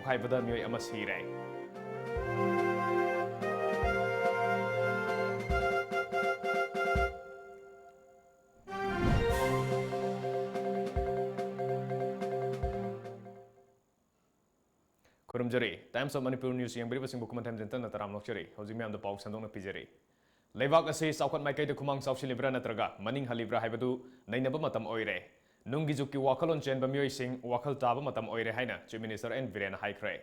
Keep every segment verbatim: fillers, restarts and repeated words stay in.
ꯍꯥꯏꯕꯗ ꯃꯤꯑꯣꯏ ꯑꯃ ꯁꯤꯔꯦ꯫ ꯈꯨꯔꯨꯝꯖꯔꯤ꯫ Times of Manipur News ꯌꯦꯡꯕꯤꯔꯤꯕꯁꯤꯡꯕꯨ ꯈꯨꯃꯟꯊꯦꯝ ꯖꯦꯟꯇꯟꯅ ꯇꯔꯥꯝꯅ ꯑꯣꯛꯆꯔꯤ꯫ ꯍꯧꯖꯤꯛ ꯃꯌꯥꯝꯗ ꯄꯥꯎ ꯁꯟꯗꯣꯛꯅ ꯄꯤꯖꯔꯤ꯫ ꯂꯩꯕꯥꯛ ꯑꯁꯤ ꯆꯥꯎꯈꯠ ꯃꯥꯏꯀꯩꯗ ꯈꯨꯃꯥꯡ ꯆꯥꯎꯁꯤꯜꯂꯤꯕ꯭ꯔꯥ ꯅꯠꯇ꯭ꯔꯒ ꯃꯅꯤꯡ ꯍꯜꯂꯤꯕ꯭ꯔꯥ ꯍꯥꯏꯕꯗꯨ ꯅꯩꯅꯕ ꯃꯇꯝ ꯑꯣꯏꯔꯦ꯫ ꯅꯨꯡꯒꯤ ꯖꯨꯒꯀꯤ ꯋꯥꯈꯜꯂꯣꯟ ꯆꯦꯟꯕ ꯃꯤꯑꯣꯏꯁꯤꯡ ꯋꯥꯈꯜ ꯇꯥꯕ ꯃꯇꯝ ꯑꯣꯏꯔꯦ ꯍꯥꯏꯅ Chief Minister N ꯕꯤꯔꯦꯟꯅ ꯍꯥꯏꯈ꯭ꯔꯦ꯫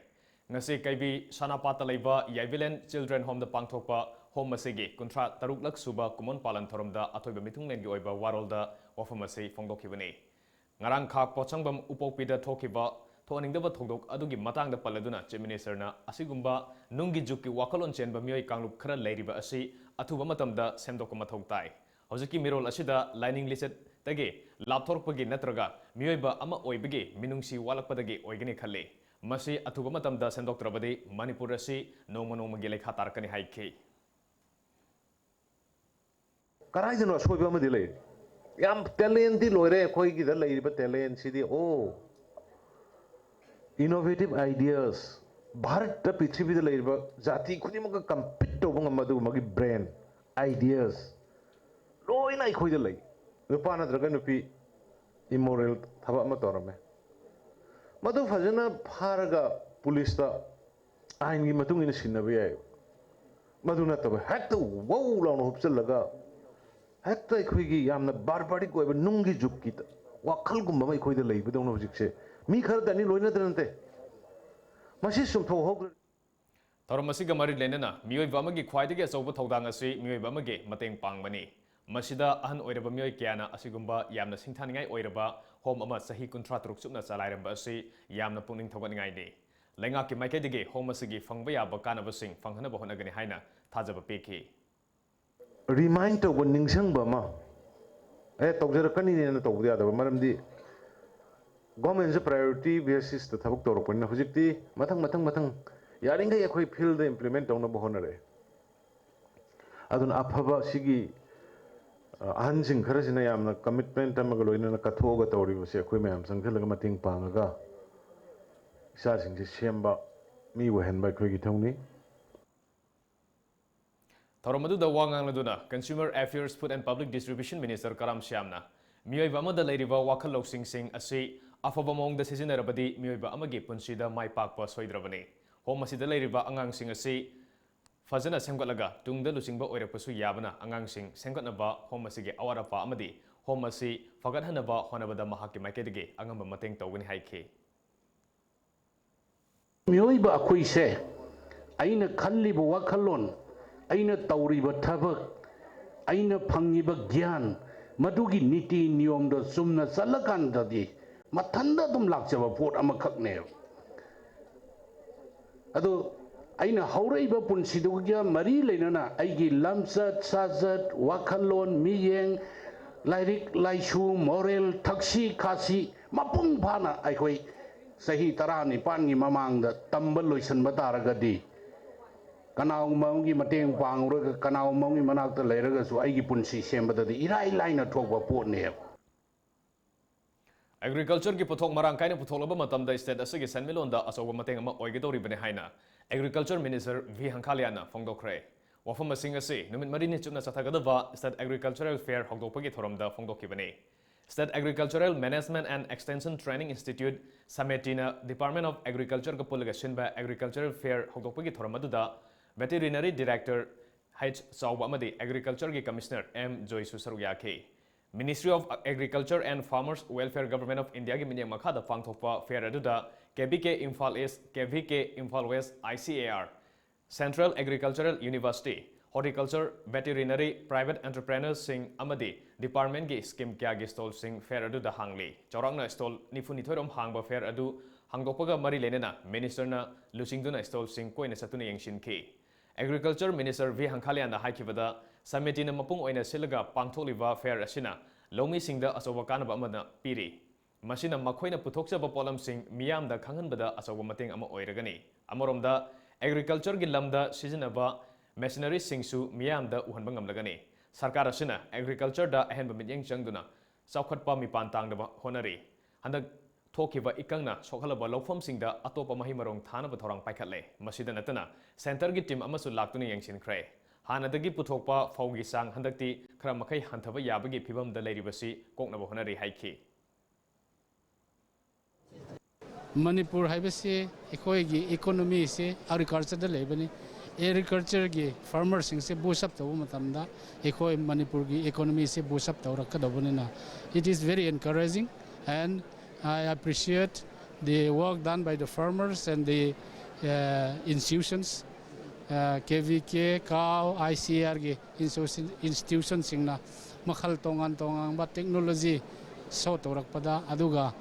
ꯉꯁꯤ ꯀꯩꯕꯤ ꯁꯅꯥꯄꯥꯠꯇ ꯂꯩꯕ ꯌꯥꯏꯕꯤꯂꯦꯟ Children Homeꯗ ꯄꯥꯡꯊꯣꯛꯄ Home ꯑꯁꯤꯒꯤ ꯀꯨꯟꯊ꯭ꯔꯥ ꯇꯔꯨꯛꯂꯛ ꯁꯨꯕ ꯀꯨꯃꯣꯟ ꯄꯥꯂꯟ ꯊꯧꯔꯝꯗ ꯑꯊꯣꯏꯕ ꯃꯤꯊꯨꯡꯂꯦꯟꯒꯤ ꯑꯣꯏꯕ ꯋꯥꯔꯣꯜꯗ ꯋꯥꯐꯝ ꯑꯁꯤ ꯐꯣꯡꯗꯣꯛꯈꯤꯕꯅꯤ꯫ ꯉꯔꯥꯡ ꯈꯥ ꯄꯣꯠꯁꯪꯕꯝ ꯎꯄꯣꯛꯄꯤꯗ ꯊꯣꯛꯈꯤꯕ ꯊꯣꯛꯍꯟꯅꯤꯡꯗꯕ ꯊꯧꯗꯣꯛ ꯑꯗꯨꯒꯤ ꯃꯇꯥꯡꯗ ꯄꯜꯂꯗꯨꯅ Chief Ministerꯅ ꯑꯁꯤꯒꯨꯝꯕ ꯅꯨꯡꯒꯤ ꯖꯨꯒꯀꯤ ꯋꯥꯈꯜꯂꯣꯟ ꯆꯦꯟꯕ ꯃꯤꯑꯣꯏ ꯀꯥꯡꯂꯨꯞ ꯈꯔ ꯂꯩꯔꯤꯕ ꯑꯁꯤ ꯑꯊꯨꯕ ꯃꯇꯝꯗ ꯁꯦꯝꯗꯣꯛꯄ ꯃꯊꯧ ꯇꯥꯏ꯫ ꯍꯧꯖꯤꯛꯀꯤ ꯃꯤꯔꯣꯜ ꯑꯁꯤꯗ ꯂꯥꯏꯅꯤꯡ ꯂꯤꯆꯠꯇꯒꯤ ꯂꯥꯞꯊꯣꯔꯛꯄꯒꯤ ꯅꯠꯇ꯭ꯔꯒ ꯃꯤꯑꯣꯏꯕ ꯑꯃ ꯑꯣꯏꯕꯒꯤ ꯃꯤꯅꯨꯡꯁꯤ ꯋꯥꯠꯂꯛꯄꯗꯒꯤ ꯑꯣꯏꯒꯅꯤ ꯈꯜꯂꯤ꯫ ꯃꯁꯤ ꯑꯊꯨꯕ ꯃꯇꯝꯗ ꯁꯦꯝꯗꯣꯛꯇ꯭ꯔꯕꯗꯤ ꯃꯅꯤꯄꯨꯔ ꯑꯁꯤ ꯅꯣꯡꯃ ꯅꯣꯡꯃꯒꯤ ꯂꯩꯈꯥ ꯇꯥꯔꯛꯀꯅꯤ ꯍꯥꯏꯈꯤ꯫ ꯀꯗꯥꯏꯗꯅꯣ ꯑꯁꯣꯏꯕ ꯑꯃꯗꯤ ꯂꯩ꯫ ꯌꯥꯝ talentꯗꯤ ꯂꯣꯏꯔꯦ ꯑꯩꯈꯣꯏꯒꯤꯗ ꯂꯩꯔꯤꯕ talentꯁꯤꯗꯤ꯫ ꯑꯣ, innovative ideas, ꯚꯥꯔꯠꯇ ꯄ꯭ꯔꯤꯊꯤꯕꯤꯗ ꯂꯩꯔꯤꯕ ꯖꯥꯇꯤ ꯈꯨꯗꯤꯡꯃꯛꯀ compete ꯇꯧꯕ ꯉꯝꯕ ꯑꯗꯨꯒꯨꯝꯕꯒꯤ brain, ideas ꯂꯣꯏꯅ ꯑꯩꯈꯣꯏꯗ ꯂꯩ꯫ ꯅꯨꯄꯥ ꯅꯠꯇ꯭ꯔꯒ ꯅꯨꯄꯤ immoral ꯊꯕꯛ ꯑꯃ ꯇꯧꯔꯝꯃꯦ, ꯃꯗꯨ ꯐꯖꯅ ꯐꯥꯔꯒ ꯄꯨꯂꯤꯁꯇ ꯑꯥꯏꯟꯒꯤ ꯃꯇꯨꯡ ꯏꯟꯅ ꯁꯤꯟꯅꯕ ꯌꯥꯏ꯫ ꯃꯗꯨ ꯅꯠꯇꯕ ꯍꯦꯛꯇ ꯋꯧ ꯂꯥꯎꯅ ꯍꯨꯞꯆꯜꯂꯒ ꯍꯦꯛꯇ ꯑꯩꯈꯣꯏꯒꯤ ꯌꯥꯝꯅ barbaric ꯑꯣꯏꯕ ꯅꯨꯡꯒꯤ ꯖꯨꯒꯀꯤ ꯋꯥꯈꯜꯒꯨꯝꯕ ꯑꯃ ꯑꯩꯈꯣꯏꯗ ꯂꯩꯕꯗꯧꯅ ꯍꯧꯖꯤꯛꯁꯦ ꯃꯤ ꯈꯔꯗꯅꯤ, ꯂꯣꯏꯅꯗ ꯅꯠꯇꯦ꯫ ꯃꯁꯤ ꯆꯨꯝꯊꯣꯛꯍꯧꯗ꯭ꯔ- ꯊꯧꯔꯝ ꯑꯁꯤꯒ ꯃꯔꯤ ꯂꯩꯅꯅ ꯃꯤꯑꯣꯏꯕ ꯑꯃꯒꯤ ꯈ꯭ꯋꯥꯏꯗꯒꯤ ꯑꯆꯧꯕ ꯊꯧꯗꯥꯡ ꯑꯁꯤ ꯃꯤꯑꯣꯏꯕ ꯑꯃꯒꯤ ꯃꯇꯦꯡ ꯄꯥꯡꯕꯅꯤ꯫ ꯃꯁꯤꯗ ꯑꯍꯟ ꯑꯣꯏꯔꯕ ꯃꯤꯑꯣꯏ ꯀꯌꯥꯅ ꯑꯁꯤꯒꯨꯝꯕ ꯌꯥꯝꯅ ꯁꯤꯡꯊꯥꯅꯤꯡꯉꯥꯏ ꯑꯣꯏꯔꯕ Home ꯑꯃ ꯆꯍꯤ ꯀꯨꯟꯊ꯭ꯔꯥ ꯇꯔꯨꯛ ꯆꯨꯞꯅ ꯆꯂꯥꯏꯔꯝꯕ ꯑꯁꯤ ꯌꯥꯝꯅ ꯄꯨꯛꯅꯤꯡ ꯊꯧꯒꯠꯅꯤꯡꯉꯥꯏꯅꯤ꯫ ꯂꯩꯉꯥꯛꯀꯤ ꯃꯥꯏꯀꯩꯗꯒꯤ Home ꯑꯁꯤꯒꯤ ꯐꯪꯕ ꯌꯥꯕ ꯀꯥꯟꯅꯕꯁꯤꯡ ꯐꯪꯍꯟꯅꯕ ꯍꯣꯠꯅꯒꯅꯤ ꯍꯥꯏꯅ ꯊꯥꯖꯕ ꯄꯤꯈꯤ꯫ Remind ꯇꯧꯕ, ꯅꯤꯡꯁꯤꯡꯕ ꯑꯃ, ꯑꯦ, ꯇꯧꯖꯔꯛꯀꯅꯤꯅꯦꯅ ꯇꯧꯕꯗꯤ ꯌꯥꯗꯕ, ꯃꯔꯝꯗꯤ governmentꯁꯦ priority basisꯇ ꯊꯕꯛ ꯇꯧꯔꯛꯄꯅꯤꯅ ꯍꯧꯖꯤꯛꯇꯤ ꯃꯊꯪ, ꯃꯊꯪ, ꯃꯊꯪ ꯌꯥꯔꯤꯈꯩ ꯑꯩꯈꯣꯏ fieldꯗ implement ꯇꯧꯅꯕ ꯍꯣꯠꯅꯔꯛꯑꯦ꯫ ꯑꯗꯨꯅ ꯑꯐꯕ ꯁꯤꯒꯤ, ꯑ, ꯑꯍꯟꯁꯤꯡ ꯈꯔꯁꯤꯅ ꯌꯥꯝꯅ commitment ꯑꯃꯒ ꯂꯣꯏꯅꯅ ꯀꯠꯊꯣꯛꯑꯒ ꯇꯧꯔꯤꯕꯁꯦ ꯑꯩꯈꯣꯏ ꯃꯌꯥꯝ ꯆꯪꯁꯤꯜꯂꯒ ꯃꯇꯦꯡ ꯄꯥꯡꯉꯒ ꯏꯆꯥꯁꯤꯡꯁꯦ ꯁꯦꯝꯕ, ꯃꯤ ꯑꯣꯏꯍꯟꯕ ꯑꯩꯈꯣꯏꯒꯤ ꯏꯊꯧꯅꯤ꯫ ꯊꯧꯔꯝ ꯑꯗꯨꯗ ꯋꯥ ꯉꯥꯡꯂꯗꯨꯅ Consumer Affairs, Food and Public Distribution Minister ꯀꯔꯥꯝ ꯁ꯭ꯌꯥꯝꯅ ꯃꯤꯑꯣꯏꯕ ꯑꯃꯗ ꯂꯩꯔꯤꯕ ꯋꯥꯈꯜ ꯂꯧꯁꯤꯡꯁꯤꯡ ꯑꯁꯤ ꯑꯐꯕ ꯃꯑꯣꯡꯗ ꯁꯤꯖꯤꯟꯅꯔꯕꯗꯤ ꯃꯤꯑꯣꯏꯕ ꯑꯃꯒꯤ ꯄꯨꯟꯁꯤꯗ ꯃꯥꯏ ꯄꯥꯛꯄ ꯁꯣꯏꯗ꯭ꯔꯕꯅꯤ꯫ ꯍꯣꯝ ꯑꯁꯤꯗ ꯂꯩꯔꯤꯕ ꯑꯉꯥꯡꯁꯤꯡ ꯑꯁꯤ ꯐꯖꯅ ꯁꯦꯝꯒꯠꯂꯒ ꯇꯨꯡꯗ ꯂꯨꯆꯤꯡꯕ ꯑꯣꯏꯔꯛꯄꯁꯨ ꯌꯥꯕꯅ ꯑꯉꯥꯡꯁꯤꯡ ꯁꯦꯝꯒꯠꯅꯕ ꯍꯣꯝ ꯑꯁꯤꯒꯤ ꯑꯋꯥꯠ ꯑꯄꯥ ꯑꯃꯗꯤ ꯍꯣꯝ ꯑꯁꯤ ꯐꯒꯠꯍꯟꯅꯕ ꯍꯣꯠꯅꯕꯗ ꯃꯍꯥꯛꯀꯤ ꯃꯥꯏꯀꯩꯗꯒꯤ ꯑꯉꯝꯕ ꯃꯇꯦꯡ ꯇꯧꯒꯅꯤ ꯍꯥꯏꯈꯤ꯫ ꯃꯤꯑꯣꯏꯕ ꯑꯩꯈꯣꯏꯁꯦ ꯑꯩꯅ ꯈꯜꯂꯤꯕ ꯋꯥꯈꯜꯂꯣꯟ, ꯑꯩꯅ ꯇꯧꯔꯤꯕ ꯊꯕꯛ, ꯑꯩꯅ ꯐꯪꯉꯤꯕ ꯒ꯭ꯌꯥꯟ, ꯃꯗꯨꯒꯤ ꯅꯤꯇꯤ ꯅꯤꯌꯣꯝꯗꯣ ꯆꯨꯝꯅ ꯆꯠꯂꯀꯥꯟꯗꯗꯤ ꯃꯊꯟꯇ ꯑꯗꯨꯝ ꯂꯥꯛꯆꯕ ꯄꯣꯠ ꯑꯃꯈꯛꯅꯦꯕ꯫ ꯑꯗꯣ ꯑꯩꯅ ꯍꯧꯔꯛꯏꯕ ꯄꯨꯟꯁꯤꯗꯨꯒ ꯃꯔꯤ ꯂꯩꯅꯅ ꯑꯩꯒꯤ ꯂꯝꯆꯠ ꯁꯥꯖꯠ, ꯋꯥꯈꯜꯂꯣꯟ, ꯃꯤꯠꯌꯦꯡ, ꯂꯥꯏꯔꯤꯛ ꯂꯥꯏꯁꯨ, ꯃꯣꯔꯦꯜ, ꯊꯛꯁꯤ ꯈꯥꯁꯤ ꯃꯄꯨꯡ ꯐꯥꯅ ꯑꯩꯈꯣꯏ ꯆꯍꯤ ꯇꯔꯥꯅꯤꯄꯥꯟꯒꯤ ꯃꯃꯥꯡꯗ ꯇꯝꯕ ꯂꯣꯏꯁꯤꯟꯕ ꯇꯥꯔꯒꯗꯤ, ꯀꯅꯥꯒꯨꯝꯕ ꯑꯃꯒꯤ ꯃꯇꯦꯡ ꯄꯥꯡꯂꯒ, ꯀꯅꯥꯒꯨꯝꯕ ꯑꯃꯒꯤ ꯃꯅꯥꯛꯇ ꯂꯩꯔꯒꯁꯨ ꯑꯩꯒꯤ ꯄꯨꯟꯁꯤ ꯁꯦꯝꯕꯗꯗꯤ ꯏꯔꯥꯏ ꯂꯥꯏꯅ ꯊꯣꯛꯄ ꯄꯣꯠꯅꯦꯕ꯫ Agriculture ꯒꯤ ꯄꯣꯠꯊꯣꯛ ꯃꯔꯥꯡ ꯀꯥꯏꯅ ꯄꯨꯊꯣꯛꯂꯕ ꯃꯇꯝꯗ state ꯑꯁꯤꯒꯤ ꯁꯦꯟꯃꯤꯠꯂꯣꯟꯗ ꯑꯆꯧꯕ ꯃꯇꯦꯡ ꯑꯃ ꯑꯣꯏꯒꯗꯧꯔꯤꯕꯅꯤ ꯍꯥꯏꯅ Agriculture Minister V ꯍꯪꯈꯥꯂꯤꯌꯥꯅ ꯐꯣꯡꯗꯣꯛꯈ꯭ꯔꯦ꯫ ꯋꯥꯐꯝ ꯑꯁꯤꯡ ꯑꯁꯤ ꯅꯨꯃꯤꯠ ꯃꯔꯤꯅꯤ ꯆꯨꯞꯅ ꯆꯠꯊꯒꯗꯕ State Agricultural Fair ꯍꯧꯗꯣꯛꯄꯒꯤ ꯊꯧꯔꯝꯗ ꯐꯣꯡꯗꯣꯛꯈꯤꯕꯅꯤ꯫ State Agricultural Management and Extension Training Institute, SAMETI ꯅ Department of Agriculture ꯒ ꯄꯨꯜꯂꯒ ꯁꯤꯟꯕ Agricultural Fair ꯍꯧꯗꯣꯛꯄꯒꯤ ꯊꯧꯔꯝ ꯑꯗꯨꯗ Veterinary Director H ꯆꯥꯎꯕ ꯑꯃꯗꯤ Agriculture ꯒꯤ Commissioner M ꯖꯣꯏꯁꯨ ꯁꯔꯨꯛ ꯌꯥꯈꯤ꯫ Ministry of Agriculture and Farmers Welfare, Government of India ꯒꯤ ꯃꯤꯠꯌꯦꯡ ꯃꯈꯥꯗ ꯄꯥꯡꯊꯣꯛꯄ fair ꯑꯗꯨꯗ KVK Imphal East, KVK Imphal West, ICAR, Central Agricultural University, Horticulture, Veterinary, Private Entrepreneurs ꯁꯤꯡ ꯑꯃꯗꯤ department ꯀꯤ scheme ꯀꯌꯥꯒꯤ stall ꯁꯤꯡ fair ꯑꯗꯨꯗ ꯍꯥꯡꯂꯤ꯫ ꯆꯥꯎꯔꯥꯛꯅ stall ꯅꯤꯐꯨ ꯅꯤꯊꯣꯏ ꯔꯣꯝ ꯍꯥꯡꯕ fair ꯑꯗꯨ ꯍꯥꯡꯗꯣꯛꯄꯒ ꯃꯔꯤ ꯂꯩꯅꯅ Minister ꯅ ꯂꯨꯆꯤꯡꯗꯨꯅ stall ꯁꯤꯡ ꯀꯣꯏꯅ ꯆꯠꯇꯨꯅ ꯌꯦꯡꯁꯤꯟꯈꯤ꯫ Agriculture Minister V ꯍꯪꯈꯥꯂꯤꯌꯥꯅ ꯍꯥꯏꯈꯤꯕꯗ, SAMETI ꯅ ꯃꯄꯨꯡ ꯑꯣꯏꯅ ꯁꯤꯜꯂꯒ ꯄꯥꯡꯊꯣꯛꯂꯤꯕ fair ꯑꯁꯤꯅ ꯂꯧꯃꯤꯁꯤꯡꯗ ꯑꯆꯧꯕ ꯀꯥꯟꯅꯕ ꯑꯃꯅ ꯄꯤꯔꯤ꯫ ꯃꯁꯤꯅ ꯃꯈꯣꯏꯅ ꯄꯨꯊꯣꯛꯆꯕ ꯄꯣꯠꯂꯝꯁꯤꯡ ꯃꯤꯌꯥꯝꯗ ꯈꯪꯍꯟꯕꯗ ꯑꯆꯧꯕ ꯃꯇꯦꯡ ꯑꯃ ꯑꯣꯏꯔꯒꯅꯤ꯫ ꯑꯃꯔꯣꯝꯗ, agriculture ꯒꯤ ꯂꯝꯗ ꯁꯤꯖꯤꯟꯅꯕ machinery ꯁꯤꯡꯁꯨ ꯃꯤꯌꯥꯝꯗ ꯎꯍꯟꯕ ꯉꯝꯂꯒꯅꯤ꯫ ꯁꯔꯀꯥꯔ ꯑꯁꯤꯅ agriculture ꯗ ꯑꯍꯦꯟꯕ ꯃꯤꯠꯌꯦꯡ ꯆꯪꯗꯨꯅ ꯆꯥꯎꯈꯠꯄ ꯃꯤꯄꯥꯟ ꯇꯥꯡꯗꯕ ꯍꯣꯠꯅꯔꯤ꯫ ꯍꯟꯗꯛ ꯊꯣꯛꯈꯤꯕ ꯏꯀꯪꯅ ꯁꯣꯛꯍꯜꯂꯕ ꯂꯧꯐꯝꯁꯤꯡꯗ ꯑꯇꯣꯞꯄ ꯃꯍꯩ ꯃꯔꯣꯡ ꯊꯥꯅꯕ ꯊꯧꯔꯥꯡ ꯄꯥꯏꯈꯠꯂꯦ꯫ ꯃꯁꯤꯗ ꯅꯠꯇꯅ centreꯒꯤ team ꯑꯃꯁꯨ ꯂꯥꯛꯇꯨꯅ ꯌꯦꯡꯁꯤꯟꯈ꯭ꯔꯦ꯫ ꯍꯥꯟꯅꯗꯒꯤ ꯄꯨꯊꯣꯛꯄ ꯐꯧꯒꯤ ꯆꯥꯡ ꯍꯟꯗꯛꯇꯤ ꯈꯔ ꯃꯈꯩ ꯍꯟꯊꯕ ꯌꯥꯕꯒꯤ ꯐꯤꯚꯝꯗ ꯂꯩꯔꯤꯕꯁꯤ ꯀꯣꯛꯅꯕ ꯍꯣꯠꯅꯔꯤ ꯍꯥꯏꯈꯤ꯫ ꯃꯅꯤꯄꯨꯔ ꯍꯥꯏꯕꯁꯤ ꯑꯩꯈꯣꯏꯒꯤ economyꯁꯤ agricultureꯗ ꯂꯩꯕꯅꯤ꯫ Agricultureꯒꯤ farmerꯁꯤꯡꯁꯦ boost up ꯇꯧꯕ ꯃꯇꯝꯗ ꯑꯩꯈꯣꯏ ꯃꯅꯤꯄꯨꯔꯒꯤ economyꯁꯤ boost up ꯇꯧꯔꯛꯀꯗꯧꯕꯅꯤꯅ, it is very encouraging and I appreciate the work done by the farmers and the uh, institutions, uh, KVK, CAO, ICARꯒꯤ institution- institutionꯁꯤꯡꯅ ꯃꯈꯜ ꯇꯣꯉꯥꯟ ꯇꯣꯉꯥꯟꯕ technology show ꯇꯧꯔꯛꯄꯗ, ꯑꯗꯨꯒ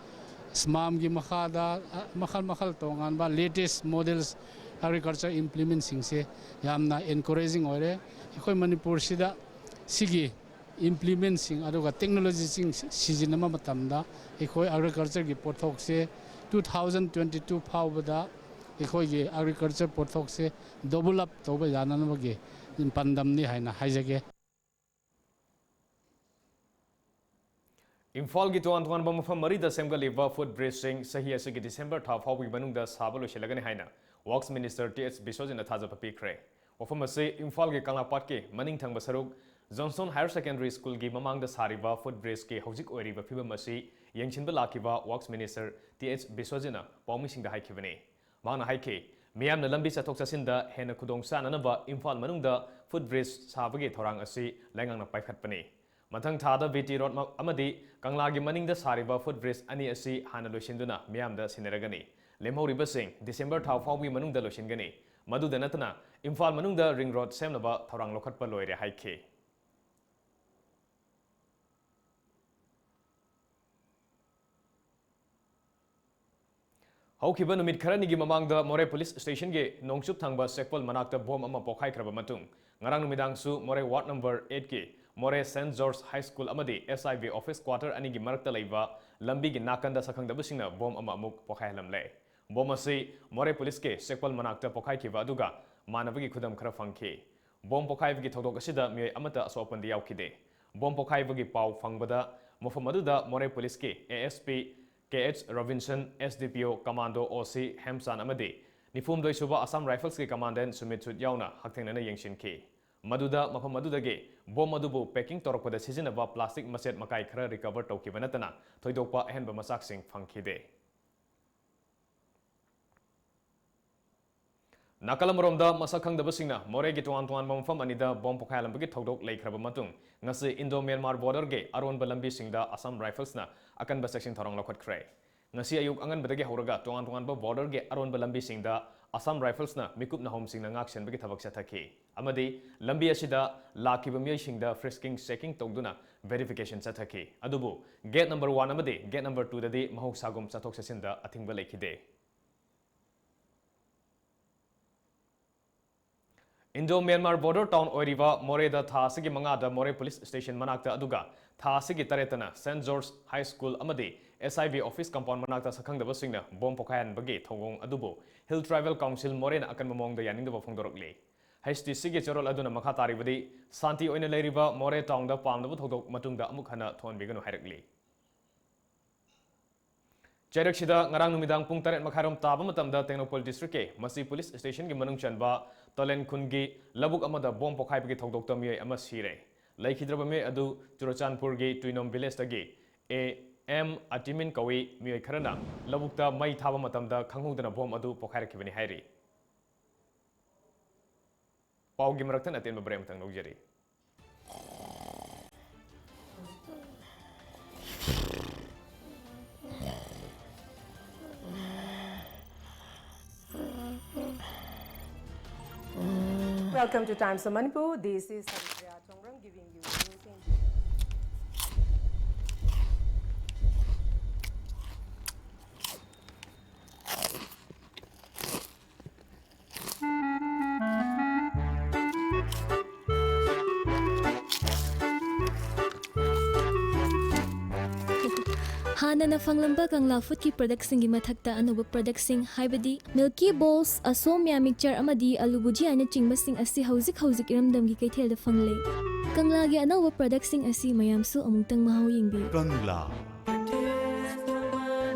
SMAMꯒꯤ ꯃꯈꯥꯗ ꯑ, ꯃꯈꯜ ꯃꯈꯜ ꯇꯣꯉꯥꯟꯕ latest models agriculture implementꯁꯤꯡꯁꯦ ꯌꯥꯝꯅ encouraging ꯑꯣꯏꯔꯦ꯫ ꯑꯩꯈꯣꯏ ꯃꯅꯤꯄꯨꯔꯁꯤꯗ ꯁꯤꯒꯤ implementꯁꯤꯡ ꯑꯗꯨꯒ technologyꯁꯤꯡ ꯁꯤꯖꯤꯟꯅꯕ ꯃꯇꯝꯗ ꯑꯩꯈꯣꯏ agricultureꯒꯤ ꯄꯣꯠꯊꯣꯛꯁꯦ two thousand twenty two ꯐꯥꯎꯕꯗ ꯑꯩꯈꯣꯏꯒꯤ agriculture ꯄꯣꯠꯊꯣꯛꯁꯦ double up ꯇꯧꯕ ꯌꯥꯅꯅꯕꯒꯤ ꯄꯥꯟꯗꯝꯅꯤ ꯍꯥꯏꯅ ꯍꯥꯏꯖꯒꯦ꯫ ꯏꯝꯐꯥꯜꯒꯤ ꯇꯣꯉꯥꯟ ꯇꯣꯉꯥꯟꯕ ꯃꯐꯝ ꯃꯔꯤꯗ ꯁꯦꯝꯒꯠꯂꯤꯕ foot bridgeꯁꯤꯡ ꯆꯍꯤ ꯑꯁꯤꯒꯤ December ꯊꯥ ꯐꯥꯎꯕꯒꯤ ꯃꯅꯨꯡꯗ ꯁꯥꯕ ꯂꯣꯏꯁꯤꯜꯂꯒꯅꯤ ꯍꯥꯏꯅ Works Minister T H ꯕꯤꯁ꯭ꯋꯖꯤꯠꯅ ꯊꯥꯖꯕ ꯄꯤꯈ꯭ꯔꯦ꯫ ꯋꯥꯐꯝ ꯑꯁꯤ ꯏꯝꯐꯥꯜꯒꯤ ꯀꯪꯂꯥꯄꯥꯠꯀꯤ ꯃꯅꯤꯡ ꯊꯪꯕ ꯁꯔꯨꯛ Johnson Higher Secondary Schoolꯒꯤ ꯃꯃꯥꯡꯗ ꯁꯥꯔꯤꯕ foot bridgeꯀꯤ ꯍꯧꯖꯤꯛ ꯑꯣꯏꯔꯤꯕ ꯐꯤꯕꯝ ꯑꯁꯤ ꯌꯦꯡꯁꯤꯟꯕ ꯂꯥꯛꯈꯤꯕ Works Minister T H ꯕꯤꯁ꯭ꯋꯖꯤꯠꯅ ꯄꯥꯎꯃꯤꯁꯤꯡꯗ ꯍꯥꯏꯈꯤꯕꯅꯤ꯫ ꯃꯍꯥꯛꯅ ꯍꯥꯏꯈꯤ, ꯃꯤꯌꯥꯝꯅ ꯂꯝꯕꯤ ꯆꯠꯊꯣꯛ ꯆꯠꯁꯤꯟꯗ ꯍꯦꯟꯅ ꯈꯨꯗꯣꯡ ꯆꯥꯅꯅꯕ ꯏꯝꯐꯥꯜ ꯃꯅꯨꯡꯗ foot bridge ꯁꯥꯕꯒꯤ ꯊꯧꯔꯥꯡ ꯑꯁꯤ ꯂꯩꯉꯥꯛꯅ ꯄꯥꯏꯈꯠꯄꯅꯤ꯫ ꯃꯊꯪ ꯊꯥꯗ ꯕꯤ ꯇꯤ ꯔꯣꯗ ꯃ-, ꯑꯃꯗꯤ ꯀꯪꯂꯥꯒꯤ ꯃꯅꯤꯡꯗ ꯁꯥꯔꯤꯕ foot bridge ꯑꯅꯤ ꯑꯁꯤ ꯍꯥꯟꯅ ꯂꯣꯏꯁꯤꯟꯗꯨꯅ ꯃꯤꯌꯥꯝꯗ ꯁꯤꯟꯅꯔꯒꯅꯤ꯫ ꯂꯦꯝꯍꯧꯔꯤꯕꯁꯤꯡ December ꯊꯥ ꯐꯥꯎꯕꯒꯤ ꯃꯅꯨꯡꯗ ꯂꯣꯏꯁꯤꯟꯒꯅꯤ꯫ ꯃꯗꯨꯗ ꯅꯠꯇꯅ ꯏꯝꯐꯥꯜ ꯃꯅꯨꯡꯗ ring road ꯁꯦꯝꯅꯕ ꯊꯧꯔꯥꯡ ꯂꯧꯈꯠꯄ ꯂꯣꯏꯔꯦ ꯍꯥꯏꯈꯤ꯫ ꯍꯧꯈꯤꯕ ꯅꯨꯃꯤꯠ ꯈꯔꯅꯤꯒꯤ ꯃꯃꯥꯡꯗ ꯃꯣꯔꯦ ꯄꯨꯂꯤꯁ ꯁ꯭ꯇꯦꯁꯟꯒꯤ ꯅꯣꯡꯆꯨꯞ ꯊꯪꯕ ꯆꯦꯛꯄꯜ ꯃꯅꯥꯛꯇ ꯕꯣꯝ ꯑꯃ ꯄꯣꯈꯥꯏꯈ꯭ꯔꯕ ꯃꯇꯨꯡ, ꯉꯔꯥꯡ ꯅꯨꯃꯤꯗꯥꯡꯁꯨ ꯃꯣꯔꯦ ꯋꯥꯔꯗ ꯅꯝꯕꯔ eightꯀꯤ ꯃꯣꯔꯦ Saint George High School ꯑꯃꯗꯤ S I B office quarter ꯑꯅꯤꯒꯤ ꯃꯔꯛꯇ ꯂꯩꯕ ꯂꯝꯕꯤꯒꯤ ꯅꯥꯀꯟꯗ ꯁꯛꯈꯪꯗꯕꯁꯤꯡꯅ ꯕꯣꯝ ꯑꯃ ꯑꯃꯨꯛ ꯄꯣꯈꯥꯏꯍꯜꯂꯝꯂꯦ꯫ ꯕꯣꯝ ꯑꯁꯤ ꯃꯣꯔꯦ ꯄꯨꯂꯤꯁꯀꯤ ꯆꯦꯛꯄꯜ ꯃꯅꯥꯛꯇ ꯄꯣꯈꯥꯏꯈꯤꯕ ꯑꯗꯨꯒ ꯃꯥꯟꯅꯕꯒꯤ ꯈꯨꯗꯝ ꯈꯔ ꯐꯪꯈꯤ꯫ ꯕꯣꯝ ꯄꯣꯈꯥꯏꯕꯒꯤ ꯊꯧꯗꯣꯛ ꯑꯁꯤꯗ ꯃꯤꯑꯣꯏ ꯑꯃꯠꯇ ꯑꯁꯣꯛ ꯑꯄꯟꯗꯤ ꯌꯥꯎꯈꯤꯗꯦ꯫ ꯕꯣꯝ ꯄꯣꯈꯥꯏꯕꯒꯤ ꯄꯥꯎ ꯐꯪꯕꯗ ꯃꯐꯝ ꯑꯗꯨꯗ ꯃꯣꯔꯦ ꯄꯨꯂꯤꯁꯀꯤ A S P K H Robinson, S D P O commando ꯑꯣ ꯁꯤ ꯍꯦꯝꯆꯥꯟ ꯑꯃꯗꯤ ꯅꯤꯐꯨꯍꯨꯝꯗꯣꯏ ꯁꯨꯕ ꯑꯁꯥꯝ ꯔꯥꯏꯐꯜꯁꯀꯤ ꯀꯃꯥꯟꯗꯦꯟꯠ ꯁꯨꯃꯤꯠ ꯁꯨꯠ ꯌꯥꯎꯅ ꯍꯛꯊꯦꯡꯅꯅ ꯌꯦꯡꯁꯤꯟꯈꯤ꯫ ꯃꯗꯨꯗ ꯃꯐꯝ ꯑꯗꯨꯗꯒꯤ ꯕꯣꯝ ꯑꯗꯨꯕꯨ ꯄꯦꯀꯤꯡ ꯇꯧꯔꯛꯄꯗ ꯁꯤꯖꯤꯟꯅꯕ ꯄ꯭ꯂꯥꯁꯇꯤꯛ ꯃꯆꯦꯠ ꯃꯀꯥꯏ ꯈꯔ ꯔꯤꯀꯚꯔ ꯇꯧꯈꯤꯕ ꯅꯠꯇꯅ ꯊꯣꯏꯗꯣꯛꯄ ꯑꯍꯦꯟꯕ ꯃꯆꯥꯛꯁꯤꯡ ꯐꯪꯈꯤꯗꯦ꯫ ꯅꯥꯀꯜ ꯑꯃꯔꯣꯝꯗ, ꯃꯁꯛ ꯈꯪꯗꯕꯁꯤꯡꯅ ꯃꯣꯔꯦꯒꯤ ꯇꯣꯉꯥꯟ ꯇꯣꯉꯥꯟꯕ ꯃꯐꯝ ꯑꯅꯤꯗ ꯕꯣꯝ ꯄꯣꯈꯥꯏꯍꯜꯂꯝꯕꯒꯤ ꯊꯧꯗꯣꯛ ꯂꯩꯈ꯭ꯔꯕ ꯃꯇꯨꯡ, ꯉꯁꯤ ꯏꯟꯗꯣ ꯃ꯭ꯌꯥꯟꯃꯥꯔ ꯕꯣꯔꯗꯔꯒꯤ ꯑꯔꯣꯟꯕ ꯂꯝꯕꯤꯁꯤꯡꯗ ꯑꯁꯥꯝ ꯔꯥꯏꯐꯜꯁꯅ ꯑꯀꯟꯕ ꯆꯦꯛꯁꯤꯟ ꯊꯧꯔꯥꯡ ꯂꯧꯈꯠꯈ꯭ꯔꯦ꯫ ꯉꯁꯤ ꯑꯌꯨꯛ ꯑꯉꯟꯕꯗꯒꯤ ꯍꯧꯔꯒ ꯇꯣꯉꯥꯟ ꯇꯣꯉꯥꯟꯕ ꯕꯣꯔꯗꯔꯒꯤ ꯑꯔꯣꯟꯕ ꯂꯝꯕꯤꯁꯤꯡꯗ ꯑꯁꯥꯝ ꯔꯥꯏꯐꯜꯁꯅ ꯃꯤꯀꯨꯞ ꯅꯥꯍꯣꯝꯁꯤꯡꯅ ꯉꯥꯛ ꯁꯦꯟꯕꯒꯤ ꯊꯕꯛ ꯆꯠꯊꯈꯤ ꯑꯃꯗꯤ ꯂꯝꯕꯤ ꯑꯁꯤꯗ ꯂꯥꯛꯈꯤꯕ ꯃꯤꯑꯣꯏꯁꯤꯡꯗ ꯐ꯭ꯔꯤꯁꯀꯤꯡ ꯆꯦꯀꯤꯡ ꯇꯧꯗꯨꯅ ꯚꯦꯔꯤꯐꯤꯀꯦꯁꯟ ꯆꯠꯊꯈꯤ꯫ ꯑꯗꯨꯕꯨ ꯒꯦꯠ ꯅꯝꯕꯔ ꯋꯥꯟ ꯑꯃꯗꯤ ꯒꯦꯠ ꯅꯝꯕꯔ ꯇꯨꯗꯗꯤ ꯃꯍꯧꯁꯥꯒꯨꯝ ꯆꯠꯊꯣꯛ ꯆꯠꯁꯤꯟꯗ ꯑꯊꯤꯡꯕ ꯂꯩꯈꯤꯗꯦ꯫ ꯏꯟꯗꯣ ꯃ꯭ꯌꯥꯟꯃꯥꯔ ꯕꯣꯔꯗꯔ ꯇꯥꯎꯟ ꯑꯣꯏꯔꯤꯕ ꯃꯣꯔꯦꯗ ꯊꯥ ꯑꯁꯤꯒꯤ ꯃꯉꯥꯗ ꯃꯣꯔꯦ ꯄꯨꯂꯤꯁ ꯁ꯭ꯇꯦꯁꯟ ꯃꯅꯥꯛꯇ, ꯑꯗꯨꯒ ꯊꯥ ꯑꯁꯤꯒꯤ ꯇꯔꯦꯠꯇꯅ ꯁꯦꯟꯠ ꯖꯣꯔꯖ ꯍꯥꯏ ꯁ꯭ꯀꯨꯜ ꯑꯃꯗꯤ ꯑꯦꯁ ꯑꯥꯏ ꯕꯤ ꯑꯣꯐꯤꯁ ꯀꯝꯄꯥꯎꯟ ꯃꯅꯥꯛꯇ ꯁꯛꯈꯪꯗꯕꯁꯤꯡꯅ ꯕꯣꯝ ꯄꯣꯈꯥꯏꯍꯟꯕꯒꯤ ꯊꯧꯑꯣꯡ ꯑꯗꯨꯕꯨ ꯍꯤꯜ ꯇ꯭ꯔꯥꯏꯕꯦꯜ ꯀꯥꯎꯟꯁꯤꯜ ꯃꯣꯔꯦꯅ ꯑꯀꯟꯕ ꯃꯑꯣꯡꯗ ꯌꯥꯅꯤꯡꯗꯕ ꯐꯣꯡꯗꯣꯔꯛꯂꯤ꯫ ꯍꯩꯆ ꯇꯤ ꯁꯤꯒꯤ ꯆꯦꯔꯣꯜ ꯑꯗꯨꯅ ꯃꯈꯥ ꯇꯥꯔꯤꯕꯗꯤ, ꯁꯥꯟꯇꯤ ꯑꯣꯏꯅ ꯂꯩꯔꯤꯕ ꯃꯣꯔꯦ ꯇꯥꯎꯟꯗ ꯄꯥꯝꯗꯕ ꯊꯧꯗꯣꯛ ꯃꯇꯨꯡꯗ ꯑꯃꯨꯛ ꯍꯟꯅ ꯊꯣꯛꯍꯟꯕꯤꯒꯅꯨ ꯍꯥꯏꯔꯛꯂꯤ꯫ ꯆꯩꯔꯛꯁꯤꯗ ꯉꯔꯥꯡ ꯅꯨꯃꯤꯗꯥꯡ ꯄꯨꯡ ꯇꯔꯦꯠ ꯃꯈꯥꯏꯔꯣꯝ ꯇꯥꯕ ꯃꯇꯝꯗ ꯇꯦꯡꯅꯧꯄꯜ ꯗꯤꯁꯇ꯭ꯔꯤꯛꯀꯤ ꯃꯁꯤ ꯄꯨꯂꯤꯁ ꯁ꯭ꯇꯦꯁꯟꯒꯤ ꯃꯅꯨꯡ ꯆꯟꯕ ꯇꯣꯂꯦꯟ ꯈꯨꯟꯒꯤ ꯂꯧꯕꯨꯛ ꯑꯃꯗ ꯕꯣꯝ ꯄꯣꯈꯥꯏꯕꯒꯤ ꯊꯧꯗꯣꯛꯇ ꯃꯤꯑꯣꯏ ꯑꯃ ꯁꯤꯔꯦ꯫ ꯂꯩꯈꯤꯗ꯭ꯔꯕ ꯃꯤꯑꯣꯏ ꯑꯗꯨ ꯆꯨꯔꯆꯥꯟꯄꯨꯔꯒꯤ ꯇꯨꯏꯅꯣꯝ ꯚꯤꯂꯦꯖꯇꯒꯤ ꯑꯦ ꯑꯦꯝ ꯑꯇꯤꯃꯤꯟ ꯀꯧꯏ꯫ ꯃꯤꯑꯣꯏ ꯈꯔꯅ ꯂꯧꯕꯨꯛꯇ ꯃꯩ ꯊꯥꯕ ꯃꯇꯝꯗ ꯈꯪꯍꯧꯗꯅ ꯕꯣꯝ ꯑꯗꯨ ꯄꯣꯈꯥꯏꯔꯛꯈꯤꯕꯅꯤ ꯍꯥꯏꯔꯤ꯫ ꯄꯥꯎꯒꯤ ꯃꯔꯛꯇ ꯑꯇꯦꯟꯕ ꯕ꯭ꯔꯦꯛ ꯑꯃꯇꯪ ꯂꯧꯖꯔꯤ꯫ Welcome to Times of Manipur. This is Haripriya Chongbrang giving you news in ꯍꯥꯟꯅꯅ ꯐꯪꯂꯝꯕ ꯀꯪꯂꯥ ꯐꯨꯗꯀꯤ ꯄ꯭ꯔꯗꯛꯁꯤꯡꯒꯤ ꯃꯊꯛꯇ ꯑꯅꯧꯕ ꯄ꯭ꯔꯗꯛꯁꯤꯡ ꯍꯥꯏꯕꯗꯤ ꯃꯤꯜꯀꯤ ꯕꯣꯜꯁ, ꯑꯁꯣꯝꯌꯥ ꯃꯤꯛꯆꯔ ꯑꯃꯗꯤ ꯑꯂꯨ ꯚꯨꯖꯤꯌꯥꯅꯆꯤꯡꯕꯁꯤꯡ ꯑꯁꯤ ꯍꯧꯖꯤꯛ ꯍꯧꯖꯤꯛ ꯏꯔꯝꯗꯝꯒꯤ ꯀꯩꯊꯦꯜꯗ ꯐꯪꯂꯦ꯫ ꯀꯪꯂꯥꯒꯤ ꯑꯅꯧꯕ ꯄ꯭ꯔꯗꯛꯁꯤꯡ ꯑꯁꯤ ꯃꯌꯥꯝꯁꯨ ꯑꯃꯨꯛꯇꯪ ꯃꯍꯥꯎ ꯌꯦꯡꯕꯤꯌꯨ꯫ ꯀꯪꯂꯥ꯫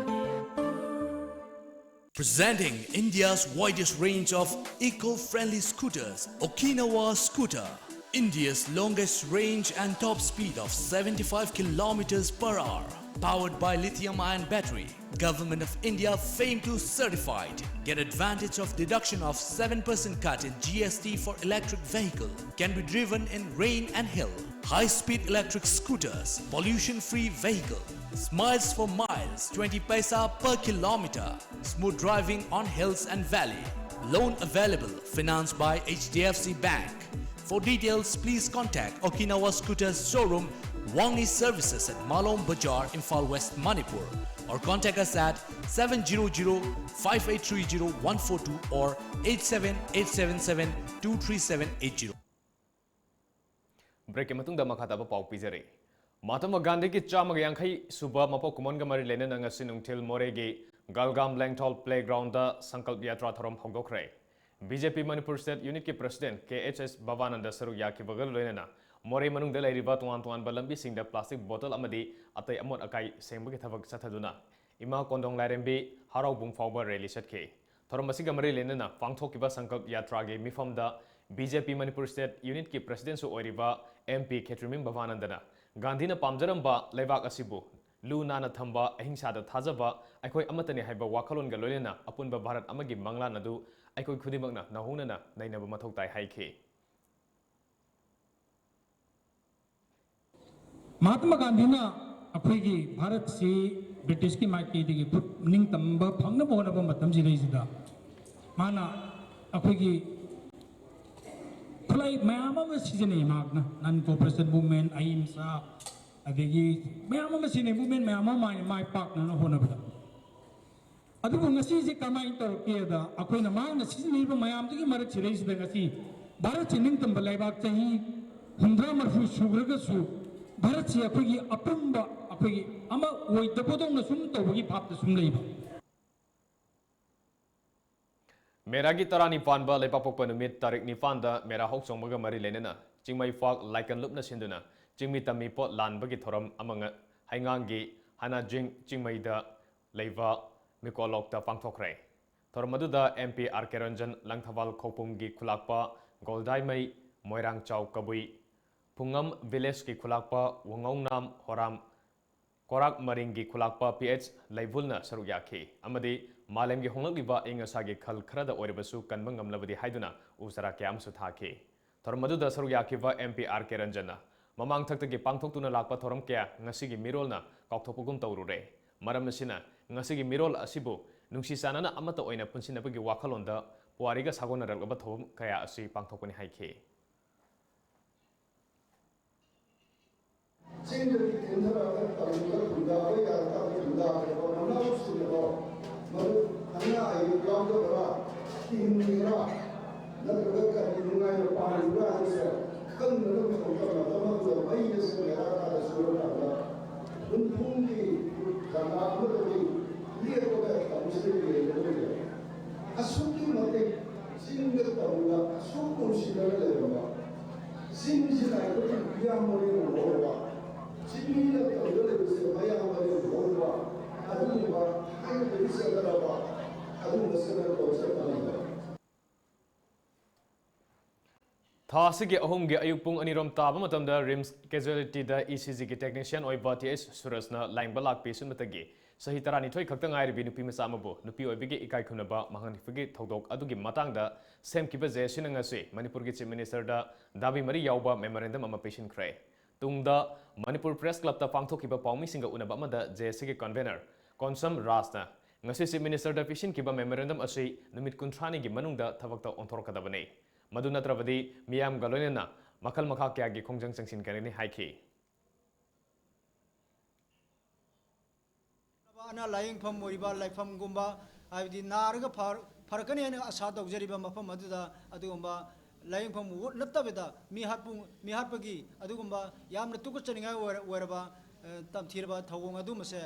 Presenting India's widest range of eco-friendly scooters, Okinawa Scooter. India's longest range and top speed of seventy-five kilometers per hour. Powered by lithium-ion battery. Government of India FAME two certified. Get advantage of deduction of seven percent cut in G S T for electric vehicle. Can be driven in rain and hail. High-speed electric scooters, pollution-free vehicle. Smiles for miles, twenty paisa per kilometer. Smooth driving on hills and valley. Loan available, financed by H D F C Bank. For details, please contact Okinawa Scooters showroom, Wangni Services at Malom Bazaar, Imphal West, Manipur, or contact us at seven zero zero five eight three zero one four two or eight seven eight seven seven two three seven eight zero. ꯕ꯭ꯔꯦꯛꯀꯤ ꯃꯇꯨꯡꯗ ꯃꯈꯥ ꯇꯥꯕ ꯄꯥꯎ ꯄꯤꯖꯔꯤ꯫ ꯃꯍꯥꯇꯃꯥ ꯒꯥꯟꯙꯤꯒꯤ ꯆꯥꯝꯃꯒ ꯌꯥꯡꯈꯩ ꯁꯨꯕ ꯃꯄꯣꯛ ꯀꯨꯝꯑꯣꯟꯒ ꯃꯔꯤ ꯂꯩꯅꯅ ꯉꯁꯤ ꯅꯨꯡꯊꯤꯜ ꯃꯣꯔꯦꯒꯤ ꯒꯜꯒꯥꯝ ꯂꯦꯡꯊꯣꯜ ꯄ꯭ꯂꯦꯒ꯭ꯔꯥꯎꯟꯗ ꯁꯪꯀꯜꯞ ꯌꯥꯇ꯭ꯔꯥ ꯊꯧꯔꯝ ꯍꯧꯗꯣꯛꯈ꯭ꯔꯦ꯫ ꯕꯤ ꯖꯦ ꯄꯤ ꯃꯅꯤꯄꯨꯔ ꯁ꯭ꯇꯦꯠ ꯌꯨꯅꯤꯠꯀꯤ ꯄ꯭ꯔꯁꯤꯗꯦꯟꯠ ꯀꯦ ꯑꯩꯆ ꯑꯦꯁ ꯚꯕꯥꯅꯟꯗ ꯁꯔꯨꯛ ꯌꯥꯈꯤꯕꯒ ꯂꯣꯏꯅꯅ ꯃꯣꯔꯦ ꯃꯅꯨꯡꯗ ꯂꯩꯔꯤꯕ ꯇꯣꯉꯥꯟ ꯇꯣꯉꯥꯟꯕ ꯂꯝꯕꯤꯁꯤꯡꯗ ꯄ꯭ꯂꯥꯁꯇꯤꯛ ꯕꯣꯇꯜ ꯑꯃꯗꯤ ꯑꯇꯩ ꯑꯃꯣꯠ ꯑꯀꯥꯏ ꯁꯦꯡꯕꯒꯤ ꯊꯕꯛ ꯆꯠꯊꯗꯨꯅ ꯏꯃꯥ ꯀꯣꯟꯗꯣꯡ ꯂꯥꯏꯔꯦꯝꯕꯤ ꯍꯔꯥꯎꯕꯨꯡ ꯐꯥꯎꯕ ꯔꯦꯂꯤ ꯆꯠꯈꯤ꯫ ꯊꯧꯔꯝ ꯑꯁꯤꯒ ꯃꯔꯤ ꯂꯩꯅꯅ ꯄꯥꯡꯊꯣꯛꯈꯤꯕ ꯁꯪꯀꯜꯞ ꯌꯥꯇ꯭ꯔꯥꯒꯤ ꯃꯤꯐꯝꯗ ꯕꯤ ꯖꯦ ꯄꯤ ꯃꯅꯤꯄꯨꯔ ꯁ꯭ꯇꯦꯠ ꯌꯨꯅꯤꯠꯀꯤ ꯄ꯭ꯔꯁꯤꯗꯦꯟꯠꯁꯨ ꯑꯣꯏꯔꯤꯕ ꯑꯦꯝ ꯄꯤ ꯈꯦꯇ꯭ꯔꯤꯃꯌꯨꯝ ꯚꯕꯥꯅꯟꯗꯅ ꯒꯥꯟꯙꯤꯅ ꯄꯥꯝꯖꯔꯝꯕ ꯂꯩꯕꯥꯛ ꯑꯁꯤꯕꯨ ꯂꯨ ꯅꯥꯟꯅ ꯊꯝꯕ, ꯑꯍꯤꯡꯁꯥꯗ ꯊꯥꯖꯕ, ꯑꯩꯈꯣꯏ ꯑꯃꯠꯇꯅꯤ ꯍꯥꯏꯕ ꯋꯥꯈꯜꯂꯣꯟꯒ ꯂꯣꯏꯅꯅ ꯑꯄꯨꯟꯕ ꯚꯥꯔꯠ ꯑꯃꯒꯤ ꯃꯪꯂꯥꯟ ꯑꯗꯨ ꯑꯩꯈꯣꯏ ꯈꯨꯗꯤꯡꯃꯛꯅ ꯅꯧꯍꯧꯅꯅ ꯅꯩꯅꯕ ꯃꯊꯧ ꯇꯥꯏ ꯍꯥꯏꯈꯤ꯫ ꯃꯍꯥꯇꯃꯥ ꯒꯥꯟꯙꯤꯅ ꯑꯩꯈꯣꯏꯒꯤ ꯚꯥꯔꯠꯁꯤ ꯕ꯭ꯔꯤꯇꯤꯁꯀꯤ ꯃꯥꯏꯀꯩꯗꯒꯤ ꯈꯨꯠ ꯅꯤꯡꯇꯝꯕ ꯐꯪꯅꯕ ꯍꯣꯠꯅꯕ ꯃꯇꯝꯁꯤꯗꯩꯁꯤꯗ ꯃꯥꯅ ꯑꯩꯈꯣꯏꯒꯤ ꯈꯨꯠꯂꯥꯏ ꯃꯌꯥꯝ ꯑꯃ ꯁꯤꯖꯤꯟꯅꯩ꯫ ꯃꯍꯥꯛꯅ ꯅꯟ ꯀꯣꯑꯣꯄꯔꯦꯁꯟ ꯃꯨꯚꯃꯦꯟ, ꯑꯍꯤꯡꯁꯥ, ꯑꯗꯒꯤ ꯃꯌꯥꯝ ꯑꯃ ꯁꯤꯖꯤꯟꯅꯩ, ꯃꯨꯚꯃꯦꯟ ꯃꯌꯥꯝ ꯑꯃ ꯃꯥꯏ ꯃꯥꯏ ꯄꯥꯛꯅꯅ ꯍꯣꯠꯅꯕꯗ꯫ ꯑꯗꯨꯕꯨ ꯉꯁꯤꯁꯦ ꯀꯃꯥꯏꯅ ꯇꯧꯔꯛꯀꯦꯗ, ꯑꯩꯈꯣꯏꯅ ꯃꯥꯅ ꯁꯤꯖꯤꯟꯅꯔꯤꯕ ꯃꯌꯥꯝꯗꯨꯒꯤ ꯃꯔꯛꯁꯤꯗꯩꯁꯤꯗ ꯉꯁꯤ ꯚꯥꯔꯠꯁꯤ ꯅꯤꯡꯇꯝꯕ ꯂꯩꯕꯥꯛ ꯆꯍꯤ ꯍꯨꯝꯗ꯭ꯔꯥ ꯃꯔꯤꯐꯨ ꯁꯨꯈ꯭ꯔꯒꯁꯨ ꯚꯥꯔꯠꯁꯤ ꯑꯩꯈꯣꯏꯒꯤ ꯑꯄꯨꯝꯕ ꯑꯩꯈꯣꯏꯒꯤ ꯑꯃ ꯑꯣꯏꯗꯕꯗꯧꯅ ꯁꯨꯝ ꯇꯧꯕꯒꯤ ꯚꯥꯞꯇ ꯁꯨꯝ ꯂꯩꯕ꯫ ꯃꯦꯔꯥꯒꯤ ꯇꯔꯥꯅꯤꯄꯥꯟꯕ ꯂꯩꯕꯥꯛꯄꯣꯛꯄ ꯅꯨꯃꯤꯠ ꯇꯥꯔꯤꯛ ꯅꯤꯄꯥꯟꯗ ꯃꯦꯔꯥ ꯍꯧꯆꯣꯡꯕꯒ ꯃꯔꯤ ꯂꯩꯅꯅ ꯆꯤꯡꯃꯩ ꯐꯥꯛ ꯂꯥꯏꯀꯟ ꯂꯨꯞꯅ ꯁꯤꯟꯗꯨꯅ ꯆꯤꯡꯃꯤ ꯇꯝꯃꯤ ꯄꯣꯠ ꯂꯥꯟꯕꯒꯤ ꯊꯧꯔꯝ ꯑꯃ ꯉ-, ꯍꯩꯉꯥꯡꯒꯤ ꯍꯥꯅꯥꯖꯤꯡ ꯆꯤꯡꯃꯩꯗ ꯂꯩꯕ ꯃꯤꯀꯣꯂꯣꯛꯇ ꯄꯥꯡꯊꯣꯛꯈ꯭ꯔꯦ꯫ ꯊꯧꯔꯝ ꯑꯗꯨꯗ M P R K Ranjan, Langthabal ꯈꯧꯄꯨꯝꯒꯤ ꯈꯨꯂꯥꯛꯄ ꯒꯣꯜꯗꯥꯏꯃꯩ, ꯃꯣꯏꯔꯥꯡ ꯆꯥꯎ ꯀꯕꯨꯏ, ꯐꯨꯡꯉꯝ village ꯀꯤ ꯈꯨꯂꯥꯛꯄ ꯋꯥꯉꯧꯅꯥꯝ ꯍꯣꯔꯥꯝ, ꯀꯣꯔꯥꯛ ꯃꯔꯤꯡꯒꯤ ꯈꯨꯂꯥꯛꯄ P H ꯂꯩꯕꯨꯜꯅ ꯁꯔꯨꯛ ꯌꯥꯈꯤ ꯑꯃꯗꯤ ꯃꯥꯂꯦꯝꯒꯤ ꯍꯣꯡꯂꯛꯂꯤꯕ ꯑꯏꯪ ꯑꯁꯥꯒꯤ ꯈꯜ ꯈꯔꯗ ꯑꯣꯏꯔꯕꯁꯨ ꯀꯟꯕ ꯉꯝꯂꯕꯗꯤ ꯍꯥꯏꯗꯨꯅ ꯎ ꯆꯥꯔꯥ ꯀꯌꯥ ꯑꯃꯁꯨ ꯊꯥꯈꯤ꯫ ꯊꯧꯔꯝ ꯑꯗꯨꯗ ꯁꯔꯨꯛ ꯌꯥꯈꯤꯕ M P R K Ranjan ꯅ ꯃꯃꯥꯡ ꯊꯛꯇꯒꯤ ꯄꯥꯡꯊꯣꯛꯇꯨꯅ ꯂꯥꯛꯄ ꯊꯧꯔꯝ ꯀꯌꯥ ꯉꯁꯤꯒꯤ ꯃꯤꯔꯣꯜꯅ ꯀꯥꯎꯊꯣꯛꯄꯒꯨꯝ ꯇꯧꯔꯨꯔꯦ꯫ ꯃꯔꯝ ꯑꯁꯤꯅ ꯉꯁꯤꯒꯤ ꯃꯤꯔꯣꯜ ꯑꯁꯤꯕꯨ ꯅꯨꯡꯁꯤ ꯆꯥꯟꯅꯅ ꯑꯃꯠꯇ ꯑꯣꯏꯅ ꯄꯨꯟꯁꯤꯟꯅꯕꯒꯤ ꯋꯥꯈꯜꯂꯣꯟꯗ ꯄꯨꯋꯥꯔꯤꯒ ꯁꯥꯒꯣꯟꯅꯔꯛꯂꯕ ꯊꯧꯔꯝ ꯀꯌꯥ ꯑꯁꯤ ꯄꯥꯡꯊꯣꯛꯄꯅꯤ ꯍꯥꯏꯈꯤ꯫ ꯆꯤꯡꯗꯒꯤ ꯊꯦꯡꯊꯔꯛꯑꯒ ꯇꯝꯗ ꯈꯨꯟꯗꯥꯕ ꯌꯥꯔꯀꯥꯟꯗ ꯈꯨꯟꯗꯥꯈ꯭ꯔꯕ ꯃꯅꯥꯎꯁꯤꯡ ꯑꯗꯣ ꯃꯗꯨ ꯑꯅꯥ ꯑꯌꯦꯛ ꯌꯥꯎꯗꯕ꯭ꯔꯥ, ꯍꯤꯡꯂꯤꯕ꯭ꯔꯥ, ꯅꯠꯇ꯭ꯔꯒ ꯀꯔꯤ ꯅꯨꯡꯉꯥꯏꯅ ꯄꯥꯟꯕ꯭ꯔꯥ ꯍꯥꯏꯕꯁꯦ ꯈꯪꯗꯅꯕꯒꯤꯗꯃꯛꯇ ꯃꯇꯝ ꯑꯗꯨꯗ ꯃꯩ ꯑꯁꯤ ꯃꯦꯔꯥ ꯀꯥꯗ ꯁꯨꯔꯀꯥꯟꯗ ꯍꯨꯟꯐꯨꯝꯒꯤ ꯖꯒꯥ ꯑꯃꯗꯒꯤ ꯂꯦꯞꯄꯒ ꯇꯝꯁꯤꯗ ꯌꯦꯡꯂꯒ ꯑꯁꯨꯛꯀꯤ ꯃꯇꯤꯛ ꯆꯤꯡꯗ ꯇꯝꯗ ꯑꯁꯨꯛ ꯅꯨꯡꯁꯤꯅꯅ ꯂꯩꯔꯝꯕ ꯆꯤꯡꯁꯤꯅ ꯑꯩꯈꯣꯏꯒꯤ ꯏꯌꯥꯝꯕꯅꯦꯅ ꯂꯧꯔꯕ, ꯆꯤꯡꯃꯤꯅ ꯇꯧꯔꯒ ꯂꯩꯕꯁꯦ ꯃꯌꯥꯝꯕꯅꯦꯅ ꯂꯧꯔꯕ, ꯑꯗꯨꯒꯨꯝꯕ ꯊꯥꯏꯅꯗꯒꯤ ꯆꯠꯅꯔꯕ ꯑꯗꯨꯒꯨꯝꯕ ꯆꯠꯅꯔꯛꯄ ꯃꯁꯛ ꯑꯃꯅꯤ꯫ ꯊꯥ ꯑꯁꯤꯒꯤ ꯑꯍꯨꯝꯒꯤ ꯑꯌꯨꯛ ꯄꯨꯡ ꯑꯅꯤꯔꯣꯝ ꯇꯥꯕ ꯃꯇꯝꯗ RIMS casualty ꯗ E C G ꯒꯤ technician ꯑꯣꯏꯕ T H ꯁꯨꯔꯖꯅ ꯂꯥꯏꯌꯦꯡꯕ ꯂꯥꯛꯄꯤ ꯁꯨꯞꯅꯇꯒꯤ ꯆꯍꯤ ꯇꯔꯥꯅꯤꯊꯣꯏ ꯈꯛꯇ ꯉꯥꯏꯔꯤꯕꯤ ꯅꯨꯄꯤ ꯃꯆꯥ ꯑꯃꯕꯨ ꯅꯨꯄꯤ ꯑꯣꯏꯕꯒꯤ ꯏꯀꯥꯏ ꯈꯨꯝꯅꯕ ꯃꯥꯡꯍꯟꯈꯤꯕꯒꯤ ꯊꯧꯗꯣꯛ ꯑꯗꯨꯒꯤ ꯃꯇꯥꯡꯗ ꯁꯦꯝꯈꯤꯕ J A C ꯅ ꯉꯁꯤ ꯃꯅꯤꯄꯨꯔꯒꯤ Chief Minister ꯗ ꯗꯥꯕꯤ ꯃꯔꯤ ꯌꯥꯎꯕ memorandum ꯑꯃ ꯄꯤꯁꯤꯟꯈ꯭ꯔꯦ꯫ ꯇꯨꯡꯗ ꯃꯅꯤꯄꯨꯔ Press Club ꯇ ꯄꯥꯡꯊꯣꯛꯈꯤꯕ ꯄꯥꯎꯃꯤꯁꯤꯡꯒ ꯎꯅꯕ ꯑꯃꯗ J A C ꯒꯤ convener ꯀꯣꯟꯁꯝ ꯔꯥꯖꯅ ꯉꯁꯤ Chief Minister ꯗ ꯄꯤꯁꯤꯟꯈꯤꯕ memorandum ꯑꯁꯤ ꯅꯨꯃꯤꯠ ꯀꯨꯟꯊ꯭ꯔꯥꯅꯤꯒꯤ ꯃꯅꯨꯡꯗ ꯊꯕꯛꯇ ꯑꯣꯟꯊꯣꯔꯛꯀꯗꯕꯅꯤ꯫ ꯃꯗꯨ ꯅꯠꯇ꯭ꯔꯕꯗꯤ ꯃꯤꯌꯥꯝꯒ ꯂꯣꯏꯅꯅ ꯃꯈꯜ ꯃꯈꯥ ꯀꯌꯥꯒꯤ ꯈꯣꯡꯖꯪ ꯆꯪꯁꯤꯟꯒꯅꯤ ꯍꯥꯏꯈꯤ꯫ ꯑꯅꯥ ꯂꯥꯌꯦꯡꯐꯝ ꯑꯣꯏꯔꯤꯕ ꯂꯥꯏꯐꯝꯒꯨꯝꯕ, ꯍꯥꯏꯕꯗꯤ ꯅꯥꯔꯒ ꯐꯔ-, ꯐꯔꯛꯀꯅꯤ ꯍꯥꯏꯅ ꯑꯁꯥ ꯇꯧꯖꯔꯤꯕ ꯃꯐꯝ ꯑꯗꯨꯗ ꯑꯗꯨꯒꯨꯝꯕ ꯂꯥꯌꯦꯡꯐꯝ ꯅꯠꯇꯕꯤꯗ ꯃꯤꯍꯥꯠꯄꯨ-, ꯃꯤꯍꯥꯠꯄꯒꯤ ꯑꯗꯨꯒꯨꯝꯕ ꯌꯥꯝꯅ ꯇꯨꯀꯠꯆꯅꯤꯡꯉꯥꯏ ꯑꯣꯏꯔ-, ꯑꯣꯏꯔꯕ, ꯑ, ꯇꯝꯊꯤꯔꯕ ꯊꯧꯑꯣꯡ ꯑꯗꯨꯃꯁꯦ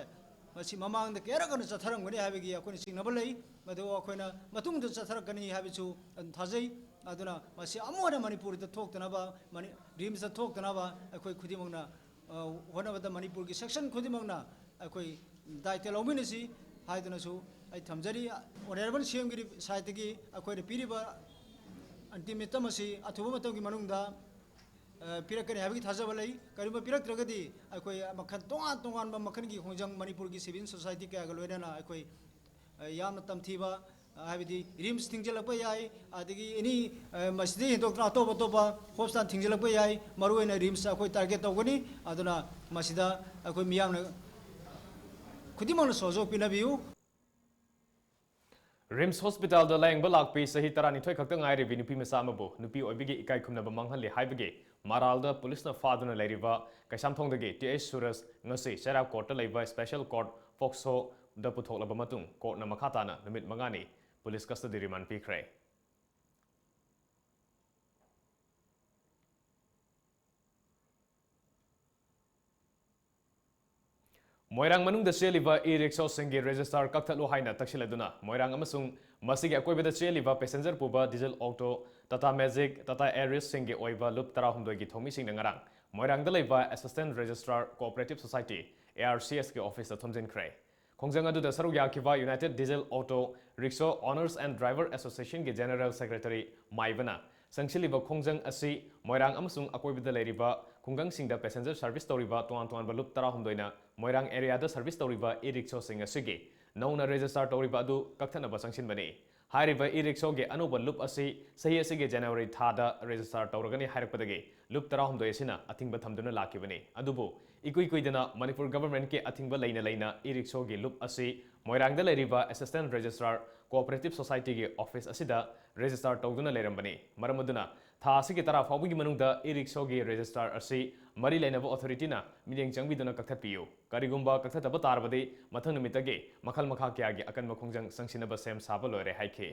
ꯃꯁꯤ ꯃꯃꯥꯡꯗ ꯀꯌꯥꯔꯛ ꯍꯟꯅ ꯆꯠꯊꯔꯝꯒꯅꯤ ꯍꯥꯏꯕꯒꯤ ꯑꯩꯈꯣꯏꯅ ꯆꯤꯡꯅꯕ ꯂꯩ꯫ ꯃꯗꯨ ꯑꯩꯈꯣꯏꯅ ꯃꯇꯨꯡꯗ ꯆꯠꯊꯔꯛꯀꯅꯤ ꯍꯥꯏꯕꯁꯨ ꯑꯗꯨꯝ ꯊꯥꯖꯩ꯫ ꯑꯗꯨꯅ ꯃꯁꯤ ꯑꯃꯨꯛ ꯍꯟꯅ ꯃꯅꯤꯄꯨꯔꯗ ꯊꯣꯛꯇꯅꯕ, ꯃꯅꯤ-, RIMS ꯇ ꯊꯣꯛꯇꯅꯕ ꯑꯩꯈꯣꯏ ꯈꯨꯗꯤꯡꯃꯛꯅ, ꯑ, ꯍꯣꯠꯅꯕꯗ ꯃꯅꯤꯄꯨꯔꯒꯤ section ꯈꯨꯗꯤꯡꯃꯛꯅ ꯑꯩꯈꯣꯏ ꯗꯥꯏꯇ ꯂꯧꯃꯤꯟꯅꯁꯤ ꯍꯥꯏꯗꯨꯅꯁꯨ ꯑꯩ ꯊꯝꯖꯔꯤ꯫ ꯑꯣꯅꯔꯦꯕꯜ ꯁꯤ ꯑꯦꯝꯒꯤ ꯁꯥꯏꯠꯇꯒꯤ ꯑꯩꯈꯣꯏꯅ ꯄꯤꯔꯤꯕ ꯑꯜꯇꯤꯃꯦꯇꯝ ꯑꯁꯤ ꯑꯊꯨꯕ ꯃꯇꯝꯒꯤ ꯃꯅꯨꯡꯗ, ꯑ, ꯄꯤꯔꯛꯀꯅꯤ ꯍꯥꯏꯕꯒꯤ ꯊꯥꯖꯕ ꯂꯩ꯫ ꯀꯔꯤꯒꯨꯝꯕ ꯄꯤꯔꯛꯇ꯭ꯔꯒꯗꯤ ꯑꯩꯈꯣꯏ ꯃꯈꯜ ꯇꯣꯉꯥꯟ ꯇꯣꯉꯥꯟꯕ ꯃꯈꯜꯒꯤ ꯈꯣꯡꯖꯪ ꯃꯅꯤꯄꯨꯔꯒꯤ ꯁꯤꯚꯤꯜ ꯁꯣꯁꯥꯏꯇꯤ ꯀꯌꯥꯒ ꯂꯣꯏꯅꯅ ꯑꯩꯈꯣꯏ, ꯑ, ꯌꯥꯝꯅ ꯇꯝꯊꯤꯕ, ꯑ, ꯍꯥꯏꯕꯗꯤ ꯔꯤꯝꯁ ꯊꯤꯡꯖꯤꯜꯂꯛꯄ ꯌꯥꯏ, ꯑꯗꯒꯤ ꯑꯦꯅꯤ, ꯑ, ꯃꯁꯤꯗꯒꯤ ꯍꯦꯟꯗꯣꯛꯇꯅ ꯑꯇꯣꯞ ꯑꯇꯣꯞꯄ ꯍꯣꯁꯄꯤꯇꯥꯜ ꯊꯤꯡꯖꯤꯜꯂꯛꯄ ꯌꯥꯏ꯫ ꯃꯔꯨꯑꯣꯏꯅ ꯔꯤꯝꯁ ꯑꯩꯈꯣꯏ ꯇꯥꯔꯒꯦꯠ ꯇꯧꯒꯅꯤ꯫ ꯑꯗꯨꯅ ꯃꯁꯤꯗ ꯑꯩꯈꯣꯏ ꯃꯤꯌꯥꯝꯅ ꯈꯨꯗꯤꯡꯃꯛꯅ ꯁꯍꯖꯣꯒ ꯄꯤꯅꯕꯤꯌꯨ꯫ ꯔꯤꯝꯁ ꯍꯣꯁꯄꯤꯇꯥꯜꯗ ꯂꯥꯌꯦꯡꯕ ꯂꯥꯛꯄꯤ ꯆꯍꯤ ꯇꯔꯥꯅꯤꯊꯣꯏ ꯈꯛꯇ ꯉꯥꯏꯔꯤꯕꯤ ꯅꯨꯄꯤ ꯃꯆꯥ ꯑꯃꯕꯨ ꯅꯨꯄꯤ ꯑꯣꯏꯕꯒꯤ ꯏꯀꯥꯏ ꯈꯨꯝꯅꯕ ꯃꯥꯡꯍꯜꯂꯤ ꯍꯥꯏꯕꯒꯤ ꯃꯔꯥꯜꯗ ꯄꯨꯂꯤꯁꯅ ꯐꯥꯗꯨꯅ ꯂꯩꯔꯤꯕ ꯀꯩꯁꯥꯝꯊꯣꯡꯗꯒꯤ ꯇꯤ ꯑꯩꯆ ꯁꯨꯔꯖ ꯉꯁꯤ ꯆꯩꯔꯥꯛ ꯀꯣꯔꯠꯇ ꯂꯩꯕ ꯁ꯭ꯄꯦꯁꯦꯜ ꯀꯣꯔꯠ ꯐꯣꯛꯁꯣꯗ ꯄꯨꯊꯣꯛꯂꯕ ꯃꯇꯨꯡ ꯀꯣꯔꯠꯅ ꯃꯈꯥ ꯇꯥꯅ ꯅꯨꯃꯤꯠ ꯃꯉꯥꯅꯤ ꯄꯨꯂꯤꯁ ꯀꯁꯇꯗꯤ ꯔꯤꯃꯥꯟ ꯄꯤꯈ꯭ꯔꯦ꯫ ꯃꯣꯏꯔꯥꯡ ꯃꯅꯨꯡꯗ ꯆꯦꯜꯂꯤꯕ ꯏ ꯔꯤꯛꯁꯣꯁꯤꯡꯒꯤ ꯔꯦꯖꯤꯁꯇꯥꯔ ꯀꯛꯊꯠꯂꯨ ꯍꯥꯏꯅ ꯇꯛꯁꯤꯜꯂꯗꯨꯅ ꯃꯣꯏꯔꯥꯡ ꯑꯃꯁꯨꯡ ꯃꯁꯤꯒꯤ ꯑꯀꯣꯏꯕꯗ ꯆꯦꯜꯂꯤꯕ ꯄꯦꯁꯦꯟꯖꯔ ꯄꯨꯕ diesel auto, Tata magic, Tata ꯑꯦꯔꯤꯁꯁꯤꯡꯒꯤ ꯑꯣꯏꯕ ꯂꯨꯞ ꯇꯔꯥꯍꯨꯝꯗꯣꯏꯒꯤ ꯊꯧꯃꯤꯁꯤꯡꯅ ꯉꯔꯥꯡ ꯃꯣꯏꯔꯥꯡꯗ ꯂꯩꯕ assistant registrar cooperative society, A R C ꯑꯦꯁꯀꯤ ꯑꯣꯐꯤꯁꯇ ꯊꯣꯝꯖꯤꯟꯈ꯭ꯔꯦ꯫ ꯈꯣꯡꯖꯪ ꯑꯗꯨꯗ ꯁꯔꯨꯛ ꯌꯥꯈꯤꯕ united diesel auto rickshaw owners and driver ꯑꯦꯁꯣꯁꯤꯌꯦꯁꯟꯒꯤ ꯖꯦꯅꯔꯦꯜ ꯁꯦꯀ꯭ꯔꯦꯇꯔꯤ ꯃꯥꯏꯕꯅ ꯆꯪꯁꯤꯜꯂꯤꯕ ꯈꯣꯡꯖꯪ ꯑꯁꯤ ꯃꯣꯏꯔꯥꯡ ꯑꯃꯁꯨꯡ ꯑꯀꯣꯏꯕꯗ ꯂꯩꯔꯤꯕ ꯈꯨꯡꯒꯪꯁꯤꯡꯗ ꯄꯦꯁꯦꯟꯖꯔ ꯁꯔꯚꯤꯁ ꯇꯧꯔꯤꯕ ꯇꯣꯉꯥꯟ ꯇꯣꯉꯥꯟꯕ ꯂꯨꯞ ꯇꯔꯥꯍꯨꯝꯗꯣꯏꯅ ꯃꯣꯏꯔꯥꯡ ꯑꯦꯔꯤꯌꯥꯗ ꯁꯔꯚꯤꯁ ꯇꯧꯔꯤꯕ ꯏ ꯔꯤꯛꯁꯣꯁꯤꯡ ꯑꯁꯤꯒꯤ ꯅꯧꯅ ꯔꯦꯖꯤꯁꯇꯥꯔ ꯇꯧꯔꯤꯕ ꯑꯗꯨ ꯀꯛꯊꯠꯅꯕ ꯆꯪꯁꯤꯟꯕꯅꯤ꯫ ꯍꯥꯏꯔꯤꯕ ꯏ ꯔꯤꯛꯁꯣꯒꯤ ꯑꯅꯧꯕ ꯂꯨꯞ ꯑꯁꯤ ꯆꯍꯤ ꯑꯁꯤꯒꯤ ꯖꯅꯋꯥꯔꯤ ꯊꯥꯗ ꯔꯦꯖꯤꯁꯇꯥꯔ ꯇꯧꯔꯒꯅꯤ ꯍꯥꯏꯔꯛꯄꯗꯒꯤ ꯂꯨꯞ ꯇꯔꯥꯍꯨꯝꯗꯣꯏ ꯑꯁꯤꯅ ꯑꯊꯤꯡꯕ ꯊꯝꯗꯨꯅ ꯂꯥꯛꯈꯤꯕꯅꯤ꯫ ꯑꯗꯨꯕꯨ ꯏꯀꯨꯏ ꯀꯨꯏꯗꯅ ꯃꯅꯤꯄꯨꯔ ꯒꯚꯔꯟꯃꯦꯟꯠꯀꯤ ꯑꯊꯤꯡꯕ ꯂꯩꯅ ꯂꯩꯅ ꯏ ꯔꯤꯛꯁꯣꯒꯤ ꯂꯨꯞ ꯑꯁꯤ ꯃꯣꯏꯔꯥꯡꯗ ꯂꯩꯔꯤꯕ ꯑꯦꯁꯤꯁꯇꯦꯟꯠ ꯔꯦꯖꯤꯁꯇ꯭ꯔꯥꯔ ꯀꯣꯑꯣꯄꯔꯦꯇꯤꯚ ꯁꯣꯁꯥꯏꯇꯤꯒꯤ ꯑꯣꯐꯤꯁ ꯑꯁꯤꯗ ꯔꯦꯖꯤꯁꯇꯥꯔ ꯇꯧꯗꯨꯅ ꯂꯩꯔꯝꯕꯅꯤ꯫ ꯃꯔꯝ ꯑꯗꯨꯅ ꯊꯥ ꯑꯁꯤꯒꯤ ꯇꯔꯥ ꯐꯥꯎꯕꯒꯤ ꯃꯅꯨꯡꯗ ꯏ ꯔꯤꯛꯁꯣꯒꯤ ꯔꯦꯖꯤꯁꯇꯥꯔ ꯑꯁꯤ ꯃꯔꯤ ꯂꯩꯅꯕ ꯑꯣꯊꯣꯔꯤꯇꯤꯅ ꯃꯤꯠꯌꯦꯡ ꯆꯪꯕꯤꯗꯨꯅ ꯀꯛꯊꯠꯄꯤꯌꯨ꯫ ꯀꯔꯤꯒꯨꯝꯕ ꯀꯛꯊꯠꯇꯕ ꯇꯥꯔꯕꯗꯤ ꯃꯊꯪ ꯅꯨꯃꯤꯠꯇꯒꯤ ꯃꯈꯜ ꯃꯈꯥ ꯀꯌꯥꯒꯤ ꯑꯀꯟꯕ ꯈꯣꯡꯖꯪ ꯆꯪꯁꯤꯟꯅꯕ ꯁꯦꯝ ꯁꯥꯕ ꯂꯣꯏꯔꯦ ꯍꯥꯏꯈꯤ꯫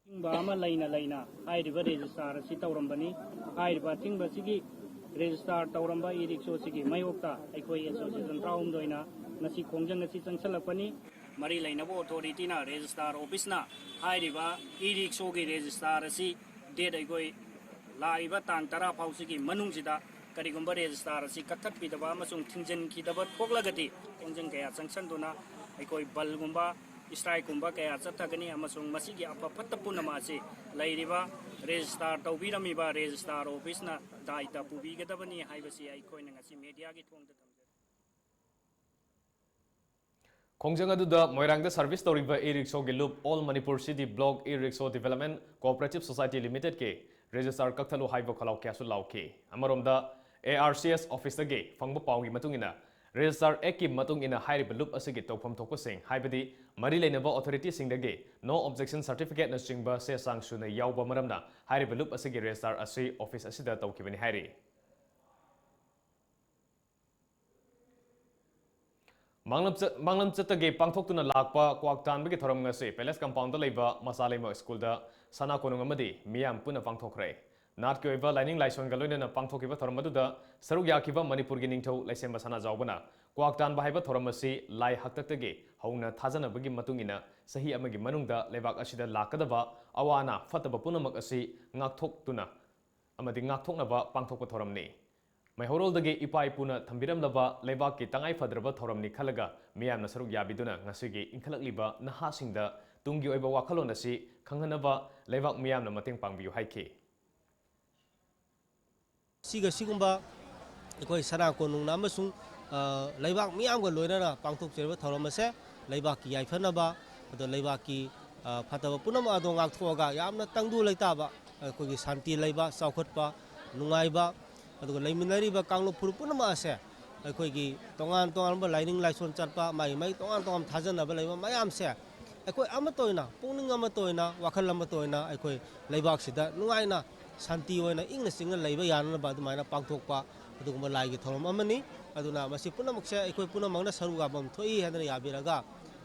ꯑꯊꯤꯡꯕ ꯑꯃ ꯂꯩꯅ ꯂꯩꯅ ꯍꯥꯏꯔꯤꯕ ꯔꯦꯖꯤꯁꯇꯥꯔ ꯑꯁꯤ ꯇꯧꯔꯝꯕꯅꯤ꯫ ꯍꯥꯏꯔꯤꯕ ꯑꯊꯤꯡꯕ ꯑꯁꯤꯒꯤ ꯔꯦꯖꯤꯁꯇꯥꯔ ꯇꯧꯔꯝꯕ ꯏ ꯔꯤꯛꯁꯣꯁꯤꯒꯤ ꯃꯥꯌꯣꯛꯇ ꯑꯩꯈꯣꯏ ꯑꯦꯁꯣꯁꯤꯌꯦꯁꯟ ꯇꯔꯥꯍꯨꯝꯗꯣꯏꯅ ꯉꯁꯤ ꯈꯣꯡꯖꯪ ꯑꯁꯤ ꯆꯪꯁꯤꯜꯂꯛꯄꯅꯤ꯫ ꯃꯔꯤ ꯂꯩꯅꯕ ꯑꯣꯊꯣꯔꯤꯇꯤꯅ ꯔꯦꯖꯤꯁꯇꯥꯔ ꯑꯣꯐꯤꯁꯅ ꯍꯥꯏꯔꯤꯕ ꯏ ꯔꯤꯛꯁꯣꯒꯤ ꯔꯦꯖꯤꯁꯇꯥꯔ ꯑꯁꯤ ꯗꯦꯠ ꯑꯩꯈꯣꯏ ꯂꯥꯛꯏꯕ ꯇꯥꯡ ꯇꯔꯥ ꯐꯥꯎꯁꯤꯒꯤ ꯃꯅꯨꯡꯁꯤꯗ ꯀꯔꯤꯒꯨꯝꯕ ꯔꯦꯖꯤꯁꯇꯥꯔ ꯑꯁꯤ ꯀꯛꯊꯠꯄꯤꯗꯕ ꯑꯃꯁꯨꯡ ꯊꯤꯡꯖꯤꯟꯈꯤꯗꯕ ꯊꯣꯛꯂꯒꯗꯤ ꯈꯣꯡꯖꯪ ꯀꯌꯥ ꯆꯪꯁꯤꯟꯗꯨꯅ ꯑꯩꯈꯣꯏ ꯕꯟꯒꯨꯝꯕ, ꯏꯁꯇ꯭ꯔꯥꯏꯛꯀꯨꯝꯕ ꯀꯌꯥ ꯆꯠꯊꯒꯅꯤ ꯑꯃꯁꯨꯡ ꯃꯁꯤꯒꯤ ꯑꯐ ꯐꯠꯇ ꯄꯨꯝꯅꯃꯛ ꯑꯁꯤ ꯂꯩꯔꯤꯕ ꯔꯦꯖꯤꯁꯇꯥꯔ ꯇꯧꯕꯤꯔꯝꯃꯤꯕ ꯔꯦꯖꯤꯁꯇꯥꯔ ꯑꯣꯐꯤꯁꯅ ꯗꯥꯏꯇ ꯄꯨꯕꯤꯒꯗꯕꯅꯤ ꯍꯥꯏꯕꯁꯤ ꯑꯩꯈꯣꯏꯅ ꯉꯁꯤ ꯃꯦꯗꯤꯌꯥꯒꯤ ꯊꯣꯡꯗ ꯊꯝꯖꯔꯤ꯫ ꯈꯣꯡꯖꯪ ꯑꯗꯨꯗ ꯃꯣꯏꯔꯥꯡꯗ ꯁꯔꯚꯤꯁ ꯇꯧꯔꯤꯕ ꯏ ꯔꯤꯛꯁꯣꯒꯤ ꯂꯨꯞ All Manipur City Block E-Rickshaw Development Cooperative Society Limitedꯀꯤ ꯔꯦꯖꯤꯁꯇꯥꯔ ꯀꯛꯊꯠꯂꯨ ꯍꯥꯏꯕ ꯈꯣꯜꯂꯥꯎ ꯀꯌꯥꯁꯨ ꯂꯥꯎꯈꯤ꯫ ꯑꯃꯔꯣꯝꯗ, ARCS officeꯇꯒꯤ ꯐꯪꯕ ꯄꯥꯎꯒꯤ ꯃꯇꯨꯡ ꯏꯟꯅ, ꯔꯦꯖꯤꯁꯇꯥꯔ ꯑꯦꯛꯀꯤ ꯃꯇꯨꯡ ꯏꯟꯅ ꯍꯥꯏꯔꯤꯕ ꯂꯨꯞ ꯑꯁꯤꯒꯤ ꯇꯧꯐꯝ ꯊꯣꯛꯄꯁꯤꯡ, ꯍꯥꯏꯕꯗꯤ ꯃꯔꯤ ꯂꯩꯅꯕ authorityꯁꯤꯡꯗꯒꯤ no objection certificateꯅꯆꯤꯡꯕ ꯆꯦ ꯆꯥꯡ ꯁꯨꯅ ꯌꯥꯎꯕ ꯃꯔꯝꯅ ꯍꯥꯏꯔꯤꯕ ꯂꯨꯞ ꯑꯁꯤꯒꯤ ꯔꯦꯖꯤꯁꯇꯥꯔ ꯑꯁꯤ ꯑꯣꯐꯤꯁ ꯑꯁꯤꯗ ꯇꯧꯈꯤꯕꯅꯤ ꯍꯥꯏꯔꯤ꯫ ꯃꯥꯡꯂꯝ ꯆꯠ-, ꯃꯥꯡꯂꯝ ꯆꯠꯇꯒꯤ ꯄꯥꯡꯊꯣꯛꯇꯨꯅ ꯂꯥꯛꯄ ꯀ꯭ꯋꯥꯛ ꯇꯥꯟꯕꯒꯤ ꯊꯧꯔꯝ ꯉꯁꯤ Palace Compoundꯗ ꯂꯩꯕ ꯃꯆꯥ ꯂꯩꯃ ꯁ꯭ꯀꯨꯜꯗ ꯁꯅꯥ ꯀꯣꯅꯨꯡ ꯑꯃꯗꯤ ꯃꯤꯌꯥꯝ ꯄꯨꯟꯅ ꯄꯥꯡꯊꯣꯛꯈ꯭ꯔꯦ꯫ ꯅꯥꯠꯀꯤ ꯑꯣꯏꯕ ꯂꯥꯏꯅꯤꯡ ꯂꯥꯏꯁꯣꯟꯒ ꯂꯣꯏꯅꯅ ꯄꯥꯡꯊꯣꯛꯈꯤꯕ ꯊꯧꯔꯝ ꯑꯗꯨꯗ ꯁꯔꯨꯛ ꯌꯥꯈꯤꯕ ꯃꯅꯤꯄꯨꯔꯒꯤ ꯅꯤꯡꯊꯧ ꯂꯩꯁꯦꯝꯕ ꯁꯅꯥꯖꯥꯎꯕꯅ ꯀ꯭ꯋꯥꯛ ꯇꯥꯟꯕ ꯍꯥꯏꯕ ꯊꯧꯔꯝ ꯑꯁꯤ ꯂꯥꯏ ꯍꯥꯛꯇꯛꯇꯒꯤ ꯍꯧꯅ ꯊꯥꯖꯅꯕꯒꯤ ꯃꯇꯨꯡ ꯏꯟꯅ ꯆꯍꯤ ꯑꯃꯒꯤ ꯃꯅꯨꯡꯗ ꯂꯩꯕꯥꯛ ꯑꯁꯤꯗ ꯂꯥꯛꯀꯗꯕ ꯑꯋꯥ ꯑꯅꯥ ꯐꯠꯇꯕ ꯄꯨꯝꯅꯃꯛ ꯑꯁꯤ ꯉꯥꯛꯊꯣꯛꯇꯨꯅ ꯑꯃꯗꯤ ꯉꯥꯛꯊꯣꯛꯅꯕ ꯄꯥꯡꯊꯣꯛꯄ ꯊꯧꯔꯝꯅꯤ꯫ ꯃꯩꯍꯧꯔꯣꯜꯗꯒꯤ ꯏꯄꯥ ꯏꯄꯨꯅ ꯊꯝꯕꯤꯔꯝꯂꯕ ꯂꯩꯕꯥꯛꯀꯤ ꯇꯉꯥꯏ ꯐꯗ꯭ꯔꯕ ꯊꯧꯔꯝꯅꯤ ꯈꯜꯂꯒ ꯃꯤꯌꯥꯝꯅ ꯁꯔꯨꯛ ꯌꯥꯕꯤꯗꯨꯅ ꯉꯁꯤꯒꯤ ꯏꯟꯈꯠꯂꯛꯂꯤꯕ ꯅꯍꯥꯁꯤꯡꯗ ꯇꯨꯡꯒꯤ ꯑꯣꯏꯕ ꯋꯥꯈꯜꯂꯣꯟ ꯑꯁꯤ ꯈꯪꯍꯟꯅꯕ ꯂꯩꯕꯥꯛ ꯃꯤꯌꯥꯝꯅ ꯃꯇꯦꯡ ꯄꯥꯡꯕꯤꯌꯨ ꯍꯥꯏꯈꯤ꯫ ꯁꯤꯒ ꯁꯤꯒꯨꯝꯕ ꯑꯩꯈꯣꯏ ꯁꯅꯥ ꯀꯣꯅꯨꯡꯅ ꯑꯃꯁꯨꯡ, ꯑ, ꯂꯩꯕꯥꯛ ꯃꯤꯌꯥꯝꯒ ꯂꯣꯏꯅꯅ ꯄꯥꯡꯊꯣꯛꯆꯔꯤꯕ ꯊꯧꯔꯝ ꯑꯁꯦ ꯂꯩꯕꯥꯛꯀꯤ ꯌꯥꯏꯐꯅꯕ, ꯑꯗꯣ ꯂꯩꯕꯥꯛꯀꯤ, ꯑ, ꯐꯠꯇꯕ ꯄꯨꯝꯅꯃꯛ ꯑꯗꯣ ꯉꯥꯛꯊꯣꯛꯑꯒ ꯌꯥꯝꯅ ꯇꯪꯗꯨ ꯂꯩꯇꯥꯕ, ꯑꯩꯈꯣꯏꯒꯤ ꯁꯥꯟꯇꯤ ꯂꯩꯕ, ꯆꯥꯎꯈꯠꯄ, ꯅꯨꯡꯉꯥꯏꯕ, ꯑꯗꯨꯒ ꯂꯩꯃꯤꯟꯅꯔꯤꯕ ꯀꯥꯡꯂꯨꯞ ꯐꯨꯔꯨꯞ ꯄꯨꯝꯅꯃꯛ ꯑꯁꯦ ꯑꯩꯈꯣꯏꯒꯤ ꯇꯣꯉꯥꯟ ꯇꯣꯉꯥꯟꯕ ꯂꯥꯏꯅꯤꯡ ꯂꯥꯏꯁꯣꯟ ꯆꯠꯄ, ꯃꯥꯒꯤ ꯃꯥꯒꯤ ꯇꯣꯉꯥꯟ ꯇꯣꯉꯥꯟꯕ ꯊꯥꯖꯅꯕ ꯂꯩꯕ ꯃꯌꯥꯝꯁꯦ ꯑꯩꯈꯣꯏ ꯑꯃꯠꯇ ꯑꯣꯏꯅ, ꯄꯨꯛꯅꯤꯡ ꯑꯃꯠꯇ ꯑꯣꯏꯅ, ꯋꯥꯈꯜ ꯑꯃꯠꯇ ꯑꯣꯏꯅ ꯑꯩꯈꯣꯏ ꯂꯩꯕꯥꯛꯁꯤꯗ ꯅꯨꯡꯉꯥꯏꯅ, ꯁꯥꯟꯇꯤ ꯑꯣꯏꯅ, ꯏꯪꯅ ꯆꯤꯛꯅ ꯂꯩꯕ ꯌꯥꯅꯅꯕ ꯑꯗꯨꯃꯥꯏꯅ ꯄꯥꯡꯊꯣꯛꯄ ꯑꯗꯨꯒꯨꯝꯕ ꯂꯥꯏꯒꯤ ꯊꯧꯔꯝ ꯑꯃꯅꯤ꯫ ꯑꯗꯨꯅ ꯃꯁꯤ ꯄꯨꯝꯅꯃꯛꯁꯦ ꯑꯩꯈꯣꯏ ꯄꯨꯝꯅꯃꯛꯅ ꯁꯔꯨꯛ ꯌꯥꯐꯝ ꯊꯣꯛꯏ ꯍꯥꯏꯗꯅ ꯌꯥꯕꯤꯔꯒ,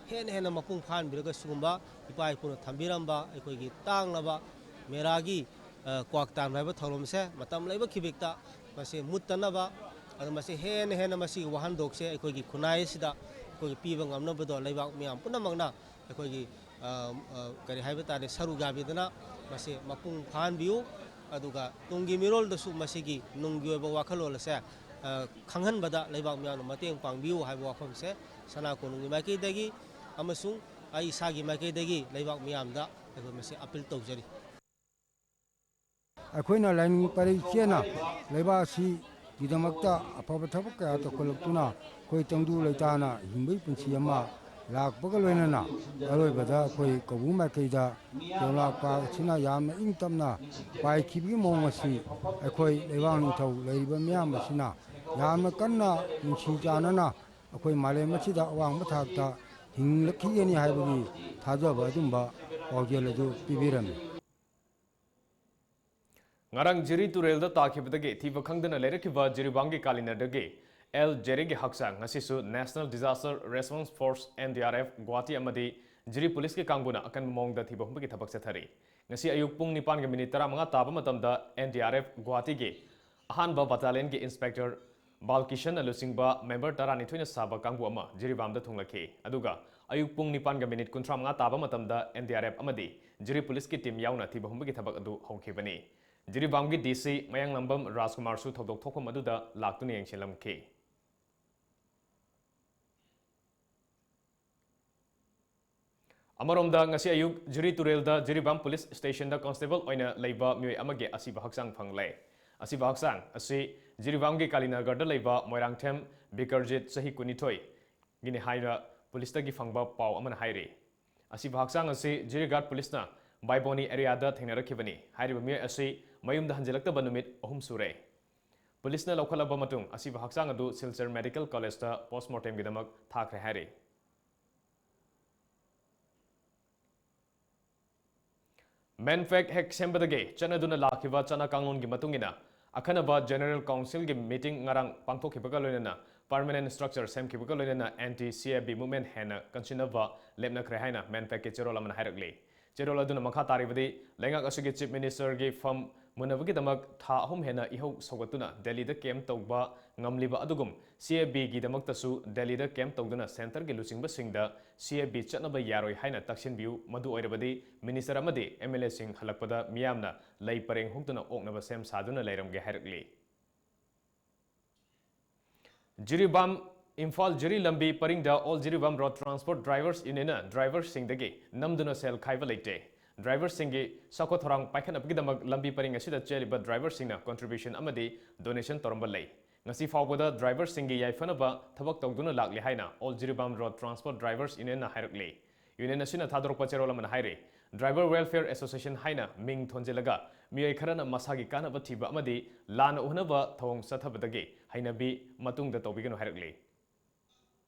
ꯍꯦꯟꯅ ꯍꯦꯟꯅ ꯃꯄꯨꯡ ꯐꯥꯍꯟꯕꯤꯔꯒ, ꯁꯤꯒꯨꯝꯕ ꯏꯄꯥ ꯏꯄꯨꯅ ꯊꯝꯕꯤꯔꯝꯕ ꯑꯩꯈꯣꯏꯒꯤ ꯇꯥꯡꯂꯕ ꯃꯦꯔꯥꯒꯤ, ꯑ, ꯀ꯭ꯋꯥꯛ ꯇꯥꯟꯕ ꯍꯥꯏꯕ ꯊꯧꯔꯝꯁꯦ ꯃꯇꯝ ꯂꯩꯕ ꯈꯤꯕꯤꯛꯇ ꯃꯁꯤ ꯃꯨꯠꯇꯅꯕ, ꯑꯗꯨ ꯃꯁꯤ ꯍꯦꯟꯅ ꯍꯦꯟꯅ ꯃꯁꯤꯒꯤ ꯋꯥꯍꯟꯊꯣꯛꯁꯦ ꯑꯩꯈꯣꯏꯒꯤ ꯈꯨꯟꯅꯥꯏ ꯑꯁꯤꯗ ꯑꯩꯈꯣꯏꯒꯤ ꯄꯤꯕ ꯉꯝꯅꯕꯗꯣ ꯂꯩꯕꯥꯛ ꯃꯤꯌꯥꯝ ꯄꯨꯝꯅꯃꯛꯅ ꯑꯩꯈꯣꯏꯒꯤ, ꯑ, ꯑ, ꯀꯔꯤ ꯍꯥꯏꯕ ꯇꯥꯔꯦ, ꯁꯔꯨꯛ ꯌꯥꯕꯤꯗꯨꯅ ꯃꯁꯤ ꯃꯄꯨꯡ ꯐꯥꯍꯟꯕꯤꯌꯨ꯫ ꯑꯗꯨꯒ ꯇꯨꯡꯒꯤ ꯃꯤꯔꯣꯜꯗꯁꯨ ꯃꯁꯤꯒꯤ ꯅꯨꯡꯒꯤ ꯑꯣꯏꯕ ꯋꯥꯈꯜꯂꯣꯟ ꯑꯁꯦ, ꯑ, ꯈꯪꯍꯟꯕꯗ ꯂꯩꯕꯥꯛ ꯃꯤꯌꯥꯝꯅ ꯃꯇꯦꯡ ꯄꯥꯡꯕꯤꯌꯨ ꯍꯥꯏꯕ ꯋꯥꯐꯝꯁꯦ ꯁꯅꯥ ꯀꯣꯅꯨꯡꯒꯤ ꯃꯥꯏꯀꯩꯗꯒꯤ ꯑꯃꯁꯨꯡ ꯑꯩ ꯏꯁꯥꯒꯤ ꯃꯥꯏꯀꯩꯗꯒꯤ ꯂꯩꯕꯥꯛ ꯃꯤꯌꯥꯝꯗ ꯑꯩꯈꯣꯏ ꯃꯁꯤ ꯑꯄꯤꯜ ꯇꯧꯖꯔꯤ꯫ ꯑꯩꯈꯣꯏꯅ ꯂꯥꯏꯅꯤꯡ ꯄꯔꯩ ꯆꯦꯟꯅ ꯂꯩꯕꯥꯛ ꯑꯁꯤꯒꯤꯗꯃꯛꯇ ꯑꯐꯕ ꯊꯕꯛ ꯀꯌꯥ ꯇꯧꯈꯠꯂꯛꯇꯨꯅ ꯑꯩꯈꯣꯏ ꯇꯪꯗꯨ ꯂꯩꯇꯥꯅ ꯍꯤꯡꯕꯒꯤ ꯄꯨꯟꯁꯤ ꯑꯃ ꯂꯥꯛꯄꯒ ꯂꯣꯏꯅꯅ ꯑꯔꯣꯏꯕꯗ ꯑꯩꯈꯣꯏ ꯀꯧꯕ꯭ꯔꯨ ꯃꯥꯏꯀꯩꯗ ꯀꯩꯔꯣꯜ ꯄꯥꯔꯛ ꯑꯁꯤꯅ ꯌꯥꯝꯅ ꯏꯪ ꯇꯞꯅ ꯄꯥꯏꯈꯤꯕꯒꯤ ꯃꯑꯣꯡ ꯑꯁꯤ ꯑꯩꯈꯣꯏ ꯂꯩꯕꯥꯛ ꯅꯤꯡꯊꯧ ꯂꯩꯔꯤꯕ ꯃꯤꯌꯥꯝ ꯑꯁꯤꯅ ꯌꯥꯝꯅ ꯀꯟꯅ ꯅꯨꯡꯁꯤ ꯆꯥꯟꯅꯅ ꯑꯩꯈꯣꯏ ꯃꯥꯂꯦꯝ ꯑꯁꯤꯗ ꯑꯋꯥꯡꯕ ꯊꯥꯛꯇ ꯍꯤꯡꯂꯛꯈꯤꯒꯅꯤ ꯍꯥꯏꯕꯒꯤ ꯊꯥꯖꯕ ꯑꯗꯨꯝꯕ ꯄꯥꯎꯖꯦꯜ ꯑꯗꯨ ꯄꯤꯕꯤꯔꯝꯃꯤ꯫ ꯉꯔꯥꯡ ꯖꯤꯔꯤ ꯇꯨꯔꯦꯜꯗ ꯇꯥꯈꯤꯕꯗꯒꯤ ꯊꯤꯕ ꯈꯪꯗꯅ ꯂꯩꯔꯛꯈꯤꯕ ꯖꯤꯔꯤꯕꯥꯝꯒꯤ ꯀꯥꯂꯤꯅꯔꯗꯒꯤ ꯑꯦꯜ ꯖꯦꯔꯤꯒꯤ ꯍꯛꯆꯥꯡ ꯉꯁꯤꯁꯨ National Disaster Response Force, N D R F, Guwahati ꯑꯃꯗꯤ ꯖꯤꯔꯤ ꯄꯨꯂꯤꯁꯀꯤ ꯀꯥꯡꯕꯨꯅ ꯑꯀꯟꯕ ꯃꯑꯣꯡꯗ ꯊꯤꯕ ꯍꯨꯝꯕꯒꯤ ꯊꯕꯛ ꯆꯠꯊꯔꯤ꯫ ꯉꯁꯤ ꯑꯌꯨꯛ ꯄꯨꯡ ꯅꯤꯄꯥꯟꯒ ꯃꯤꯅꯤꯠ ꯇꯔꯥꯃꯉꯥ ꯇꯥꯕ ꯃꯇꯝꯗ N D R F ꯒꯨꯋꯥꯍꯥꯇꯤꯒꯤ ꯑꯍꯥꯟꯕ ꯕꯠꯇꯥꯂꯤꯌꯟꯒꯤ ꯏꯟꯁꯄꯦꯛꯇꯔ ꯕꯥꯜꯀꯤꯁꯟꯅ ꯂꯨꯆꯤꯡꯕ ꯃꯦꯝꯕꯔ ꯇꯔꯥꯅꯤꯊꯣꯏꯅ ꯁꯥꯕ ꯀꯥꯡꯕꯨ ꯑꯃ ꯖꯤꯔꯤꯕꯥꯝꯗ ꯊꯨꯡꯂꯈꯤ꯫ ꯑꯗꯨꯒ ꯑꯌꯨꯛ ꯄꯨꯡ ꯅꯤꯄꯥꯟꯒ ꯃꯤꯅꯤꯠ ꯀꯨꯟꯊ꯭ꯔꯥ ꯃꯉꯥ ꯇꯥꯕ ꯃꯇꯝꯗ N D R F ꯑꯃꯗꯤ ꯖꯤꯔꯤ ꯄꯨꯂꯤꯁꯀꯤ ꯇꯤꯝ ꯌꯥꯎꯅ ꯊꯤꯕ ꯍꯨꯝꯕꯒꯤ ꯊꯕꯛ ꯑꯗꯨ ꯍꯧꯈꯤꯕꯅꯤ꯫ ꯖꯤꯔꯤꯕꯥꯝꯒꯤ D C ꯃꯌꯥꯡꯂꯝꯕꯝ ꯔꯥꯖꯀꯨꯃꯥꯔꯁꯨ ꯊꯧꯗꯣꯛ ꯊꯣꯛꯐꯝ ꯑꯗꯨꯗ ꯂꯥꯛꯇꯨꯅ ꯌꯦꯡꯁꯤꯜꯂꯝꯈꯤ꯫ ꯑꯃꯔꯣꯝꯗ, ꯉꯁꯤ ꯑꯌꯨꯛ ꯖꯤꯔꯤ ꯇꯨꯔꯦꯜꯗ ꯖꯤꯔꯤꯕꯥꯝ ꯄꯨꯂꯤꯁ ꯁ꯭ꯇꯦꯁꯟꯗ ꯀꯣꯟꯁꯇꯦꯕꯜ ꯑꯣꯏꯅ ꯂꯩꯕ ꯃꯤꯑꯣꯏ ꯑꯃꯒꯤ ꯑꯁꯤꯕ ꯍꯛꯆꯥꯡ ꯐꯪꯂꯦ꯫ ꯑꯁꯤꯕ ꯍꯛꯆꯥꯡ ꯑꯁꯤ ꯖꯤꯔꯤꯕꯥꯝꯒꯤ ꯀꯥꯂꯤꯅꯒꯔꯗ ꯂꯩꯕ ꯃꯣꯏꯔꯥꯡꯊꯦꯝ ꯕꯤꯀꯔꯖꯤꯠ, ꯆꯍꯤ ꯀꯨꯟꯅꯤꯊꯣꯏ, ꯒꯤꯅꯤ ꯍꯥꯏꯅ ꯄꯨꯂꯤꯁꯇꯒꯤ ꯐꯪꯕ ꯄꯥꯎ ꯑꯃꯅ ꯍꯥꯏꯔꯤ꯫ ꯑꯁꯤꯕ ꯍꯛꯆꯥꯡ ꯑꯁꯤ ꯖꯤꯔꯤꯒꯥꯠ ꯄꯨꯂꯤꯁꯅ ꯕꯥꯏꯕꯣꯅꯤ ꯑꯦꯔꯤꯌꯥꯗ ꯊꯦꯡꯅꯔꯛꯈꯤꯕꯅꯤ꯫ ꯍꯥꯏꯔꯤꯕ ꯃꯤꯑꯣꯏ ꯑꯁꯤ ꯃꯌꯨꯝꯗ ꯍꯟꯖꯤꯜꯂꯛꯇꯕ ꯅꯨꯃꯤꯠ ꯑꯍꯨꯝ ꯁꯨꯔꯦ꯫ ꯄꯨꯂꯤꯁꯅ ꯂꯧꯈꯠꯂꯕ ꯃꯇꯨꯡ ꯑꯁꯤꯕ ꯍꯛꯆꯥꯡ ꯑꯗꯨ ꯁꯤꯜꯆꯔ ꯃꯦꯗꯤꯀꯦꯜ ꯀꯣꯂꯦꯖꯇ ꯄꯣꯁꯃꯣꯔꯇꯦꯝꯒꯤꯗꯃꯛ ꯊꯥꯈ꯭ꯔꯦ ꯍꯥꯏꯔꯤ꯫ ꯃꯦꯟꯐꯦꯛ ꯍꯦꯛ ꯁꯦꯝꯕꯗꯒꯤ ꯆꯠꯅꯗꯨꯅ ꯂꯥꯛꯈꯤꯕ ꯆꯠꯅ ꯀꯥꯡꯂꯣꯟꯒꯤ ꯃꯇꯨꯡ ꯏꯟꯅ, ꯑꯈꯟꯅꯕ ꯖꯦꯅꯔꯦꯜ ꯀꯥꯎꯟꯁꯤꯜꯒꯤ ꯃꯤꯇꯤꯡ ꯉꯔꯥꯡ ꯄꯥꯡꯊꯣꯛꯈꯤꯕꯒ ꯂꯣꯏꯅꯅ ꯄꯔꯃꯅꯦꯟ ꯁ꯭ꯇ꯭ꯔꯛꯆꯔ ꯁꯦꯝꯈꯤꯕꯒ ꯂꯣꯏꯅꯅ ꯑꯦꯟꯇꯤ ꯁꯤ ꯑꯦ ꯕꯤ ꯃꯨꯚꯃꯦꯟꯠ ꯍꯦꯟꯅ ꯀꯟꯁꯤꯟꯅꯕ ꯂꯦꯞꯅꯈ꯭ꯔꯦ ꯍꯥꯏꯅ ꯃꯦꯟꯐꯦꯛꯀꯤ ꯆꯦꯔꯣꯜ ꯑꯃꯅ ꯍꯥꯏꯔꯛꯂꯤ꯫ ꯆꯦꯔꯣꯜ ꯑꯗꯨꯅ ꯃꯈꯥ ꯇꯥꯔꯤꯕꯗꯤ, ꯂꯩꯉꯥꯛ ꯑꯁꯤꯒꯤ Chief Minister ꯒꯤ ꯐꯝ ꯃꯨꯟꯅꯕꯒꯤꯗꯃꯛ ꯊꯥ ꯑꯍꯨꯝ ꯍꯦꯟꯅ ꯏꯍꯧ ꯁꯧꯒꯠꯇꯨꯅ ꯗꯦꯜꯂꯤꯗ camp ꯇꯧꯕ ꯉꯝꯂꯤꯕ ꯑꯗꯨꯒꯨꯝ, C A B ꯒꯤꯗꯃꯛꯇꯁꯨ ꯗꯦꯜꯂꯤꯗ camp ꯇꯧꯗꯨꯅ centre ꯒꯤ ꯂꯨꯆꯤꯡꯕꯁꯤꯡꯗ C A B ꯆꯠꯅꯕ ꯌꯥꯔꯣꯏ ꯍꯥꯏꯅ ꯇꯛꯁꯤꯟꯕꯤꯌꯨ, ꯃꯗꯨ ꯑꯣꯏꯔꯕꯗꯤ Minister ꯑꯃꯗꯤ M L A ꯁꯤꯡ ꯍꯜꯂꯛꯄꯗ ꯃꯤꯌꯥꯝꯅ ꯂꯩ ꯄꯔꯦꯡ ꯍꯨꯛꯇꯨꯅ ꯑꯣꯛꯅꯕ ꯁꯦꯝ ꯁꯥꯗꯨꯅ ꯂꯩꯔꯝꯒꯦ ꯍꯥꯏꯔꯛꯂꯤ꯫ ꯖꯤꯔꯤꯕꯥꯝ, ꯏꯝꯐꯥꯜ ꯖꯤꯔꯤ ꯂꯝꯕꯤ ꯄꯔꯤꯡꯗ All Jiribam Road Transport Drivers Union ꯅ driver ꯁꯤꯡꯗꯒꯤ ꯅꯝꯗꯨꯅ ꯁꯦꯜ ꯈꯥꯏꯕ ꯂꯩꯇꯦ꯫ Driver ꯁꯤꯡꯒꯤ ꯆꯥꯎꯈꯠ ꯊꯧꯔꯥꯡ ꯄꯥꯏꯈꯠꯅꯕꯒꯤꯗꯃꯛ ꯂꯝꯕꯤ ꯄꯔꯤꯡ ꯑꯁꯤꯗ ꯆꯦꯜꯂꯤꯕ driver ꯁꯤꯡꯅ contribution ꯑꯃꯗꯤ donation ꯇꯧꯔꯝꯕ ꯂꯩ꯫ ꯉꯁꯤ ꯐꯥꯎꯕꯗ driver ꯁꯤꯡꯒꯤ ꯌꯥꯏꯐꯅꯕ ꯊꯕꯛ ꯇꯧꯗꯨꯅ ꯂꯥꯛꯂꯤ ꯍꯥꯏꯅ All Jiribam Road Transport Drivers Union ꯅ ꯍꯥꯏꯔꯛꯂꯤ꯫ Union ꯑꯁꯤꯅ ꯊꯥꯗꯣꯔꯛꯄ ꯆꯦꯔꯣꯜ ꯑꯃꯅ ꯍꯥꯏꯔꯤ, Driver Welfare Association ꯍꯥꯏꯅ ꯃꯤꯡ ꯊꯣꯟꯖꯤꯜꯂꯒ ꯃꯤꯑꯣꯏ ꯈꯔꯅ ꯃꯁꯥꯒꯤ ꯀꯥꯟꯅꯕ ꯊꯤꯕ ꯑꯃꯗꯤ ꯂꯥꯟꯅ ꯎꯍꯟꯅꯕ ꯊꯧꯑꯣꯡ ꯆꯠꯊꯕꯗꯒꯤ ꯍꯩꯅꯕꯤ ꯃꯇꯨꯡꯗ ꯇꯧꯕꯤꯒꯅꯨ ꯍꯥꯏꯔꯛꯂꯤ꯫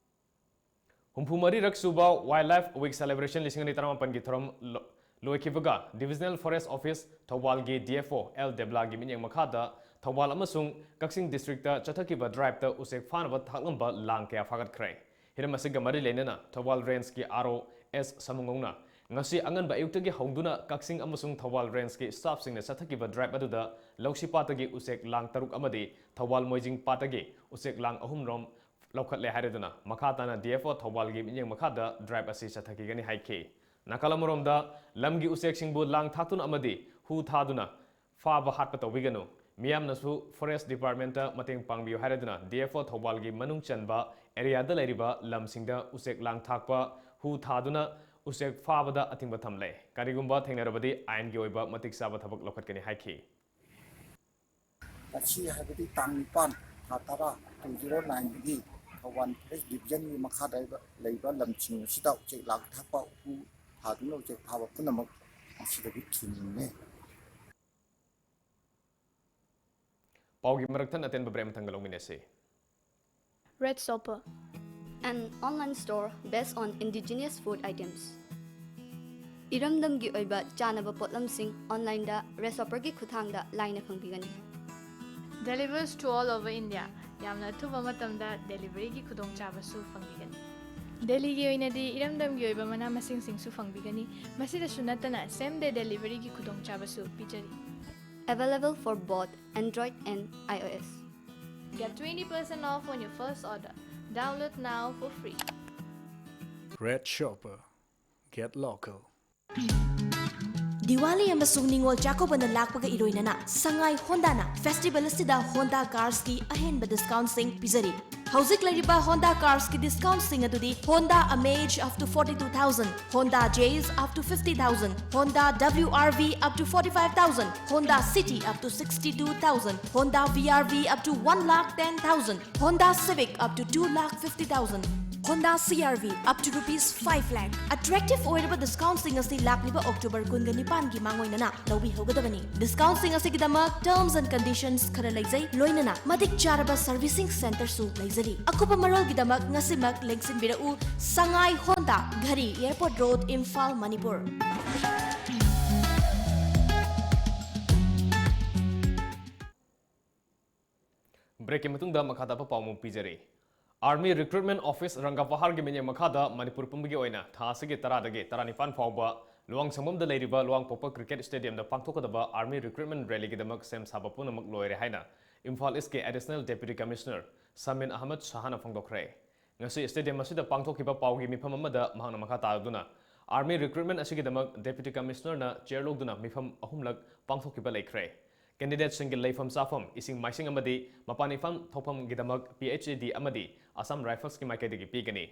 ꯍꯨꯝꯐꯨ ꯃꯔꯤꯔꯛ ꯁꯨꯕ Wildlife Week Celebration ꯂꯤꯁꯤꯡ ꯑꯅꯤ ꯇꯔꯥꯃꯥꯄꯟꯒꯤ ꯊꯧꯔꯝ ꯂꯣ-, ꯂꯣꯏꯈꯤꯕꯒ Divisional Forest Office ꯊꯧꯕꯥꯜꯒꯤ D F O L ꯗꯦꯕꯂꯥꯒꯤ ꯃꯤꯠꯌꯦꯡ ꯃꯈꯥꯗ ꯊꯧꯕꯥꯜ ꯑꯃꯁꯨꯡ ꯀꯛꯆꯤꯡ district ꯇ ꯆꯠꯊꯈꯤꯕ drive ꯇ ꯎꯆꯦꯛ ꯐꯥꯅꯕ ꯊꯥꯛꯂꯝꯕ ꯂꯥꯡ ꯀꯌꯥ ꯐꯥꯒꯠꯈ꯭ꯔꯦ꯫ ꯍꯤꯔꯝ ꯑꯁꯤꯒ ꯃꯔꯤ ꯂꯩꯅꯅ ꯊꯧꯕꯥꯜ Range ꯀꯤ R O S ꯁꯥꯃꯨꯉꯧꯅ ꯉꯁꯤ ꯑꯉꯟꯕ ꯑꯌꯨꯛꯇꯒꯤ ꯍꯧꯗꯨꯅ ꯀꯛꯆꯤꯡ ꯑꯃꯁꯨꯡ ꯊꯧꯕꯥꯜ Range ꯀꯤ staff ꯁꯤꯡꯅ ꯆꯠꯊꯈꯤꯕ drive ꯑꯗꯨꯗ ꯂꯧꯁꯤ ꯄꯥꯠꯇꯒꯤ ꯎꯆꯦꯛ ꯂꯥꯡ ꯇꯔꯨꯛ ꯑꯃꯗꯤ ꯊꯧꯕꯥꯜ ꯃꯣꯏꯖꯤꯡ ꯄꯥꯠꯇꯒꯤ ꯎꯆꯦꯛ ꯂꯥꯡ ꯑꯍꯨꯝ ꯔꯣꯝ ꯂꯧꯈꯠꯂꯦ ꯍꯥꯏꯔꯗꯨꯅ ꯃꯈꯥ ꯇꯥꯅ D F O ꯊꯧꯕꯥꯜꯒꯤ ꯃꯤꯠꯌꯦꯡ ꯃꯈꯥꯗ drive ꯑꯁꯤ ꯆꯠꯊꯈꯤꯒꯅꯤ ꯍꯥꯏꯈꯤ꯫ ꯅꯥꯀꯜ ꯑꯃꯔꯣꯝꯗ ꯂꯝꯒꯤ ꯎꯆꯦꯛꯁꯤꯡꯕꯨ ꯂꯥꯡ ꯊꯥꯛꯇꯨꯅ ꯑꯃꯗꯤ ꯍꯨ ꯊꯥꯗꯨꯅ ꯐꯥꯕ ꯍꯥꯠꯄ ꯇꯧꯕꯤꯒꯅꯨ꯫ ꯃꯤꯌꯥꯝꯅꯁꯨ Forest Department ꯇ ꯃꯇꯦꯡ ꯄꯥꯡꯕꯤꯌꯨ ꯍꯥꯏꯔꯗꯨꯅ D F O ꯊꯧꯕꯥꯜꯒꯤ ꯃꯅꯨꯡ ꯆꯟꯕ area ꯗ ꯂꯩꯔꯤꯕ ꯂꯝꯁꯤꯡꯗ ꯎꯆꯦꯛ ꯂꯥꯡ ꯊꯥꯛꯄ, ꯍꯨ ꯊꯥꯗꯨꯅ ꯎꯆꯦꯛ ꯐꯥꯕꯗ ꯑꯊꯤꯡꯕ ꯊꯝꯂꯦ꯫ ꯀꯔꯤꯒꯨꯝꯕ ꯊꯦꯡꯅꯔꯕꯗꯤ ꯑꯥꯏꯟꯒꯤ ꯑꯣꯏꯕ ꯃꯇꯤꯛ ꯆꯥꯕ ꯊꯕꯛ ꯂꯧꯈꯠꯀꯅꯤ ꯍꯥꯏꯈꯤ꯫ ꯉꯁꯤ ꯍꯥꯏꯕꯗꯤ ꯇꯥꯡ ꯅꯤꯄꯥꯟ, ꯊꯥ ꯇꯔꯥ, two zero nine ꯗꯒꯤ ꯊꯧꯕꯥꯜ Forest Division ꯒꯤ ꯃꯈꯥꯗ ꯂꯩꯕ ꯂꯝꯁꯤꯡ ꯑꯁꯤꯗ ꯎꯆꯦꯛ ꯂꯥꯡ ꯊꯥꯛꯄ, ꯎ ꯊꯥꯗꯨꯅ ꯎꯆꯦꯛ ꯐꯥꯕ ꯄꯨꯝꯅꯃꯛ ꯉꯁꯤꯗꯒꯤ ꯊꯤꯡꯉꯦ꯫ ꯄꯥꯎꯒꯤ ꯃꯔꯛ ꯊꯠꯅ ꯑꯇꯦꯟꯕ break ꯑꯃꯇꯪꯒ ꯂꯧꯃꯤꯟꯅꯁꯤ꯫ Red Shopper, an online store based on indigenous food items. ꯏꯔꯝꯗꯝꯒꯤ ꯑꯣꯏꯕ ꯆꯥꯅꯕ ꯄꯣꯠꯂꯝꯁꯤꯡ online ꯗ Red Shopper ꯒꯤ ꯈꯨꯠꯊꯥꯡꯗ ꯂꯥꯏꯅ ꯐꯪꯕꯤꯒꯅꯤ꯫ Delivers to all over India. ꯌꯥꯝꯅ ꯑꯊꯨꯕ ꯃꯇꯝꯗ delivery ꯒꯤ ꯈꯨꯗꯣꯡꯆꯥꯕꯁꯨ ꯐꯪꯕꯤꯒꯅꯤ꯫ ꯗꯦꯜꯂꯤꯒꯤ ꯑꯣꯏꯅꯗꯤ ꯏꯔꯝꯗꯝꯒꯤ ꯑꯣꯏꯕ ꯃꯅꯥ ꯃꯁꯤꯡꯁꯤꯡꯁꯨ ꯐꯪꯕꯤꯒꯅꯤ꯫ ꯃꯁꯤꯗꯁꯨ ꯅꯠꯇꯅ same day deliveryꯒꯤ ꯈꯨꯗꯣꯡꯆꯥꯕꯁꯨ ꯄꯤꯖꯔꯤ꯫ Available for both Android and iOS. Get twenty percent off on your first order. Download now for free. Red Shopper. Get local. Diwali ꯑꯃꯁꯨꯡ ꯅꯤꯉꯣꯜ ꯆꯥꯛꯀꯧꯕꯅ ꯂꯥꯛꯄꯒ ꯏꯔꯣꯏꯅꯅ ꯁꯉꯥꯏ ꯍꯣꯟꯗꯥꯅ ꯐꯦꯁꯇꯤꯚꯦꯜ ꯑꯁꯤꯗ ꯍꯣꯟꯗꯥ ꯀꯥꯔꯁꯀꯤ ꯑꯍꯦꯟꯕ ꯗꯤꯁꯀꯥꯎꯟꯠꯁꯤꯡ ꯄꯤꯖꯔꯤ꯫ ꯍꯧꯖꯤꯛ ꯂꯩꯔꯤꯕ ꯍꯣꯟꯗꯥ ꯀꯥꯔꯁꯀꯤ ꯗꯤꯁꯀꯥꯎꯟꯠꯁꯤꯡ ꯑꯗꯨꯗꯤ Honda Amaze up to forty two thousand, Honda Jazz up to fifty thousand, Honda W R V up to forty five thousand, Honda City up to sixty two thousand, Honda V R V up to one lakh ten thousand, Honda Civic up to two lakh fifty thousand, Honda C R V up to rupees five lakh. Attractive ꯑꯣꯏꯔꯕ ꯗꯤꯁꯀꯥꯎꯟꯠꯁꯤꯡ ꯑꯁꯤ ꯂꯥꯛꯂꯤꯕ October ꯀꯨꯟꯒ ꯅꯤꯄꯥꯟꯒꯤ ꯃꯥꯡꯑꯣꯏꯅꯅ ꯂꯧꯕꯤꯍꯧꯒꯗꯕꯅꯤ꯫ ꯗꯤꯁꯀꯥꯎꯟꯠꯁꯤꯡ ꯑꯁꯤꯒꯤꯗꯃꯛ terms and conditions ꯈꯔ ꯂꯩꯖꯩ, ꯂꯣꯏꯅꯅ ꯃꯇꯤꯛ ꯆꯥꯔꯕ servicing centreꯁꯨ ꯂꯩꯖꯔꯤ꯫ ꯑꯀꯨꯞꯄ ꯃꯔꯣꯜꯒꯤꯗꯃꯛ ꯉꯁꯤꯃꯛ ꯂꯦꯡꯁꯤꯟꯕꯤꯔꯛꯎ꯫ ꯁꯉꯥꯏ ꯍꯣꯟꯗꯥ, ꯘꯔꯤ, Airport Road, ꯏꯝꯐꯥꯜ, ꯃꯅꯤꯄꯨꯔ꯫ ꯕ꯭ꯔꯦꯛꯀꯤ ꯃꯇꯨꯡꯗ ꯃꯈꯥ ꯇꯥꯕ ꯄꯥꯎ ꯑꯃꯨꯛ ꯄꯤꯖꯔꯤ꯫ Army Recruitment Office ꯔꯪꯒꯥ ꯄꯍꯥꯔꯒꯤ ꯃꯤꯠꯌꯦꯡ ꯃꯈꯥꯗ ꯃꯅꯤꯄꯨꯔ ꯄꯨꯝꯕꯒꯤ ꯑꯣꯏꯅ ꯊꯥ ꯑꯁꯤꯒꯤ ꯇꯔꯥꯗꯒꯤ ꯇꯔꯥꯅꯤꯄꯥꯟ ꯐꯥꯎꯕ ꯂꯨꯋꯥꯡꯁꯪꯕꯝꯗ ꯂꯩꯔꯤꯕ ꯂꯨꯋꯥꯡꯄꯣꯛꯄ Cricket Stadiumꯗ ꯄꯥꯡꯊꯣꯛꯀꯗꯕ Army Recruitment Rallyꯒꯤꯗꯃꯛ ꯁꯦꯝ ꯁꯥꯕ ꯄꯨꯝꯅꯃꯛ ꯂꯣꯏꯔꯦ ꯍꯥꯏꯅ Imphal Eastꯀꯤ Additional Deputy Commissioner ꯁꯃꯤꯟ Ahmad ꯁꯍꯥꯅ ꯐꯣꯡꯗꯣꯛꯈ꯭ꯔꯦ꯫ ꯉꯁꯤ stadium ꯑꯁꯤꯗ ꯄꯥꯡꯊꯣꯛꯈꯤꯕ ꯄꯥꯎꯒꯤ ꯃꯤꯐꯝ ꯑꯃꯗ ꯃꯍꯥꯛꯅ ꯃꯈꯥ ꯇꯥꯗꯨꯅ Army Recruitment ꯑꯁꯤꯒꯤꯗꯃꯛ Deputy Commissionerꯅ chair ꯂꯧꯗꯨꯅ ꯃꯤꯐꯝ ꯑꯍꯨꯝꯂꯛ ꯄꯥꯡꯊꯣꯛꯈꯤꯕ ꯂꯩꯈ꯭ꯔꯦ꯫ Candidateꯁꯤꯡꯒꯤ ꯂꯩꯐꯝ ꯆꯥꯐꯝ, ꯏꯁꯤꯡ ꯃꯥꯏꯁꯤꯡ ꯑꯃꯗꯤ ꯃꯄꯥꯟ ꯏꯄꯥꯟ ꯊꯣꯛꯐꯝꯒꯤꯗꯃꯛ P H A D ꯑꯃꯗꯤ Assam Riflesꯀꯤ ꯃꯥꯏꯀꯩꯗꯒꯤ ꯄꯤꯒꯅꯤ꯫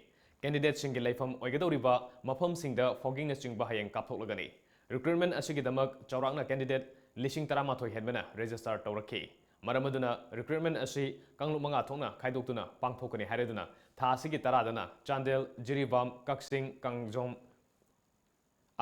Candidateꯁꯤꯡꯒꯤ ꯂꯩꯐꯝ ꯑꯣꯏꯒꯗꯧꯔꯤꯕ ꯃꯐꯝꯁꯤꯡꯗ foggingꯅꯆꯤꯡꯕ ꯍꯌꯦꯡ ꯀꯥꯞꯊꯣꯛꯂꯒꯅꯤ꯫ Recruitment ꯑꯁꯤꯒꯤꯗꯃꯛ ꯆꯥꯎꯔꯥꯛꯅ candidate ꯂꯤꯁꯤꯡ ꯇꯔꯥꯃꯥꯊꯣꯏ ꯍꯦꯟꯕꯅ register ꯇꯧꯔꯛꯈꯤ꯫ ꯃꯔꯝ ꯑꯗꯨꯅ recruitment ꯑꯁꯤ ꯀꯥꯡꯂꯨꯞ ꯃꯉꯥ ꯊꯣꯛꯅ ꯈꯥꯏꯗꯣꯛꯇꯨꯅ ꯄꯥꯡꯊꯣꯛꯀꯅꯤ ꯍꯥꯏꯔꯗꯨꯅ ꯊꯥ ꯑꯁꯤꯒꯤ ꯇꯔꯥꯗꯅ ꯆꯥꯟꯗꯦꯜ, ꯖꯤꯔꯤꯕꯥꯝ, ꯀꯛꯆꯤꯡ, ꯀꯥꯡꯖꯣꯝ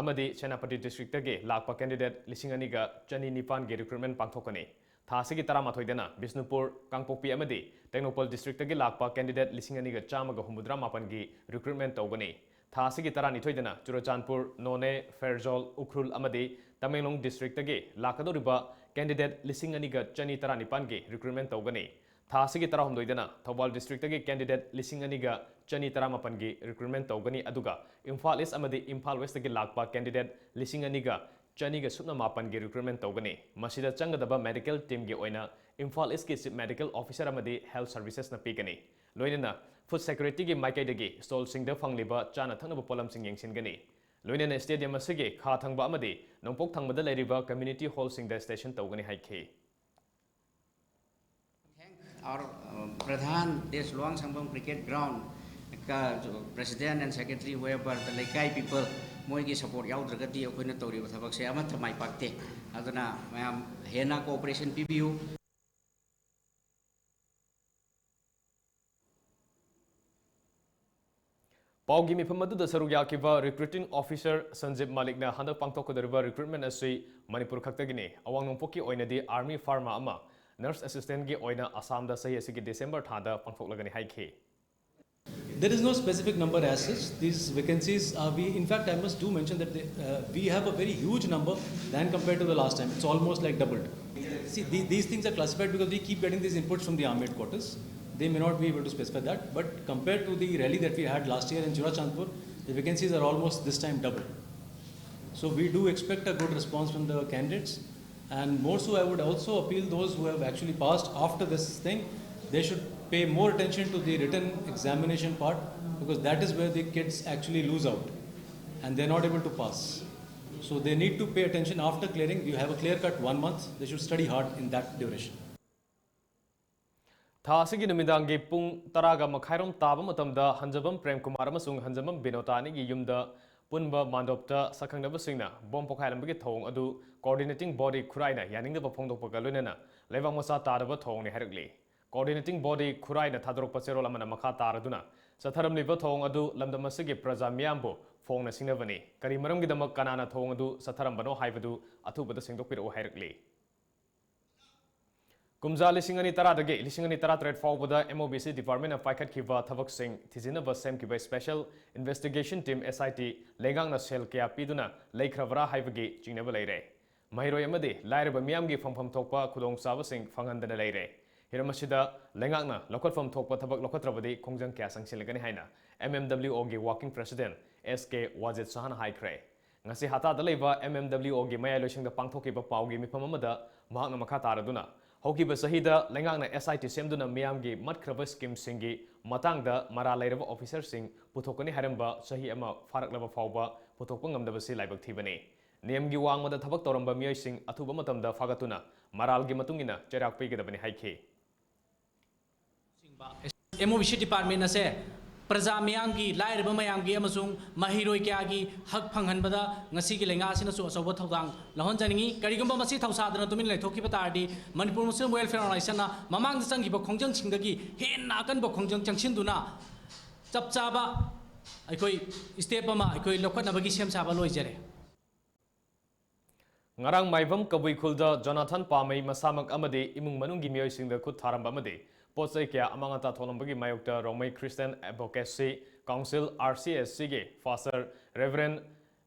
ꯑꯃꯗꯤ ꯁꯦꯅꯥꯄꯇꯤ districtꯇꯒꯤ ꯂꯥꯛꯄ candidate ꯂꯤꯁꯤꯡ ꯑꯅꯤꯒ ꯆꯅꯤ ꯅꯤꯄꯥꯟꯒꯤ recruitment ꯄꯥꯡꯊꯣꯛꯀꯅꯤ꯫ ꯊꯥ ꯑꯁꯤꯒꯤ ꯇꯔꯥꯃꯥꯊꯣꯏꯗꯅ ꯕꯤꯁꯅꯨꯄꯨꯔ, ꯀꯥꯡꯄꯣꯛꯄꯤ ꯑꯃꯗꯤ ꯇꯦꯡꯅꯧꯄꯜ districtꯇꯒꯤ ꯂꯥꯛꯄ candidate ꯂꯤꯁꯤꯡ ꯑꯅꯤꯒ ꯆꯥꯝꯃꯒ ꯍꯨꯝꯐꯨꯇꯔꯥ ꯃꯥꯄꯟꯒꯤ recruitment ꯇꯧꯒꯅꯤ꯫ ꯊꯥ ꯑꯁꯤꯒꯤ ꯇꯔꯥꯅꯤꯊꯣꯏꯗꯅ ꯆꯨꯔꯆꯥꯟꯄꯨꯔ, ꯅꯣꯅꯦ, ꯐꯦꯔꯖꯣꯜ, ꯎꯈ꯭ꯔꯨꯜ ꯑꯃꯗꯤ ꯇꯃꯦꯡꯂꯣꯡ districtꯇꯒꯤ ꯂꯥꯛꯀꯗꯧꯔꯤꯕ candidate ꯂꯤꯁꯤꯡ ꯑꯅꯤꯒ ꯆꯅꯤ ꯇꯔꯥꯅꯤꯄꯥꯟꯒꯤ recruitment ꯇꯧꯒꯅꯤ꯫ ꯊꯥ ꯑꯁꯤꯒꯤ ꯇꯔꯥꯍꯨꯝꯗꯣꯏꯗꯅ ꯊꯧꯕꯥꯜ districtꯇꯒꯤ candidate ꯂꯤꯁꯤꯡ ꯑꯅꯤꯒ ꯆꯅꯤ ꯇꯔꯥꯃꯥꯄꯟꯒꯤ recruitment ꯇꯧꯒꯅꯤ, ꯑꯗꯨꯒ ꯏꯝꯐꯥꯜ East ꯑꯃꯗꯤ ꯏꯝꯐꯥꯜ Westꯇꯒꯤ ꯂꯥꯛꯄ candidate ꯂꯤꯁꯤꯡ ꯑꯅꯤꯒ ꯆꯅꯤꯒ ꯁꯨꯞꯅ ꯃꯥꯄꯟꯒꯤ recruitment ꯇꯧꯒꯅꯤ꯫ ꯃꯁꯤꯗ ꯆꯪꯒꯗꯕ medical teamꯒꯤ ꯑꯣꯏꯅ ꯏꯝꯐꯥꯜ Eastꯀꯤ Chief Medical Officer ꯑꯃꯗꯤ health servicesꯅ ꯄꯤꯒꯅꯤ꯫ ꯂꯣꯏꯅꯅ food securityꯒꯤ ꯃꯥꯏꯀꯩꯗꯒꯤ stallꯁꯤꯡꯗ ꯐꯪꯂꯤꯕ ꯆꯥꯅ ꯊꯛꯅꯕ ꯄꯣꯠꯂꯝꯁꯤꯡ ꯌꯦꯡꯁꯤꯟꯒꯅꯤ꯫ ꯂꯣꯏꯅꯅ stadium ꯑꯁꯤꯒꯤ ꯈꯥ ꯊꯪꯕ ꯑꯃꯗꯤ ꯅꯣꯡꯄꯣꯛ ꯊꯪꯕꯗ ꯂꯩꯔꯤꯕ community hallꯁꯤꯡꯗ station ꯇꯧꯒꯅꯤ ꯍꯥꯏꯈꯤ꯫ Our uh, Pradhan Desh Luang Sangam Cricket Ground ꯀ President and Secretary, whoever, the ꯂꯩꯀꯥꯏ people, ꯃꯣꯏꯒꯤ support ꯌꯥꯎꯗ꯭ꯔꯒꯗꯤ ꯑꯩꯈꯣꯏꯅ ꯇꯧꯔꯤꯕ ꯊꯕꯛꯁꯦ ꯑꯃꯠꯇ ꯃꯥꯏ ꯄꯥꯛꯇꯦ꯫ ꯑꯗꯨꯅ ꯃꯌꯥꯝ ꯍꯦꯟꯅ cooperation ꯄꯤꯕꯤꯌꯨ꯫ ꯄꯥꯎꯒꯤ ꯃꯤꯐꯝ ꯑꯗꯨꯗ ꯁꯔꯨꯛ ꯌꯥꯈꯤꯕ Recruiting Officer ꯁꯟꯖꯤꯕ ꯃꯥꯂꯤꯛꯅ ꯍꯟꯗꯛ ꯄꯥꯡꯊꯣꯛꯀꯗꯧꯔꯤꯕ recruitment ꯑꯁꯤ ꯃꯅꯤꯄꯨꯔ ꯈꯛꯇꯒꯤꯅꯤ꯫ ꯑꯋꯥꯡ ꯅꯣꯡꯄꯣꯛꯀꯤ ꯑꯣꯏꯅꯗꯤ army pharma ꯑꯃ, nurse assistantꯒꯤ ꯑꯣꯏꯅ ꯑꯁꯥꯝꯗ ꯆꯍꯤ ꯑꯁꯤꯒꯤ December ꯊꯥꯗ ꯄꯥꯡꯊꯣꯛꯂꯒꯅꯤ ꯍꯥꯏꯈꯤ꯫ There is no specific number as such. These vacancies are, we, in fact, I must do mention that they, uh, we have a very huge number than compared to the last time. It's almost like doubled. See, the, these things are classified because we keep getting these inputs from the army headquarters. They may not be able to specify that, but compared to the rally that we had last year in Churachandpur, the vacancies are almost this time double. So we do expect a good response from the candidates. And more so, I would also appeal those who have actually passed after this thing, they should pay more attention to the written examination part, because that is where the kids actually lose out and they're not able to pass. So they need to pay attention after clearing. You have a clear cut one month. They should study hard in that duration. ꯊꯥ ꯑꯁꯤꯒꯤ ꯅꯨꯃꯤꯗꯥꯡꯒꯤ ꯄꯨꯡ ꯇꯔꯥꯒ ꯃꯈꯥꯏꯔꯣꯝ ꯇꯥꯕ ꯃꯇꯝꯗ ꯍꯟꯖꯕꯝ ꯄ꯭ꯔꯦꯝ ꯀꯨꯃꯥꯔ ꯑꯃꯁꯨꯡ ꯍꯟꯖꯕꯝ ꯕꯤꯅꯣꯇꯥ ꯑꯅꯤꯒꯤ ꯌꯨꯝꯗ ꯄꯨꯟꯕ ꯃꯥꯟꯗꯣꯞꯇ ꯁꯛꯈꯪꯅꯕꯁꯤꯡꯅ ꯕꯣꯝ ꯄꯣꯈꯥꯏꯔꯝꯕꯒꯤ ꯊꯧꯑꯣꯡ ꯑꯗꯨ coordinating body ꯈꯨꯔꯥꯏꯅ ꯌꯥꯅꯤꯡꯗꯕ ꯐꯣꯡꯗꯣꯛꯄꯒ ꯂꯣꯏꯅꯅ ꯂꯩꯕꯥꯛ ꯃꯆꯥ ꯇꯥꯗꯕ ꯊꯧꯑꯣꯡꯅꯤ ꯍꯥꯏꯔꯛꯂꯤ꯫ Coordinating body ꯈꯨꯔꯥꯏꯅ ꯊꯥꯗꯣꯔꯛꯄ ꯆꯦꯔꯣꯜ ꯑꯃꯅ ꯃꯈꯥ ꯇꯥꯔꯗꯨꯅ ꯆꯠꯊꯔꯝꯂꯤꯕ ꯊꯧꯑꯣꯡ ꯑꯗꯨ ꯂꯝꯗꯝ ꯑꯁꯤꯒꯤ ꯄ꯭ꯔꯖꯥ ꯃꯤꯌꯥꯝꯕꯨ ꯐꯣꯡꯅ ꯁꯤꯡꯅꯕꯅꯤ꯫ ꯀꯔꯤ ꯃꯔꯝꯒꯤꯗꯃꯛ ꯀꯅꯥꯅ ꯊꯧꯑꯣꯡ ꯑꯗꯨ ꯆꯠꯊꯔꯝꯕꯅꯣ ꯍꯥꯏꯕꯗꯨ ꯑꯊꯨꯕꯗ ꯁꯦꯡꯗꯣꯛꯄꯤꯔꯛꯎ ꯍꯥꯏꯔꯛꯂꯤ꯫ ꯀꯨꯝꯖꯥ ꯂꯤꯁꯤꯡ ꯑꯅꯤ ꯇꯔꯥꯗꯒꯤ ꯂꯤꯁꯤꯡ ꯑꯅꯤ ꯇꯔꯥꯇꯔꯦꯠ ꯐꯥꯎꯕꯗ MOBC departmentꯅ ꯄꯥꯏꯈꯠꯈꯤꯕ ꯊꯕꯛꯁꯤꯡ ꯊꯤꯖꯤꯟꯅꯕ ꯁꯦꯝꯈꯤꯕ Special Investigation Team, SIT, ꯂꯩꯉꯥꯛꯅ ꯁꯦꯜ ꯀꯌꯥ ꯄꯤꯗꯨꯅ ꯂꯩꯈ꯭ꯔꯕ꯭ꯔꯥ ꯍꯥꯏꯕꯒꯤ ꯆꯤꯡꯅꯕ ꯂꯩꯔꯦ꯫ ꯃꯍꯩꯔꯣꯏ ꯑꯃꯗꯤ ꯂꯥꯏꯔꯕ ꯃꯤꯌꯥꯝꯒꯤ ꯐꯪꯐꯝ ꯊꯣꯛꯄ ꯈꯨꯗꯣꯡꯆꯥꯕꯁꯤꯡ ꯐꯪꯍꯟꯗꯅ ꯂꯩꯔꯦ꯫ ꯍꯤꯔꯝ ꯑꯁꯤꯗ ꯂꯩꯉꯥꯛꯅ ꯂꯧꯈꯠꯐꯝ ꯊꯣꯛꯄ ꯊꯕꯛ ꯂꯧꯈꯠꯇ꯭ꯔꯕꯗꯤ ꯈꯣꯡꯖꯪ ꯀꯌꯥ ꯆꯪꯁꯤꯜꯂꯒꯅꯤ ꯍꯥꯏꯅ M M W O ꯒꯤ working president S K Wajid Shahꯅ ꯍꯥꯏꯈ꯭ꯔꯦ꯫ ꯉꯁꯤ ꯍꯇꯥꯗ ꯂꯩꯕ M M W O ꯒꯤ ꯃꯌꯥꯏ ꯂꯣꯏꯁꯪꯗ ꯄꯥꯡꯊꯣꯛꯈꯤꯕ ꯄꯥꯎꯒꯤ ꯃꯤꯐꯝ ꯑꯃꯗ ꯃꯍꯥꯛꯅ ꯃꯈꯥ ꯇꯥꯔꯗꯨꯅ, ꯍꯧꯈꯤꯕ ꯆꯍꯤꯗ ꯂꯩꯉꯥꯛꯅ S I T ꯁꯦꯝꯗꯨꯅ ꯃꯤꯌꯥꯝꯒꯤ ꯃꯠꯈ꯭ꯔꯕ scheme ꯁꯤꯡꯒꯤ ꯃꯇꯥꯡꯗ ꯃꯔꯥꯜ ꯂꯩꯔꯕ officer ꯁꯤꯡ ꯄꯨꯊꯣꯛꯀꯅꯤ ꯍꯥꯏꯔꯝꯕ ꯆꯍꯤ ꯑꯃ ꯐꯥꯔꯛꯂꯕ ꯐꯥꯎꯕ ꯄꯨꯊꯣꯛꯄ ꯉꯝꯗꯕꯁꯤ ꯂꯥꯏꯕꯛ ꯊꯤꯕꯅꯤ꯫ ꯅꯤꯌꯝꯒꯤ ꯋꯥꯡꯃꯗ ꯊꯕꯛ ꯇꯧꯔꯝꯕ ꯃꯤꯑꯣꯏꯁꯤꯡ ꯑꯊꯨꯕ ꯃꯇꯝꯗ ꯐꯥꯒꯠꯇꯨꯅ ꯃꯔꯥꯜꯒꯤ ꯃꯇꯨꯡ ꯏꯟꯅ ꯆꯩꯔꯥꯛ ꯄꯤꯒꯗꯕꯅꯤ ꯍꯥꯏꯈꯤ꯫ M O B C department ꯑꯁꯦ ꯄ꯭ꯔꯖꯥ ꯃꯤꯌꯥꯝꯒꯤ, ꯂꯥꯏꯔꯕ ꯃꯌꯥꯝꯒꯤ ꯑꯃꯁꯨꯡ ꯃꯍꯩꯔꯣꯏ ꯀꯌꯥꯒꯤ ꯍꯛ ꯐꯪꯍꯟꯕꯗ ꯉꯁꯤꯒꯤ ꯂꯩꯉꯥꯛ ꯑꯁꯤꯅꯁꯨ ꯑꯆꯧꯕ ꯊꯧꯗꯥꯡ ꯂꯧꯍꯟꯖꯅꯤꯡꯏ꯫ ꯀꯔꯤꯒꯨꯝꯕ ꯃꯁꯤ ꯊꯧꯁꯥꯗꯅ ꯇꯨꯃꯤꯟꯅ ꯂꯩꯊꯣꯛꯈꯤꯕ ꯇꯥꯔꯗꯤ, ꯃꯅꯤꯄꯨꯔ Muslim Welfare Organizationꯅ ꯃꯃꯥꯡꯗ ꯆꯪꯈꯤꯕ ꯈꯣꯡꯖꯪꯁꯤꯡꯗꯒꯤ ꯍꯦꯟꯅ ꯑꯀꯟꯕ ꯈꯣꯡꯖꯪ ꯆꯪꯁꯤꯟꯗꯨꯅ ꯆꯞ ꯆꯥꯕ ꯑꯩꯈꯣꯏ step ꯑꯃ ꯑꯩꯈꯣꯏ ꯂꯧꯈꯠꯅꯕꯒꯤ ꯁꯦꯝ ꯁꯥꯕ ꯂꯣꯏꯖꯔꯦ꯫ ꯉꯔꯥꯡ ꯃꯥꯏꯕꯝ ꯀꯕꯨꯏ ꯈꯨꯜꯗ ꯖꯣꯅꯥꯊꯟ ꯄꯥꯃꯩ ꯃꯁꯥꯃꯛ ꯑꯃꯗꯤ ꯏꯃꯨꯡ ꯃꯅꯨꯡꯒꯤ ꯃꯤꯑꯣꯏꯁꯤꯡꯗ ꯈꯨꯠ ꯊꯥꯔꯝꯕ ꯑꯃꯗꯤ ꯄꯣꯠ ꯆꯩ ꯀꯌꯥ ꯑꯃꯥꯡ ꯑꯇꯥ ꯊꯣꯛꯂꯝꯕꯒꯤ ꯃꯥꯌꯣꯛꯇ Rongmei Christian Advocacy Council, R C A C ꯒꯤ Pastor Reverend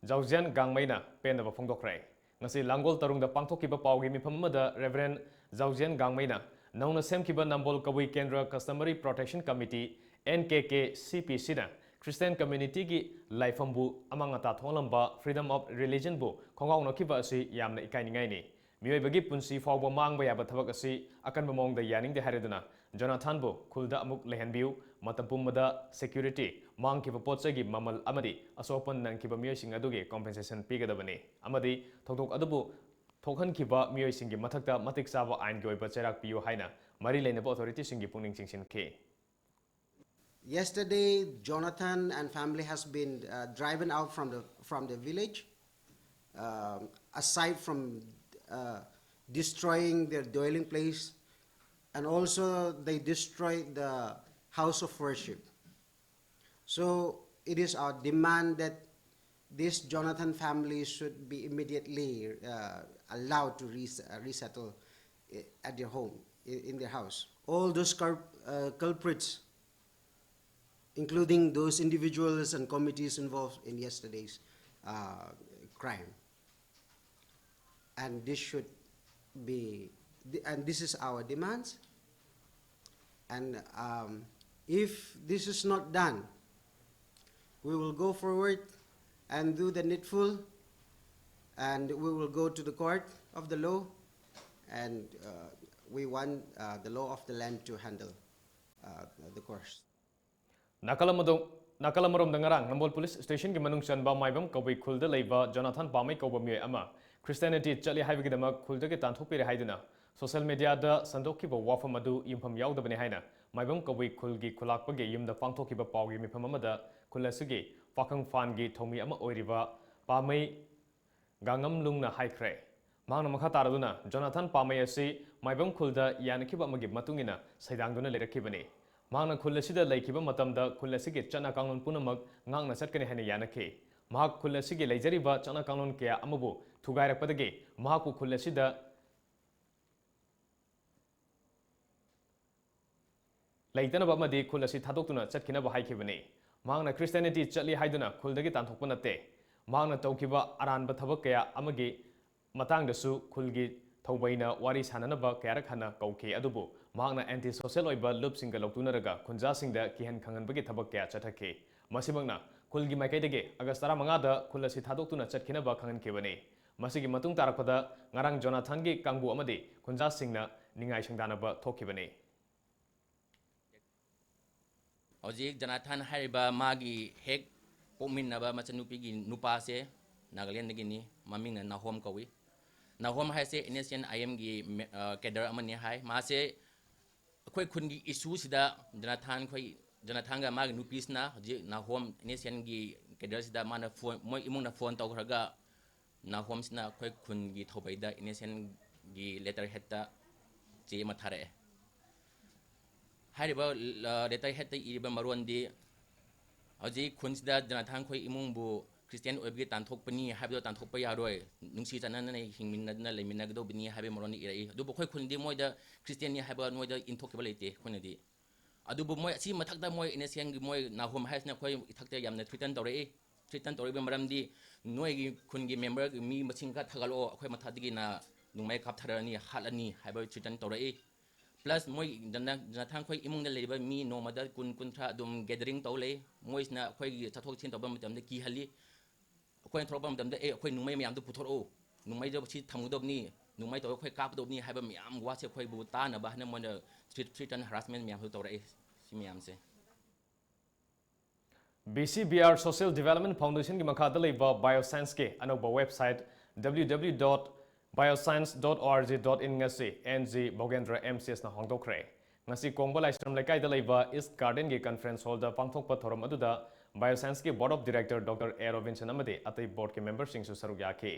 ꯖꯧꯖꯤꯌꯥꯟ ꯒꯥꯡꯃꯩꯅ ꯄꯦꯟꯗꯕ ꯐꯣꯡꯗꯣꯛꯈ꯭ꯔꯦ꯫ ꯉꯁꯤ ꯂꯥꯡꯒꯣꯜ ꯇꯔꯨꯡꯗ ꯄꯥꯡꯊꯣꯛꯈꯤꯕ ꯄꯥꯎꯒꯤ ꯃꯤꯐꯝ ꯑꯃꯗ Reverend ꯖꯧꯖꯤꯌꯥꯟ ꯒꯥꯡꯃꯩꯅ ꯅꯧꯅ ꯁꯦꯝꯈꯤꯕ ꯅꯝꯕꯣꯜ ꯀꯕꯨꯏ ꯀꯦꯟꯗ꯭ꯔ Customary Protection Committee, N K K C P Cꯅ Christian communityꯒꯤ ꯂꯥꯏꯐꯝꯕꯨ ꯑꯃꯥꯡ ꯑꯇꯥ ꯊꯣꯛꯍꯜꯂꯝꯕ, freedom of religionꯕꯨ ꯈꯣꯡꯒꯥꯎꯅꯈꯤꯕ ꯑꯁꯤ ꯌꯥꯝꯅ ꯏꯀꯥꯏꯅꯤꯡꯉꯥꯏꯅꯤ꯫ ꯃꯤꯑꯣꯏꯕꯒꯤ ꯄꯨꯟꯁꯤ ꯐꯥꯎꯕ ꯃꯥꯡꯕ ꯌꯥꯕ ꯊꯕꯛ ꯑꯁꯤ ꯑꯀꯟꯕ ꯃꯑꯣꯡꯗ ꯌꯥꯅꯤꯡꯗꯦ ꯍꯥꯏꯔꯗꯨꯅ ꯖꯣꯅꯥꯊꯟꯕꯨ ꯈꯨꯜꯗ ꯑꯃꯨꯛ ꯂꯩꯍꯟꯕꯤꯌꯨ, ꯃꯇꯝ ꯄꯨꯝꯕꯗ security, ꯃꯥꯡꯈꯤꯕ ꯄꯣꯠ ꯆꯩꯒꯤ ꯃꯃꯜ ꯑꯃꯗꯤ ꯑꯁꯣꯛ ꯑꯄꯟ ꯅꯪꯈꯤꯕ ꯃꯤꯑꯣꯏꯁꯤꯡ ꯑꯗꯨꯒꯤ compensation ꯄꯤꯒꯗꯕꯅꯤ ꯑꯃꯗꯤ ꯊꯧꯗꯣꯛ ꯑꯗꯨꯕꯨ ꯊꯣꯛꯍꯟꯈꯤꯕ ꯃꯤꯑꯣꯏꯁꯤꯡꯒꯤ ꯃꯊꯛꯇ ꯃꯇꯤꯛ ꯆꯥꯕ ꯑꯥꯏꯟꯒꯤ ꯑꯣꯏꯕ ꯆꯩꯔꯥꯛ ꯄꯤꯌꯨ ꯍꯥꯏꯅ ꯃꯔꯤ ꯂꯩꯅꯕ authorityꯁꯤꯡꯒꯤ ꯄꯨꯛꯅꯤꯡ ꯆꯤꯡꯁꯤꯟꯈꯤ꯫ Yesterday, Jonathan and family has been uh, driven out from the, from the village, um, aside from uh, destroying their dwelling place, and also they destroyed the house of worship. So it is our demand that this Jonathan family should be immediately uh, allowed to res- uh, resettle i- at their home, i- in their house. All those cul- uh, culprits, including those individuals and committees involved in yesterday's uh, crime. And this should be, and this is our demands. And um, if this is not done, we will go forward and do the needful, and we will go to the court of the law, and uh, we want uh, the law of the land to handle uh, the course. ꯅꯥꯀꯜ ꯑꯃꯗꯣ ꯅꯥꯀꯜ ꯑꯃꯔꯣꯝꯗ ꯉꯔꯥꯡ ꯅꯝꯕꯣꯜ police ꯁ꯭ꯇꯦꯁꯟꯒꯤ ꯃꯅꯨꯡ ꯆꯟꯕ ꯃꯥꯏꯕꯝ ꯀꯕꯨꯏ ꯈꯨꯜꯗ ꯂꯩꯕ Jonathan ꯄꯥꯃꯩ ꯀꯧꯕ ꯃꯤꯑꯣꯏ ꯑꯃ ꯈ꯭ꯔꯤꯁꯇꯤꯌꯥꯅꯤꯇꯤ ꯆꯠꯂꯤ ꯍꯥꯏꯕꯒꯤꯗꯃꯛ ꯈꯨꯜꯗꯒꯤ ꯇꯥꯟꯊꯣꯛꯄꯤꯔꯦ ꯍꯥꯏꯗꯨꯅ ꯁꯣꯁꯤꯌꯦꯜ ꯃꯤꯗꯤꯌꯥꯗ ꯁꯟꯗꯣꯛꯈꯤꯕ ꯋꯥꯐꯝ ꯑꯗꯨ ꯌꯨꯝꯐꯝ ꯌꯥꯎꯗꯕꯅꯤ ꯍꯥꯏꯅ ꯃꯥꯏꯕꯝ ꯀꯕꯨꯏ ꯈꯨꯜꯒꯤ ꯈꯨꯂꯥꯛꯄꯒꯤ ꯌꯨꯝꯗ ꯄꯥꯡꯊꯣꯛꯈꯤꯕ ꯄꯥꯎꯒꯤ ꯃꯤꯐꯝ ꯑꯃꯗ ꯈꯨꯜ ꯑꯁꯤꯒꯤ ꯄꯥꯈꯪ ꯐꯥꯟꯒꯤ ꯊꯧꯃꯤ ꯑꯃ ꯑꯣꯏꯔꯤꯕ ꯄꯥꯃꯩ ꯒꯥꯉꯝꯂꯨꯡꯅ ꯍꯥꯏꯈ꯭ꯔꯦ꯫ ꯃꯍꯥꯛꯅ ꯃꯈꯥ ꯇꯥꯔꯗꯨꯅ ꯖꯣꯅꯥꯊꯟ ꯄꯥꯃꯩ ꯑꯁꯤ ꯃꯥꯏꯕꯝ ꯈꯨꯜꯗ ꯌꯥꯅꯈꯤꯕ ꯑꯃꯒꯤ ꯃꯇꯨꯡ ꯏꯟꯅ ꯁꯩꯗꯥꯡꯗꯨꯅ ꯂꯩꯔꯛꯈꯤꯕꯅꯤ꯫ ꯃꯍꯥꯛꯅ ꯈꯨꯜ ꯑꯁꯤꯗ ꯂꯩꯈꯤꯕ ꯃꯇꯝꯗ ꯈꯨꯜ ꯑꯁꯤꯒꯤ ꯆꯠꯅ ꯀꯥꯡꯂꯣꯟ ꯄꯨꯝꯅꯃꯛ ꯉꯥꯛꯅ ꯆꯠꯀꯅꯤ ꯍꯥꯏꯅ ꯌꯥꯅꯈꯤ꯫ ꯃꯍꯥꯛ ꯈꯨꯜ ꯑꯁꯤꯒꯤ ꯂꯩꯖꯔꯤꯕ ꯆꯠꯅ ꯀꯥꯡꯂꯣꯟ ꯀꯌꯥ ꯑꯃꯕꯨ ꯊꯨꯒꯥꯏꯔꯛꯄꯗꯒꯤ ꯃꯍꯥꯛꯄꯨ ꯈꯨꯜ ꯑꯁꯤꯗ ꯂꯩꯇꯅꯕ ꯑꯃꯗꯤ ꯈꯨꯜ ꯑꯁꯤ ꯊꯥꯗꯣꯛꯇꯨꯅ ꯆꯠꯈꯤꯅꯕ ꯍꯥꯏꯈꯤꯕꯅꯤ꯫ ꯃꯍꯥꯛꯅ ꯈ꯭ꯔꯤꯁꯇꯤꯌꯥꯅꯤꯇꯤ ꯆꯠꯂꯤ ꯍꯥꯏꯗꯨꯅ ꯈꯨꯜꯗꯒꯤ ꯇꯥꯟꯊꯣꯛꯄ ꯅꯠꯇꯦ꯫ ꯃꯍꯥꯛꯅ ꯇꯧꯈꯤꯕ ꯑꯔꯥꯟꯕ ꯊꯕꯛ ꯀꯌꯥ ꯑꯃꯒꯤ ꯃꯇꯥꯡꯗꯁꯨ ꯈꯨꯜꯒꯤ ꯊꯧꯕꯩꯅ ꯋꯥꯔꯤ ꯁꯥꯅꯅꯕ ꯀꯌꯥꯔꯛ ꯍꯟꯅ ꯀꯧꯈꯤ, ꯑꯗꯨꯕꯨ ꯃꯍꯥꯛꯅ ꯑꯦꯟꯇꯤ ꯁꯣꯁꯤꯌꯦꯜ ꯑꯣꯏꯕ ꯂꯨꯞꯁꯤꯡꯒ ꯂꯧꯇꯨꯅꯔꯒ ꯈꯨꯟꯖꯥꯁꯤꯡꯗ ꯀꯤꯍꯟ ꯈꯪꯍꯟꯕꯒꯤ ꯊꯕꯛ ꯀꯌꯥ ꯆꯠꯊꯈꯤ꯫ ꯃꯁꯤꯃꯛꯅ ꯈꯨꯜꯒꯤ ꯃꯥꯏꯀꯩꯗꯒꯤ ꯑꯥꯒꯁ ꯇꯔꯥꯃꯉꯥꯗ ꯈꯨꯜ ꯑꯁꯤ ꯊꯥꯗꯣꯛꯇꯨꯅ ꯆꯠꯈꯤꯅꯕ ꯈꯪꯍꯟꯈꯤꯕꯅꯤ꯫ ꯃꯁꯤꯒꯤ ꯃꯇꯨꯡ ꯇꯥꯔꯛꯄꯗ ꯉꯔꯥꯡ ꯖꯣꯅꯥꯊꯟꯒꯤ ꯀꯥꯡꯕꯨ ꯑꯃꯗꯤ ꯈꯨꯟꯖꯥꯁꯤꯡꯅ ꯅꯤꯡꯉꯥꯏ ꯁꯪꯗꯥꯅꯕ ꯊꯣꯛꯈꯤꯕꯅꯤ꯫ ꯍꯧꯖꯤꯛ ꯖꯣꯅꯥꯊꯟ ꯍꯥꯏꯔꯤꯕ ꯃꯥꯒꯤ ꯍꯦꯛ ꯄꯣꯛꯃꯤꯟꯅꯕ ꯃꯆꯟꯅꯨꯄꯤꯒꯤ ꯅꯨꯄꯥꯁꯦ ꯅꯥꯒꯥꯂꯦꯟꯗꯒꯤꯅꯤ, ꯃꯃꯤꯡꯅ ꯅꯥꯍꯣꯝ ꯀꯧꯏ꯫ ꯅꯥꯍꯣꯝ ꯍꯥꯏꯁꯦ ꯑꯦꯟ ꯑꯦꯁ ꯑꯦꯟ ꯑꯥꯏ ꯑꯦꯝꯒꯤ ꯃꯦ-, ꯑ, ꯀꯦꯗꯔ ꯑꯃꯅꯤ ꯍꯥꯏ꯫ ꯃꯥꯁꯦ ꯑꯩꯈꯣꯏ ꯈꯨꯟꯒꯤ ꯏꯁꯨꯁꯤꯗ ꯖꯣꯅꯥꯊꯟ ꯈꯣꯏ, ꯖꯣꯅꯥꯊꯟꯒ ꯃꯥꯒꯤ ꯅꯨꯄꯤꯁꯤꯅ ꯍꯧꯖꯤꯛ ꯅꯥꯍꯣꯝ ꯑꯦꯟ ꯑꯦꯁ ꯑꯦꯟꯒꯤ ꯀꯦꯗꯔꯁꯤꯗ ꯃꯥꯅ ꯐꯣꯟ, ꯃꯣꯏ ꯏꯃꯨꯡꯅ ꯐꯣꯟ ꯇꯧꯈ꯭ꯔꯒ ꯅꯥꯍꯣꯝꯁꯤꯅ ꯑꯩꯈꯣꯏ ꯈꯨꯟꯒꯤ ꯊꯧꯕꯩꯗ ꯑꯦꯟ ꯑꯦꯁ ꯑꯦꯟꯒꯤ ꯂꯦꯇꯔ ꯍꯦꯠꯇ ꯆꯦ ꯑꯃ ꯊꯥꯔꯛꯑꯦ꯫ ꯍꯥꯏꯔꯤꯕ, ꯑ, ꯂꯦꯇꯔ ꯍꯦꯠꯇ ꯏꯔꯤꯕ ꯃꯔꯣꯟꯗꯤ ꯍꯧꯖꯤꯛ ꯈꯨꯟꯁꯤꯗ ꯖꯣꯅꯥꯊꯟ ꯈꯣꯏ ꯏꯃꯨꯡꯕꯨ ꯈ꯭ꯔꯤꯁꯇꯤꯌꯥꯟ ꯑꯣꯏꯕꯒꯤ ꯇꯥꯟꯊꯣꯛꯄꯅꯤ ꯍꯥꯏꯕꯗꯣ ꯇꯥꯟꯊꯣꯛꯄ ꯌꯥꯔꯣꯏ, ꯅꯨꯡꯁꯤ ꯆꯥꯟꯅꯅ ꯍꯤꯡꯃꯤꯟꯅꯗꯅ ꯂꯩꯃꯤꯟꯅꯒꯗꯧꯕꯅꯤ ꯍꯥꯏꯕꯒꯤ ꯃꯔꯣꯟꯗꯤ ꯏꯔꯛꯏ꯫ ꯑꯗꯨꯕꯨ ꯑꯩꯈꯣꯏ ꯈꯨꯟꯗꯤ ꯃꯣꯏꯗ ꯈ꯭ꯔꯤꯁꯇꯤꯌꯥꯟꯅꯤ ꯍꯥꯏꯕ ꯃꯣꯏꯗ ꯏꯟꯊꯣꯛꯈꯤꯕ ꯂꯩꯇꯦ ꯑꯩꯈꯣꯏꯅꯗꯤ꯫ ꯑꯗꯨꯕꯨ ꯃꯣꯏ ꯑꯁꯤ ꯃꯊꯛꯇ ꯃꯣꯏ ꯑꯦꯟ ꯑꯦꯁ ꯑꯦꯟꯒꯤ ꯃꯣꯏ ꯅꯥꯍꯣꯝ ꯍꯥꯏꯁꯤꯅ ꯑꯩꯈꯣꯏ ꯏꯊꯛꯇ ꯌꯥꯝꯅ ꯊ꯭ꯔꯤꯇꯟ ꯇꯧꯔꯛꯏ꯫ ꯊ꯭ꯔꯤꯇꯟ ꯇꯧꯔꯛꯏꯕ ꯃꯔꯝꯗꯤ ꯅꯣꯏꯒꯤ ꯈꯨꯟꯒꯤ ꯃꯦꯝꯕꯔꯒꯤ ꯃꯤ ꯃꯁꯤꯡ ꯈꯔ ꯊꯥꯒꯠꯂꯛꯑꯣ, ꯑꯩꯈꯣꯏ ꯃꯊꯛꯇꯒꯤꯅ ꯅꯣꯡꯃꯩ ꯀꯥꯞꯊꯔꯛꯑꯅꯤ, ꯍꯥꯠꯂꯅꯤ ꯍꯥꯏꯕ ꯊ꯭ꯔꯤꯇꯟ ꯇꯧꯔꯛꯏ꯫ Plus ꯃꯣꯏ ꯖꯅ-, ꯖꯅꯊꯥꯟ ꯈꯣꯏ ꯏꯃꯨꯡꯗ ꯂꯩꯔꯤꯕ ꯃꯤ ꯅꯣꯡꯃꯗ ꯀꯨꯟ, ꯀꯨꯟꯊ꯭ꯔꯥ ꯑꯗꯨꯝ gathering ꯇꯧ ꯂꯩ꯫ ꯃꯣꯏꯁꯤꯅ ꯑꯩꯈꯣꯏꯒꯤ ꯆꯠꯊꯣꯛ ꯆꯠꯁꯤꯟ ꯇꯧꯕ ꯃꯇꯝꯗ ꯀꯤꯍꯜꯂꯤ꯫ ꯑꯩꯈꯣꯏꯅ ꯊꯣꯛꯂꯛꯄ ꯃꯇꯝꯗ, "ꯑꯦ, ꯑꯩꯈꯣꯏ ꯅꯣꯡꯃꯩ ꯃꯌꯥꯝꯗꯨ ꯄꯨꯊꯣꯔꯛꯎ, ꯅꯣꯡꯃꯩꯗꯣ ꯁꯤ ꯊꯝꯒꯗꯕꯅꯤ, ꯅꯣꯡꯃꯩ ꯇꯧꯔꯒ ꯑꯩꯈꯣꯏ ꯀꯥꯞꯀꯗꯕꯅꯤ" ꯍꯥꯏꯕ ꯃꯌꯥꯝ ꯋꯥꯁꯦ ꯑꯩꯈꯣꯏꯕꯨ ꯇꯥꯅꯕ ꯍꯥꯏꯅ ꯃꯣꯏꯅ threat, threat and harassment ꯃꯌꯥꯝꯁꯨ ꯇꯧꯔꯛꯑꯦ꯫ ꯁꯤ ꯃꯌꯥꯝꯁꯦ꯫ B C B R Social Development Foundationꯒꯤ ꯃꯈꯥꯗ ꯂꯩꯕ Bioscienceꯀꯤ ꯑꯅꯧꯕ website W W W dot bioscience dot org dot in ꯉꯁꯤ N G ꯚꯣꯒꯦꯟꯗ꯭ꯔ M C Sꯅ ꯍꯥꯡꯗꯣꯛꯈ꯭ꯔꯦ꯫ ꯉꯁꯤ ꯀꯣꯡꯕ ꯂꯥꯏꯁ꯭ꯔꯝ ꯂꯩꯀꯥꯏꯗ ꯂꯩꯕ East Gardenꯒꯤ conference hallꯗ ꯄꯥꯡꯊꯣꯛꯄ ꯊꯧꯔꯝ ꯑꯗꯨꯗ Bioscienceꯀꯤ Board of Director Doctor A Robinson ꯑꯃꯗꯤ ꯑꯇꯩ boardꯀꯤ memberꯁꯤꯡꯁꯨ ꯁꯔꯨꯛ ꯌꯥꯈꯤ꯫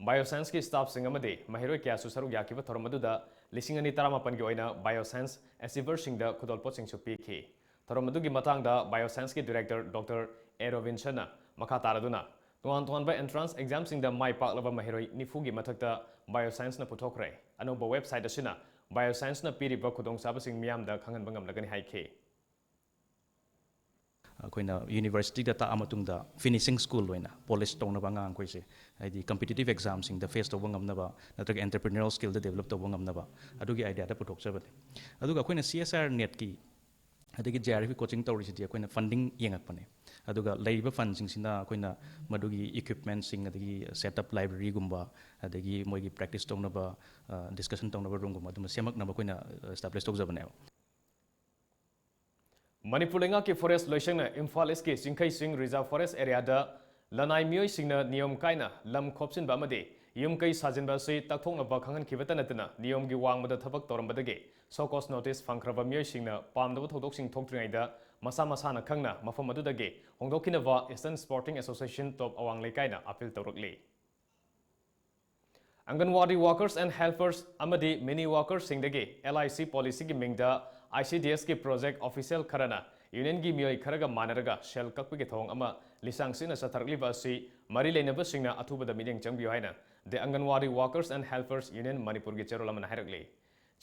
Bioscienceꯀꯤ staffꯁꯤꯡ ꯑꯃꯗꯤ ꯃꯍꯩꯔꯣꯏ ꯀꯌꯥꯁꯨ ꯁꯔꯨꯛ ꯌꯥꯈꯤꯕ ꯊꯧꯔꯝ ꯑꯗꯨꯗ ꯂꯤꯁꯤꯡ ꯑꯅꯤ ꯇꯔꯥꯃꯥꯄꯟꯒꯤ ꯑꯣꯏꯅ Bioscience achieverꯁꯤꯡꯗ ꯈꯨꯗꯣꯜꯄꯣꯠꯁꯤꯡꯁꯨ ꯄꯤꯈꯤ꯫ ꯊꯧꯔꯝ ꯑꯗꯨꯒꯤ ꯃꯇꯥꯡꯗ Bioscienceꯀꯤ director Doctor A Robinsonꯅ ꯃꯈꯥ ꯇꯥꯔꯗꯨꯅ, ꯇꯣꯉꯥꯟ ꯇꯣꯉꯥꯟꯕ entrance examꯁꯤꯡꯗ ꯃꯥꯏ ꯄꯥꯛꯂꯕ ꯃꯍꯩꯔꯣꯏ ꯅꯤꯐꯨꯒꯤ ꯃꯊꯛꯇ Bioscienceꯅ ꯄꯨꯊꯣꯛꯈ꯭ꯔꯦ꯫ ꯑꯅꯧꯕ website ꯑꯁꯤꯅ Bioscienceꯅ ꯄꯤꯔꯤꯕ ꯈꯨꯗꯣꯡꯆꯥꯕꯁꯤꯡ ꯃꯤꯌꯥꯝꯗ ꯈꯪꯍꯟꯕ ꯉꯝꯂꯒꯅꯤ ꯍꯥꯏꯈꯤ꯫ ꯑꯩꯈꯣꯏꯅ universityꯗ ꯇꯥꯛꯑ ꯃꯇꯨꯡꯗ finishing school ꯑꯣꯏꯅ polish ꯇꯧꯅꯕ ꯑꯉꯥꯡꯈꯣꯏꯁꯦ, ꯍꯥꯏꯗꯤ competitive examꯁꯤꯡꯗ face ꯇꯧꯕ ꯉꯝꯅꯕ ꯅꯠꯇ꯭ꯔꯒ entrepreneurial skillꯗ develop ꯇꯧꯕ ꯉꯝꯅꯕ ꯑꯗꯨꯒꯤ ideaꯗ ꯄꯨꯊꯣꯛꯆꯕꯅꯤ꯫ ꯑꯗꯨꯒ ꯑꯩꯈꯣꯏꯅ C S R NETꯀꯤ ꯑꯗꯒꯤ J R Fꯀꯤ coaching ꯇꯧꯔꯤꯁꯤꯗꯤ ꯑꯩꯈꯣꯏꯅ funding ꯌꯦꯡꯉꯛꯄꯅꯦ꯫ ꯑꯗꯨꯒ ꯂꯩꯔꯤꯕ fundꯁꯤꯡꯁꯤꯅ ꯑꯩꯈꯣꯏꯅ ꯃꯗꯨꯒꯤ equipmentꯁꯤꯡ, ꯑꯗꯒꯤ setup libraryꯒꯨꯝꯕ, ꯑꯗꯒꯤ ꯃꯣꯏꯒꯤ practice ꯇꯧꯅꯕ, ꯑ, discussion ꯇꯧꯅꯕ roomꯒꯨꯝꯕ ꯑꯗꯨꯝꯕ ꯁꯦꯝꯃꯛꯅꯕ ꯑꯩꯈꯣꯏꯅ, ꯑ, establish ꯇꯧꯖꯕꯅꯦꯕ꯫ ꯃꯅꯤꯄꯨꯔ ꯂꯩꯉꯥꯛꯀꯤ forest ꯂꯣꯏꯁꯪꯅ ꯏꯝꯐꯥꯜ Eastꯀꯤ ꯆꯤꯡꯈꯩ ꯆꯤꯡ reserve forest areaꯗ ꯂꯅꯥꯏ ꯃꯤꯑꯣꯏꯁꯤꯡꯅ ꯅꯤꯌꯣꯝ ꯀꯥꯏꯅ ꯂꯝ ꯈꯣꯞꯆꯤꯟꯕ ꯑꯃꯗꯤ ꯌꯨꯝ ꯀꯩ ꯁꯥꯖꯤꯟꯕ ꯑꯁꯤ ꯇꯛꯊꯣꯛꯅꯕ ꯈꯪꯍꯟꯈꯤꯕꯇ ꯅꯠꯇꯅ, ꯅꯤꯌꯣꯝꯒꯤ ꯋꯥꯡꯃꯗ ꯊꯕꯛ ꯇꯧꯔꯝꯕꯗꯒꯤ show cause notice ꯐꯪꯈ꯭ꯔꯕ ꯃꯤꯑꯣꯏꯁꯤꯡꯅ ꯄꯥꯝꯗꯕ ꯊꯧꯗꯣꯛꯁꯤꯡ ꯊꯣꯛꯇ꯭ꯔꯤꯉꯩꯗ ꯃꯁꯥ ꯃꯁꯥꯅ ꯈꯪꯅ ꯃꯐꯝ ꯑꯗꯨꯗꯒꯤ ꯍꯣꯡꯗꯣꯛꯈꯤꯅꯕ Eastern Sporting Association Top ꯑꯋꯥꯡ ꯂꯩꯀꯥꯏꯅ appeal ꯇꯧꯔꯛꯂꯤ꯫ ꯑꯪꯒꯟꯋꯥꯗꯤ workers and helpers ꯑꯃꯗꯤ mini workersꯁꯤꯡꯗꯒꯤ L I C policyꯒꯤ ꯃꯤꯡꯗ I C D Sꯀꯤ project official ꯈꯔꯅ unionꯒꯤ ꯃꯤꯑꯣꯏ ꯈꯔꯒ ꯃꯥꯟꯅꯔꯒ ꯁꯦꯜ ꯀꯛꯄꯒꯤ ꯊꯧꯑꯣꯡ ꯑꯃ ꯂꯤꯁꯥꯡ ꯁꯤꯠꯅ ꯆꯠꯊꯔꯛꯂꯤꯕ ꯑꯁꯤ ꯃꯔꯤ ꯂꯩꯅꯕꯁꯤꯡꯅ ꯑꯊꯨꯕꯗ ꯃꯤꯠꯌꯦꯡ ꯆꯪꯕꯤꯌꯨ ꯍꯥꯏꯅ The Anganwadi Workers and Helpers Union ꯃꯅꯤꯄꯨꯔꯒꯤ ꯆꯦꯔꯣꯜ ꯑꯃꯅ ꯍꯥꯏꯔꯛꯂꯤ꯫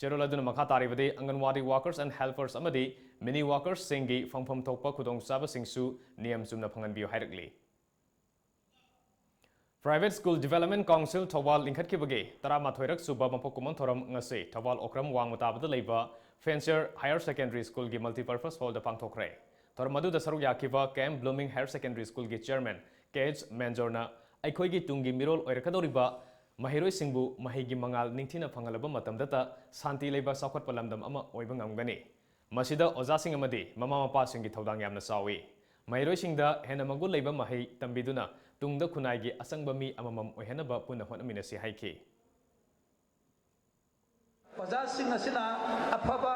ꯆꯦꯔꯣꯜ ꯑꯗꯨꯅ ꯃꯈꯥ ꯇꯥꯔꯤꯕꯗꯤ, ꯑꯪꯒꯟꯋꯥꯗꯤ workers and helpers ꯑꯃꯗꯤ mini workersꯁꯤꯡꯒꯤ ꯐꯪꯐꯝ ꯊꯣꯛꯄ ꯈꯨꯗꯣꯡꯆꯥꯕꯁꯤꯡꯁꯨ ꯅꯤꯌꯝ ꯆꯨꯝꯅ ꯐꯪꯍꯟꯕꯤꯌꯨ ꯍꯥꯏꯔꯛꯂꯤ꯫ Private School Development Council Thoubal ꯂꯤꯡꯈꯠꯈꯤꯕꯒꯤ ꯇꯔꯥꯃꯥꯊꯣꯏꯔꯛ ꯁꯨꯕ ꯃꯄꯣꯛ ꯀꯨꯝꯑꯣꯟ ꯊꯧꯔꯝ ꯉꯁꯤ ꯊꯧꯕꯥꯜ ꯑꯣꯀ꯭ꯔꯝ ꯋꯥꯡꯃ ꯇꯥꯕꯗ ꯂꯩꯕ Fancier Higher Secondary Schoolꯒꯤ Multipurpose Hallꯗ ꯄꯥꯡꯊꯣꯛꯈ꯭ꯔꯦ꯫ ꯊꯧꯔꯝ ꯑꯗꯨꯗ ꯁꯔꯨꯛ ꯌꯥꯈꯤꯕ K M Blooming Higher Secondary Schoolꯒꯤ Chairman K H ꯃꯦꯟꯖꯣꯔꯅ ꯑꯩꯈꯣꯏꯒꯤ ꯇꯨꯡꯒꯤ ꯃꯤꯔꯣꯜ ꯑꯣꯏꯔꯛꯀꯗꯧꯔꯤꯕ ꯃꯍꯩꯔꯣꯏꯁꯤꯡꯕꯨ ꯃꯍꯩꯒꯤ ꯃꯉꯥꯜ ꯅꯤꯡꯊꯤꯅ ꯐꯪꯍꯜꯂꯕ ꯃꯇꯝꯗꯇ ꯁꯥꯟꯇꯤ ꯂꯩꯕ ꯆꯥꯎꯈꯠꯄ ꯂꯝꯗꯝ ꯑꯃ ꯑꯣꯏꯕ ꯉꯝꯒꯅꯤ꯫ ꯃꯁꯤꯗ ꯑꯣꯖꯥꯁꯤꯡ ꯑꯃꯗꯤ ꯃꯃꯥ ꯃꯄꯥꯁꯤꯡꯒꯤ ꯊꯧꯗꯥꯡ ꯌꯥꯝꯅ ꯆꯥꯎꯏ꯫ ꯃꯍꯩꯔꯣꯏꯁꯤꯡꯗ ꯍꯦꯟꯅ ꯃꯒꯨꯟ ꯂꯩꯕ ꯃꯍꯩ ꯇꯝꯕꯤꯗꯨꯅ ꯇꯨꯡꯗ ꯈꯨꯟꯅꯥꯏꯒꯤ ꯑꯆꯪꯕ ꯃꯤ ꯑꯃꯃꯝ ꯑꯣꯏꯍꯟꯅꯕ ꯄꯨꯟꯅ ꯍꯣꯠꯅꯃꯤꯟꯅꯁꯤ ꯍꯥꯏꯈꯤ꯫ ꯑꯣꯖꯥꯁꯤꯡ ꯑꯁꯤꯅ ꯑꯐꯕ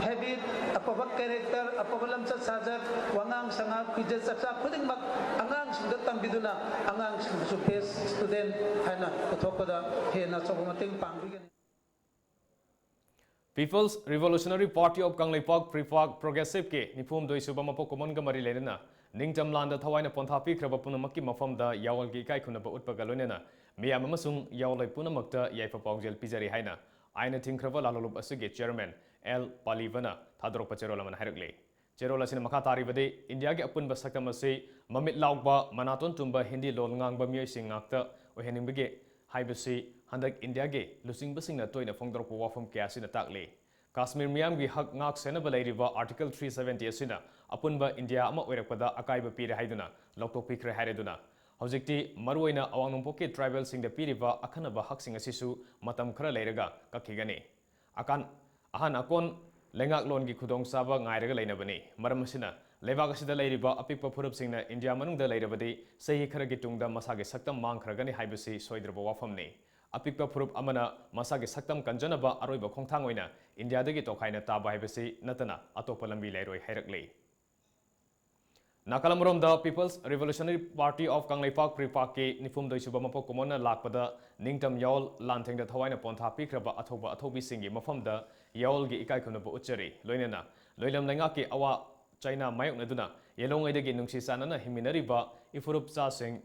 habit, ꯑꯐꯕ character, ꯑꯐꯕ ꯂꯝꯆꯠ ꯁꯥꯖꯠ, ꯋꯥꯉꯥꯡ ꯁꯉꯥꯡ, ꯐꯤꯖꯦꯠ ꯆꯛꯆꯥ ꯈꯨꯗꯤꯡꯃꯛ ꯑꯉꯥꯡꯁꯤꯡꯗ ꯇꯝꯕꯤꯗꯨꯅ ꯑꯉꯥꯡꯁꯤꯡꯕꯨꯁꯨ best student ꯍꯥꯏꯅ ꯄꯨꯊꯣꯛꯄꯗ ꯍꯦꯟꯅ ꯑꯆꯧꯕ ꯃꯇꯦꯡ ꯄꯥꯡꯕꯤꯒꯅꯤ꯫ People's Revolutionary Party of Kangleipak ꯄ꯭ꯔꯤꯄꯥꯛ ꯄ꯭ꯔꯣꯒ꯭ꯔꯦꯁꯤꯞꯀꯤ ꯅꯤꯐꯨꯍꯨꯝꯗꯣꯏ ꯁꯨꯕ ꯃꯄꯣꯛ ꯀꯨꯝꯑꯣꯟꯒ ꯃꯔꯤ ꯂꯩꯅꯅ ꯅꯤꯡꯇꯝ ꯂꯥꯟꯗ ꯊꯋꯥꯏꯅ ꯄꯣꯟꯊꯥ ꯄꯤꯈ꯭ꯔꯕ ꯄꯨꯝꯅꯃꯛꯀꯤ ꯃꯐꯝꯗ ꯌꯥꯑꯣꯜꯒꯤ ꯏꯀꯥꯏ ꯈꯨꯝꯅꯕ ꯎꯠꯄꯒ ꯂꯣꯏꯅꯅ ꯃꯤꯌꯥꯝ ꯑꯃꯁꯨꯡ ꯌꯥꯑꯣꯜꯂꯣꯏ ꯄꯨꯝꯅꯃꯛꯇ ꯌꯥꯏꯐ ꯄꯥꯎꯖꯦꯜ ꯄꯤꯖꯔꯤ ꯍꯥꯏꯅ ꯑꯥꯏꯟꯅ ꯊꯤꯡꯈ꯭ꯔꯕ ꯂꯥꯂꯣꯡꯂꯨꯞ ꯑꯁꯤꯒꯤ Chairman L ꯄꯥꯂꯤꯕꯅ ꯊꯥꯗꯣꯔꯛꯄ ꯆꯦꯔꯣꯜ ꯑꯃꯅ ꯍꯥꯏꯔꯛꯂꯤ꯫ ꯆꯦꯔꯣꯜ ꯑꯁꯤꯅ ꯃꯈꯥ ꯇꯥꯔꯤꯕꯗꯤ, ꯏꯟꯗꯤꯌꯥꯒꯤ ꯑꯄꯨꯟꯕ ꯁꯛꯇꯝ ꯑꯁꯤ ꯃꯃꯤꯠ ꯂꯥꯎꯕ, ꯃꯅꯥꯇꯣꯟ ꯇꯨꯝꯕ ꯍꯤꯟꯗꯤ ꯂꯣꯟ ꯉꯥꯡꯕ ꯃꯤꯑꯣꯏꯁꯤꯡ ꯉꯥꯛꯇ ꯑꯣꯏꯍꯟꯅꯤꯡꯕꯒꯦ ꯍꯥꯏꯕꯁꯤ ꯍꯟꯗꯛ ꯏꯟꯗꯤꯌꯥꯒꯤ ꯂꯨꯆꯤꯡꯕꯁꯤꯡꯅ ꯇꯣꯏꯅ ꯐꯣꯡꯗꯣꯔꯛꯄ ꯋꯥꯐꯝ ꯀꯌꯥ ꯑꯁꯤꯅ ꯇꯥꯛꯂꯤ꯫ ꯀꯥꯁꯃꯤꯔ ꯃꯤꯌꯥꯝꯒꯤ ꯍꯛ ꯉꯥꯛ ꯁꯦꯟꯅꯕ ꯂꯩꯔꯤꯕ Article three seventy ꯑꯁꯤꯅ ꯑꯄꯨꯟꯕ ꯏꯟꯗꯤꯌꯥ ꯑꯃ ꯑꯣꯏꯔꯛꯄꯗ ꯑꯀꯥꯏꯕ ꯄꯤꯔꯦ ꯍꯥꯏꯗꯨꯅ ꯂꯧꯊꯣꯛꯄꯤꯈ꯭ꯔꯦ ꯍꯥꯏꯔꯗꯨꯅ, ꯍꯧꯖꯤꯛꯇꯤ ꯃꯔꯨꯑꯣꯏꯅ ꯑꯋꯥꯡ ꯅꯣꯡꯄꯣꯛꯀꯤ ꯇ꯭ꯔꯥꯏꯕꯦꯜꯁꯤꯡꯗ ꯄꯤꯔꯤꯕ ꯑꯈꯟꯅꯕ ꯍꯛꯁꯤꯡ ꯑꯁꯤꯁꯨ ꯃꯇꯝ ꯈꯔ ꯂꯩꯔꯒ ꯀꯛꯈꯤꯒꯅꯤ꯫ ꯑꯀꯥꯟ ꯑꯍꯥꯟ ꯑꯀꯣꯟ ꯂꯩꯉꯥꯛꯂꯣꯟꯒꯤ ꯈꯨꯗꯣꯡꯆꯥꯕ ꯉꯥꯏꯔꯒ ꯂꯩꯅꯕꯅꯤ꯫ ꯃꯔꯝ ꯑꯁꯤꯅ, ꯂꯩꯕꯥꯛ ꯑꯁꯤꯗ ꯂꯩꯔꯤꯕ ꯑꯄꯤꯛꯄ ꯐꯨꯔꯨꯞꯁꯤꯡꯅ ꯏꯟꯗꯤꯌꯥ ꯃꯅꯨꯡꯗ ꯂꯩꯔꯕꯗꯤ ꯆꯍꯤ ꯈꯔꯒꯤ ꯇꯨꯡꯗ ꯃꯁꯥꯒꯤ ꯁꯛꯇꯝ ꯃꯥꯡꯈ꯭ꯔꯒꯅꯤ ꯍꯥꯏꯕꯁꯤ ꯁꯣꯏꯗ꯭ꯔꯕ ꯋꯥꯐꯝꯅꯤ꯫ ꯑꯄꯤꯛꯄ ꯐꯨꯔꯨꯞ ꯑꯃꯅ ꯃꯁꯥꯒꯤ ꯁꯛꯇꯝ ꯀꯟꯖꯅꯕ ꯑꯔꯣꯏꯕ ꯈꯣꯡꯊꯥꯡ ꯑꯣꯏꯅ ꯏꯟꯗꯤꯌꯥꯗꯒꯤ ꯇꯣꯈꯥꯏꯅ ꯇꯥꯕ ꯍꯥꯏꯕꯁꯤ ꯅꯠꯇꯅ ꯑꯇꯣꯞꯄ ꯂꯝꯕꯤ ꯂꯩꯔꯣꯏ ꯍꯥꯏꯔꯛꯂꯤ꯫ ꯅꯥꯀꯜ ꯑꯃꯔꯣꯝꯗ People's Revolutionary Party of Kangleipak ꯄ꯭ꯔꯤꯄꯥꯛꯀꯤ ꯅꯤꯐꯨꯍꯨꯝꯗꯣꯏ ꯁꯨꯕ ꯃꯄꯣꯛ ꯀꯨꯝꯑꯣꯟꯅ ꯂꯥꯛꯄꯗ ꯅꯤꯡꯇꯝ ꯌꯥꯑꯣꯜ ꯂꯥꯟꯊꯦꯡꯗ ꯊꯋꯥꯏꯅ ꯄꯣꯟꯊꯥ ꯄꯤꯈ꯭ꯔꯕ ꯑꯊꯧꯕ ꯑꯊꯧꯕꯤꯁꯤꯡꯒꯤ ꯃꯐꯝꯗ ꯌꯥꯑꯣꯜꯒꯤ ꯏꯀꯥꯏ ꯈꯨꯝꯅꯕ ꯎꯠꯆꯔꯤ꯫ ꯂꯣꯏꯅꯅ ꯂꯣꯏꯂꯝ ꯂꯩꯉꯥꯛꯀꯤ ꯑꯋꯥ ꯆꯩꯅꯥ ꯃꯥꯌꯣꯛꯅꯗꯨꯅ ꯌꯦꯜꯍꯧꯉꯩꯗꯒꯤ ꯅꯨꯡꯁꯤ ꯆꯥꯟꯅꯅ ꯍꯤꯡꯃꯤꯟꯅꯔꯤꯕ ꯏꯐꯨꯔꯨꯞꯆꯥꯁꯤꯡ,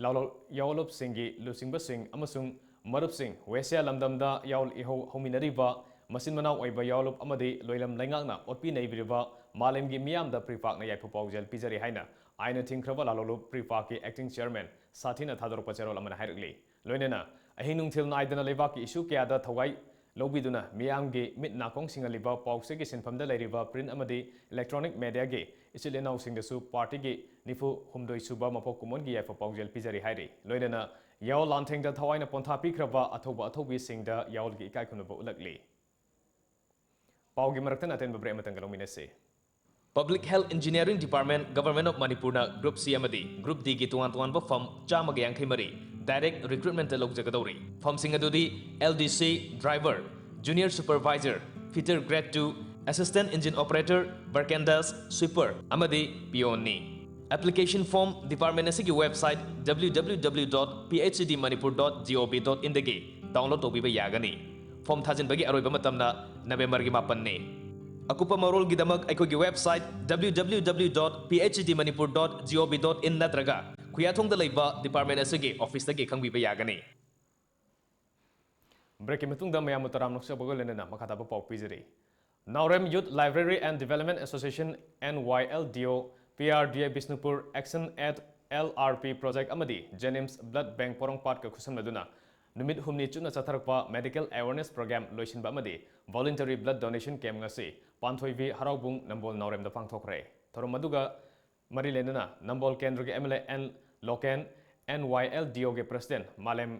ꯂꯥꯂꯣ-, ꯌꯥꯑꯣꯜꯂꯨꯞꯁꯤꯡꯒꯤ ꯂꯨꯆꯤꯡꯕꯁꯤꯡ ꯑꯃꯁꯨꯡ ꯃꯔꯨꯞꯁꯤꯡ, ꯋꯦꯁꯤꯌꯥ ꯂꯝꯗꯝꯗ ꯌꯥꯑꯣꯜ ꯏꯍꯧ ꯍꯧꯃꯤꯟꯅꯔꯤꯕ ꯃꯆꯤꯟ ꯃꯅꯥꯎ ꯑꯣꯏꯕ ꯌꯥꯑꯣꯜꯂꯨꯞ ꯑꯃꯗꯤ ꯂꯣꯏꯂꯝ ꯂꯩꯉꯥꯛꯅ ꯑꯣꯠꯄꯤ ꯅꯩꯕꯤꯔꯤꯕ ꯃꯥꯂꯦꯝꯒꯤ ꯃꯤꯌꯥꯝꯗ ꯄ꯭ꯔꯤꯄꯥꯛꯅ ꯌꯥꯏꯐ ꯄꯥꯎꯖꯦꯜ ꯄꯤꯖꯔꯤ ꯍꯥꯏꯅ ꯑꯥꯏꯟꯅ ꯊꯤꯡꯈ꯭ꯔꯕ ꯂꯥꯂꯣꯡꯂꯨꯞ ꯄ꯭ꯔꯤꯐꯥꯀꯤ acting chairman ꯁꯥꯊꯤꯅ ꯊꯥꯗꯣꯔꯛꯄ ꯆꯦꯔꯣꯜ ꯑꯃꯅ ꯍꯥꯏꯔꯛꯂꯤ꯫ ꯂꯣꯏꯅꯅ ꯑꯍꯤꯡ ꯅꯨꯡꯊꯤꯜ ꯅꯥꯏꯗꯅ ꯂꯩꯕꯥꯛꯀꯤ issue ꯀꯌꯥꯗ ꯊꯋꯥꯏ ꯂꯧꯕꯤꯗꯨꯅ ꯃꯤꯌꯥꯝꯒꯤ ꯃꯤꯠ ꯅꯥꯀꯣꯡ ꯁꯤꯡꯍꯜꯂꯤꯕ ꯄꯥꯎꯆꯦꯒꯤ ꯁꯤꯟꯐꯝꯗ ꯂꯩꯔꯤꯕ print ꯑꯃꯗꯤ electronic mediaꯒꯤ ꯏꯆꯤꯜ ꯏꯅꯥꯎꯁꯤꯡꯗꯁꯨ partyꯒꯤ ꯅꯤꯐꯨ ꯍꯨꯝꯗꯣꯏ ꯁꯨꯕ ꯃꯄꯣꯛ ꯀꯨꯝꯑꯣꯟꯒꯤ ꯌꯥꯏꯐ ꯄꯥꯎꯖꯦꯜ ꯄꯤꯖꯔꯤ ꯍꯥꯏꯔꯤ꯫ ꯂꯣꯏꯅꯅ ꯌꯥꯑꯣꯜ ꯂꯥꯟꯊꯦꯡꯗ ꯊꯋꯥꯏꯅ ꯄꯣꯟꯊꯥ ꯄꯤꯈ꯭ꯔꯕ ꯑꯊꯧꯕ ꯑꯊꯧꯕꯤꯁꯤꯡꯗ ꯌꯥꯑꯣꯜꯒꯤ ꯏꯀꯥꯏ ꯈꯨꯝꯅꯕ ꯎꯠꯂꯛꯂꯤ꯫ ꯄꯥꯎꯒꯤ ꯃꯔꯛꯇ ꯑꯇꯦꯟꯕ break ꯑꯃꯇꯪꯒ ꯂꯧꯃꯤꯟꯅꯁꯤ꯫ Public Health Engineering Department, Government of ꯃꯅꯤꯄꯨꯔꯅ Group C ꯑꯃꯗꯤ Group Dꯒꯤ ꯇꯣꯉꯥꯟ ꯇꯣꯉꯥꯟꯕ firm ꯆꯥꯝꯃꯒ ꯌꯥꯡꯈꯩ ꯃꯔꯤ direct recruitmentꯇ ꯂꯧꯖꯒꯗꯧꯔꯤ꯫ Firmꯁꯤꯡ ꯑꯗꯨꯗꯤ L D C, driver, junior supervisor, fitter grade two, assistant engine operator, bartenders, sweeper ꯑꯃꯗꯤ peonꯅꯤ꯫ Application form department ꯑꯁꯤꯒꯤ website W W W dot P H E D manipur dot G O V dot inꯗꯒꯤ download ꯇꯧꯕꯤꯕ ꯌꯥꯒꯅꯤ꯫ Form ꯊꯥꯖꯤꯟꯕꯒꯤ ꯑꯔꯣꯏꯕ ꯃꯇꯝꯅ Novemberꯒꯤ ꯃꯥꯄꯟꯅꯤ꯫ ꯑꯀꯨꯞꯄ ꯃꯔꯣꯜꯒꯤꯗꯃꯛ ꯑꯩꯈꯣꯏꯒꯤ website W W W dot P H E D manipur dot G O V dot in ꯅꯠꯇ꯭ꯔꯒ ꯈꯨꯌꯥꯊꯣꯡꯗ ꯂꯩꯕ department ꯑꯁꯤꯒꯤ officeꯇꯒꯤ ꯈꯪꯕꯤꯕ ꯌꯥꯒꯅꯤ꯫ Breakꯀꯤ ꯃꯇꯨꯡꯗ ꯃꯌꯥꯝꯕꯨ ꯇꯔꯥꯝꯅ ꯑꯣꯛꯆꯕꯒ ꯂꯣꯏꯅꯅ ꯃꯈꯥ ꯇꯥꯕ ꯄꯥꯎ ꯄꯤꯖꯔꯤ꯫ Naorem Youth Library and Development Association, N Y L D O, P R D A Bishnupur, Action at L R P Project ꯑꯃꯗꯤ JNIMS Blood Bank ꯄꯣꯔꯣꯝꯄꯥꯠꯀ ꯈꯨꯠꯁꯝꯅꯗꯨꯅ ꯅꯨꯃꯤꯠ ꯍꯨꯝꯅꯤ ꯆꯨꯞꯅ ꯆꯠꯊꯔꯛꯄ medical awareness program ꯂꯣꯏꯁꯤꯟꯕ ꯑꯃꯗꯤ voluntary blood donation camp ꯉꯁꯤ ꯄꯥꯟꯊꯣꯏꯕꯤ ꯍꯔꯥꯎꯕꯨꯡ ꯅꯝꯕꯣꯜ ꯅꯥꯎꯔꯦꯝꯗ ꯄꯥꯡꯊꯣꯛꯈ꯭ꯔꯦ꯫ ꯊꯧꯔꯝ ꯑꯗꯨꯒ ꯃꯔꯤ ꯂꯩꯅꯅ ꯅꯝꯕꯣꯜ ꯀꯦꯟꯗ꯭ꯔꯒꯤ M L A N local, N Y L D Oꯒꯤ president ꯃꯥꯂꯦꯝ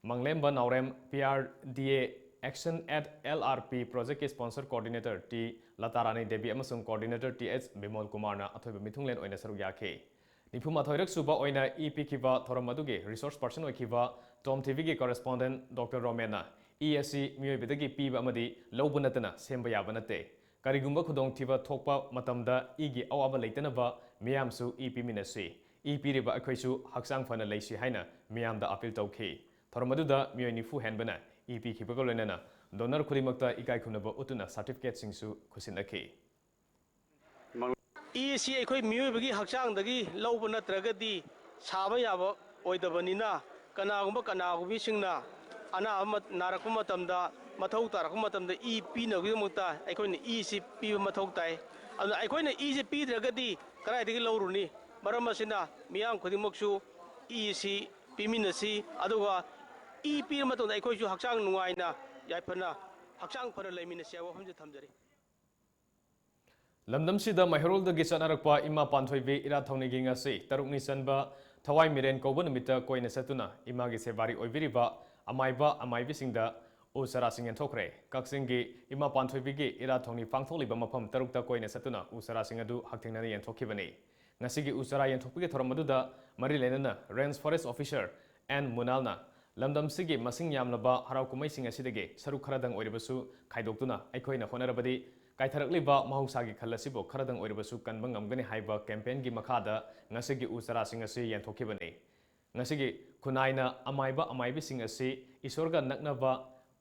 ꯃꯪꯂꯦꯝꯕ ꯅꯥꯎꯔꯦꯝ, P R D A Action at L R P Projectꯀꯤ sponsor coordinator T ꯂꯇꯥꯔꯥꯅꯤ Devi ꯑꯃꯁꯨꯡ coordinator T H ꯕꯤꯃꯣꯜ ꯀꯨꯃꯥꯔꯅ ꯑꯊꯣꯏꯕ ꯃꯤꯊꯨꯡꯂꯦꯟ ꯑꯣꯏꯅ ꯁꯔꯨꯛ ꯌꯥꯈꯤ꯫ ꯅꯤꯐꯨ ꯃꯥꯊꯣꯏꯔꯛ ꯁꯨꯕ ꯑꯣꯏꯅ ꯏ ꯄꯤꯈꯤꯕ ꯊꯧꯔꯝ ꯑꯗꯨꯒꯤ resource person ꯑꯣꯏꯈꯤꯕ ꯇꯣꯝ ꯊꯤꯕꯤꯒꯤ correspondent Doctor ꯔꯣꯃꯦꯟꯅ ꯏ ꯑꯁꯤ ꯃꯤꯑꯣꯏꯕꯗꯒꯤ ꯄꯤꯕ ꯑꯃꯗꯤ ꯂꯧꯕ ꯅꯠꯇꯅ ꯁꯦꯝꯕ ꯌꯥꯕ ꯅꯠꯇꯦ꯫ ꯀꯔꯤꯒꯨꯝꯕ ꯈꯨꯗꯣꯡꯊꯤꯕ ꯊꯣꯛꯄ ꯃꯇꯝꯗ ꯏꯒꯤ ꯑꯋꯥꯕ ꯂꯩꯇꯅꯕ ꯃꯤꯌꯥꯝꯁꯨ ꯏ ꯄꯤꯃꯤꯟꯅꯁꯤ꯫ ꯏ ꯄꯤꯔꯤꯕ ꯑꯩꯈꯣꯏꯁꯨ ꯍꯛꯆꯥꯡ ꯐꯅ ꯂꯩꯁꯤ ꯍꯥꯏꯅ ꯃꯤꯌꯥꯝꯗ appeal ꯇꯧꯈꯤ꯫ ꯊꯧꯔꯝ ꯑꯗꯨꯗ ꯃꯤꯑꯣꯏ ꯅꯤꯐꯨ ꯍꯦꯟꯕꯅ ꯏ ꯄꯤꯈꯤꯕꯒ ꯂꯣꯏꯅꯅ donor ꯈꯨꯗꯤꯡꯃꯛꯇ ꯏꯀꯥꯏ ꯈꯨꯝꯅꯕ ꯎꯠꯇꯨꯅ certificateꯁꯤꯡꯁꯨ ꯈꯨꯠꯁꯤꯟꯅꯈꯤ꯫ ꯏꯁꯤ ꯑꯩꯈꯣꯏ ꯃꯤꯑꯣꯏꯕꯒꯤ ꯍꯛꯆꯥꯡꯗꯒꯤ ꯂꯧꯕ ꯅꯠꯇ꯭ꯔꯒꯗꯤ ꯁꯥꯕ ꯌꯥꯕ ꯑꯣꯏꯗꯕꯅꯤꯅ, ꯀꯅꯥꯒꯨꯝꯕ ꯀꯅꯥꯒꯨꯝꯕꯤꯁꯤꯡꯅ ꯑꯅꯥꯕ ꯃ-, ꯅꯥꯔꯛꯄ ꯃꯇꯝꯗ, ꯃꯊꯧ ꯇꯥꯔꯛꯄ ꯃꯇꯝꯗ ꯏ ꯄꯤꯅꯕꯒꯤꯗꯃꯛꯇ ꯑꯩꯈꯣꯏꯅ ꯏꯁꯤ ꯄꯤꯕ ꯃꯊꯧ ꯇꯥꯏ꯫ ꯑꯗꯨꯅ ꯑꯩꯈꯣꯏꯅ ꯏꯁꯤ ꯄꯤꯗ꯭ꯔꯒꯗꯤ ꯀꯗꯥꯏꯗꯒꯤ ꯂꯧꯔꯨꯅꯤ? ꯃꯔꯝ ꯑꯁꯤꯅ ꯃꯤꯌꯥꯝ ꯈꯨꯗꯤꯡꯃꯛꯁꯨ ꯏ ꯑꯁꯤ ꯄꯤꯃꯤꯟꯅꯁꯤ, ꯑꯗꯨꯒ ꯏ ꯄꯤꯔ ꯃꯇꯨꯡꯗ ꯑꯩꯈꯣꯏꯁꯨ ꯍꯛꯆꯥꯡ ꯅꯨꯡꯉꯥꯏꯅ, ꯌꯥꯏꯐꯅ, ꯍꯛꯆꯥꯡ ꯐꯅ ꯂꯩꯃꯤꯟꯅꯁꯤ ꯍꯥꯏꯕ ꯋꯥꯐꯝꯁꯦ ꯊꯝꯖꯔꯤ꯫ ꯂꯝꯗꯝꯁꯤꯗ ꯃꯩꯍꯧꯔꯣꯜꯗꯒꯤ ꯆꯠꯅꯔꯛꯄ ꯏꯃꯥ ꯄꯥꯟꯊꯣꯏꯕꯤ ꯏꯔꯥꯠ ꯊꯧꯅꯤꯒꯤ ꯉꯁꯤ ꯇꯔꯨꯛꯅꯤ ꯆꯟꯕ ꯊꯋꯥꯏ ꯃꯤꯔꯦꯟ ꯀꯧꯕ ꯅꯨꯃꯤꯠꯇ ꯀꯣꯏꯅ ꯆꯠꯇꯨꯅ ꯏꯃꯥꯒꯤ ꯁꯦꯕꯥꯔꯤ ꯑꯣꯏꯕꯤꯔꯤꯕ ꯑꯃꯥꯏꯕ ꯑꯃꯥꯏꯕꯤꯁꯤꯡꯗ ꯎ ꯆꯥꯔꯥꯁꯤꯡ ꯌꯦꯟꯊꯣꯛꯈ꯭ꯔꯦ꯫ ꯀꯛꯆꯤꯡꯒꯤ ꯏꯃꯥ ꯄꯥꯟꯊꯣꯏꯕꯤꯒꯤ ꯏꯔꯥꯠ ꯊꯧꯅꯤ ꯄꯥꯡꯊꯣꯛꯂꯤꯕ ꯃꯐꯝ ꯇꯔꯨꯛꯇ ꯀꯣꯏꯅ ꯆꯠꯇꯨꯅ ꯎ ꯆꯥꯔꯥꯁꯤꯡ ꯑꯗꯨ ꯍꯛꯊꯦꯡꯅꯅ ꯌꯦꯟꯊꯣꯛꯈꯤꯕꯅꯤ꯫ ꯉꯁꯤꯒꯤ ꯎ ꯆꯥꯔꯥ ꯌꯦꯟꯊꯣꯛꯄꯒꯤ ꯊꯧꯔꯝ ꯑꯗꯨꯗ ꯃꯔꯤ ꯂꯩꯅꯅ Range Forest Officer ꯑꯦꯟ ꯃꯨꯅꯥꯜꯅ ꯂꯝꯗꯝꯁꯤꯒꯤ ꯃꯁꯤꯡ ꯌꯥꯝꯂꯕ ꯍꯔꯥꯎ ꯀꯨꯝꯍꯩꯁꯤꯡ ꯑꯁꯤꯗꯒꯤ ꯁꯔꯨꯛ ꯈꯔꯗꯪ ꯑꯣꯏꯔꯕꯁꯨ ꯈꯥꯏꯗꯣꯛꯇꯨꯅ ꯑꯩꯈꯣꯏꯅ ꯍꯣꯠꯅꯔꯕꯗꯤ ꯀꯥꯏꯊꯔꯛꯂꯤꯕ ꯃꯍꯧꯁꯥꯒꯤ ꯈꯜ ꯑꯁꯤꯕꯨ ꯈꯔꯗꯪ ꯑꯣꯏꯔꯕꯁꯨ ꯀꯟꯕ ꯉꯝꯒꯅꯤ ꯍꯥꯏꯕ campaign ꯒꯤ ꯃꯈꯥꯗ ꯉꯁꯤꯒꯤ ꯎ ꯆꯥꯔꯥꯁꯤꯡ ꯑꯁꯤ ꯌꯦꯟꯊꯣꯛꯈꯤꯕꯅꯤ꯫ ꯉꯁꯤꯒꯤ ꯈꯨꯟꯅꯥꯏꯅ ꯑꯃꯥꯏꯕ ꯑꯃꯥꯏꯕꯤꯁꯤꯡ ꯑꯁꯤ ꯏꯁꯣꯔꯒ ꯅꯛꯅꯕ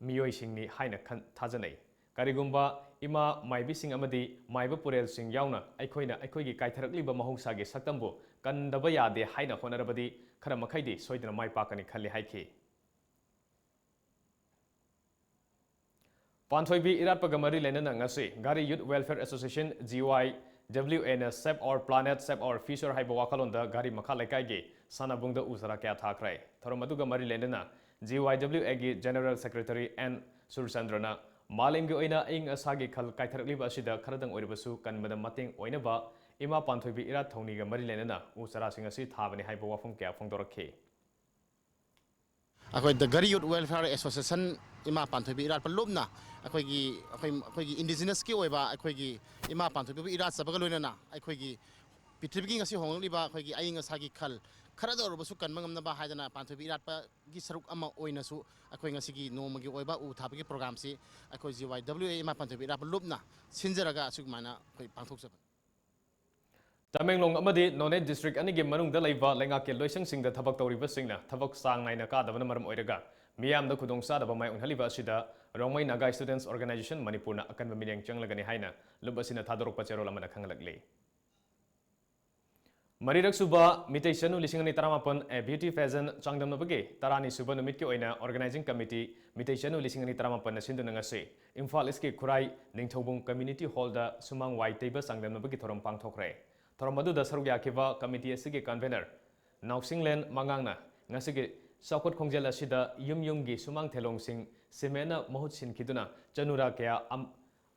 ꯃꯤꯑꯣꯏꯁꯤꯡꯅꯤ ꯍꯥꯏꯅ ꯈꯟ-, ꯊꯥꯖꯅꯩ꯫ ꯀꯔꯤꯒꯨꯝꯕ ꯏꯃꯥ ꯃꯥꯏꯕꯤꯁꯤꯡ ꯑꯃꯗꯤ ꯃꯥꯏꯕ ꯄꯨꯔꯦꯜꯁꯤꯡ ꯌꯥꯎꯅ ꯑꯩꯈꯣꯏꯅ ꯑꯩꯈꯣꯏꯒꯤ ꯀꯥꯏꯊꯔꯛꯂꯤꯕ ꯃꯍꯧꯁꯥꯒꯤ ꯁꯛꯇꯝꯕꯨ ꯀꯟꯗꯕ ꯌꯥꯗꯦ ꯍꯥꯏꯅ ꯍꯣꯠꯅꯔꯕꯗꯤ ꯈꯔ ꯃꯈꯩꯗꯤ ꯁꯣꯏꯗꯅ ꯃꯥꯏ ꯄꯥꯛꯀꯅꯤ ꯈꯜꯂꯤ ꯍꯥꯏꯈꯤ꯫ ꯄꯥꯟꯊꯣꯏꯕꯤ ꯏꯔꯥꯠꯄꯒ ꯃꯔꯤ ꯂꯩꯅꯅ ꯉꯁꯤ Ghari Youth Welfare Association, G Y W A ꯅ Save Our Planet, Save Our Future ꯍꯥꯏꯕ ꯋꯥꯈꯜꯂꯣꯟꯗ ꯘꯔꯤ ꯃꯈꯥ ꯂꯩꯀꯥꯏꯒꯤ ꯁꯥꯟꯅꯕꯨꯡꯗ ꯎ ꯆꯥꯔꯥ ꯀꯌꯥ ꯊꯥꯈ꯭ꯔꯦ꯫ ꯊꯧꯔꯝ ꯑꯗꯨꯒ ꯃꯔꯤ ꯂꯩꯅꯅ G Y W A ꯒꯤ General Secretary ꯑꯦꯟ ꯁꯨꯔꯆꯟꯗ꯭ꯔꯅ ꯃꯥꯂꯦꯝꯒꯤ ꯑꯣꯏꯅ ꯑꯏꯪ ꯑꯁꯥꯒꯤ ꯈꯜ ꯀꯥꯏꯊꯔꯛꯂꯤꯕ ꯑꯁꯤꯗ ꯈꯔꯗꯪ ꯑꯣꯏꯔꯕꯁꯨ ꯀꯟꯕꯗ ꯃꯇꯦꯡ ꯑꯣꯏꯅꯕ ꯏꯃꯥ ꯄꯥꯟꯊꯣꯏꯕꯤ ꯏꯔꯥꯠ ꯊꯧꯅꯤꯒ ꯃꯔꯤ ꯂꯩꯅꯅ ꯎ ꯆꯥꯔꯥꯁꯤꯡ ꯑꯁꯤ ꯊꯥꯕꯅꯤ ꯍꯥꯏꯕ ꯋꯥꯐꯝ ꯀꯌꯥ ꯐꯣꯡꯗꯣꯔꯛꯈꯤ꯫ ꯑꯩꯈꯣꯏ The Ghari Youth Welfare Association ꯏꯃꯥ ꯄꯥꯟꯊꯣꯏꯕꯤ ꯏꯔꯥꯠꯄ ꯂꯨꯞꯅ ꯑꯩꯈꯣꯏꯒꯤ, ꯑꯩꯈꯣꯏ, ꯑꯩꯈꯣꯏꯒꯤ indigenous ꯀꯤ ꯑꯣꯏꯕ ꯑꯩꯈꯣꯏꯒꯤ ꯏꯃꯥ ꯄꯥꯟꯊꯣꯏꯕꯤꯕꯨ ꯏꯔꯥꯠꯆꯕꯒ ꯂꯣꯏꯅꯅ ꯑꯩꯈꯣꯏꯒꯤ ꯄ꯭ꯔꯤꯊꯤꯕꯤꯒꯤ ꯉꯁꯤ ꯍꯣꯡꯂꯛꯂꯤꯕ ꯑꯩꯈꯣꯏꯒꯤ ꯑꯏꯪ ꯑꯁꯥꯒꯤ ꯈꯜ ꯈꯔꯗ ꯑꯣꯏꯔꯕꯁꯨ ꯀꯟꯕ ꯉꯝꯅꯕ ꯍꯥꯏꯗꯅ ꯄꯥꯟꯊꯣꯏꯕꯤ ꯏꯔꯥꯠꯄꯒꯤ ꯁꯔꯨꯛ ꯑꯃ ꯑꯣꯏꯅꯁꯨ ꯑꯩꯈꯣꯏ ꯉꯁꯤꯒꯤ ꯅꯣꯡꯃꯒꯤ ꯑꯣꯏꯕ ꯎ ꯊꯥꯕꯒꯤ program ꯁꯤ ꯑꯩꯈꯣꯏ G Y W A ꯏꯃꯥ ꯄꯥꯟꯊꯣꯏꯕꯤ ꯏꯔꯥꯠꯄ ꯂꯨꯞꯅ ꯁꯤꯟꯖꯔꯒ ꯑꯁꯨꯃꯥꯏꯅ ꯑꯩꯈꯣꯏ ꯄꯥꯡꯊꯣꯛꯆꯕꯅꯤ꯫ ꯇꯃꯦꯡꯂꯣꯡ ꯑꯃꯗꯤ ꯅꯣꯅꯦ district ꯑꯅꯤꯒꯤ ꯃꯅꯨꯡꯗ ꯂꯩꯕ ꯂꯩꯉꯥꯛꯀꯤ ꯂꯣꯏꯁꯪꯁꯤꯡꯗ ꯊꯕꯛ ꯇꯧꯔꯤꯕꯁꯤꯡꯅ ꯊꯕꯛ ꯆꯥꯡ ꯅꯥꯏꯅ ꯀꯥꯗꯕꯅ ꯃꯔꯝ ꯑꯣꯏꯔꯒ ꯃꯤꯌꯥꯝꯗ ꯈꯨꯗꯣꯡꯆꯥꯗꯕ ꯃꯥꯌꯣꯛꯅꯍꯜꯂꯤꯕ ꯑꯁꯤꯗ Rongmei Naga Students Organisation ꯃꯅꯤꯄꯨꯔꯅ ꯑꯀꯟꯕ ꯃꯤꯠꯌꯦꯡ ꯆꯪꯂꯒꯅꯤ ꯍꯥꯏꯅ ꯂꯨꯞ ꯑꯁꯤꯅ ꯊꯥꯗꯣꯔꯛꯄ ꯆꯦꯔꯣꯜ ꯑꯃꯅ ꯈꯪꯍꯜꯂꯛꯂꯤ꯫ ꯃꯔꯤꯔꯛ ꯁꯨꯕ ꯃꯤꯇꯩ ꯆꯅꯨ ꯂꯤꯁꯤꯡ ꯑꯅꯤ ꯇꯔꯥꯃꯥꯄꯟ A Beauty Pageant ꯆꯥꯡꯗꯝꯅꯕꯒꯤ ꯇꯔꯥꯅꯤ ꯁꯨꯕ ꯅꯨꯃꯤꯠꯀꯤ ꯑꯣꯏꯅ Organising Committee ꯃꯤꯇꯩ ꯆꯅꯨ ꯂꯤꯁꯤꯡ ꯑꯅꯤ ꯇꯔꯥꯃꯥꯄꯟꯅ ꯁꯤꯟꯗꯨꯅ ꯉꯁꯤ ꯏꯝꯐꯥꯜ ꯏꯁꯀꯤ ꯈꯨꯔꯥꯏ ꯅꯤꯡꯊꯧꯕꯨꯡ Community Hall ꯗ ꯁꯨꯃꯥꯡ ꯋꯥꯏ ꯇꯩꯕ ꯆꯥꯡꯗꯝꯅꯕꯒꯤ ꯊꯧꯔꯝ ꯄꯥꯡꯊꯣꯛꯈ꯭ꯔꯦ꯫ ꯊꯧꯔꯝ ꯑꯗꯨꯗ ꯁꯔꯨꯛ ꯌꯥꯈꯤꯕ ꯀꯃꯤꯇꯤ ꯑꯁꯤꯒꯤ ꯀꯟꯚꯦꯅꯔ ꯅꯥꯎꯁꯤꯡꯂꯦꯟ ꯃꯉꯥꯡꯅ ꯉꯁꯤꯒꯤ ꯆꯥꯎꯈꯠ ꯈꯣꯡꯖꯦꯜ ꯑꯁꯤꯗ ꯌꯨꯝ ꯌꯨꯝꯒꯤ ꯁꯨꯃꯥꯡ ꯊꯦꯂꯣꯡꯁꯤꯡ ꯁꯤꯃꯦꯟꯅ ꯃꯍꯨꯠ ꯁꯤꯟꯈꯤꯗꯨꯅ ꯆꯅꯨꯔꯥ ꯀꯌꯥ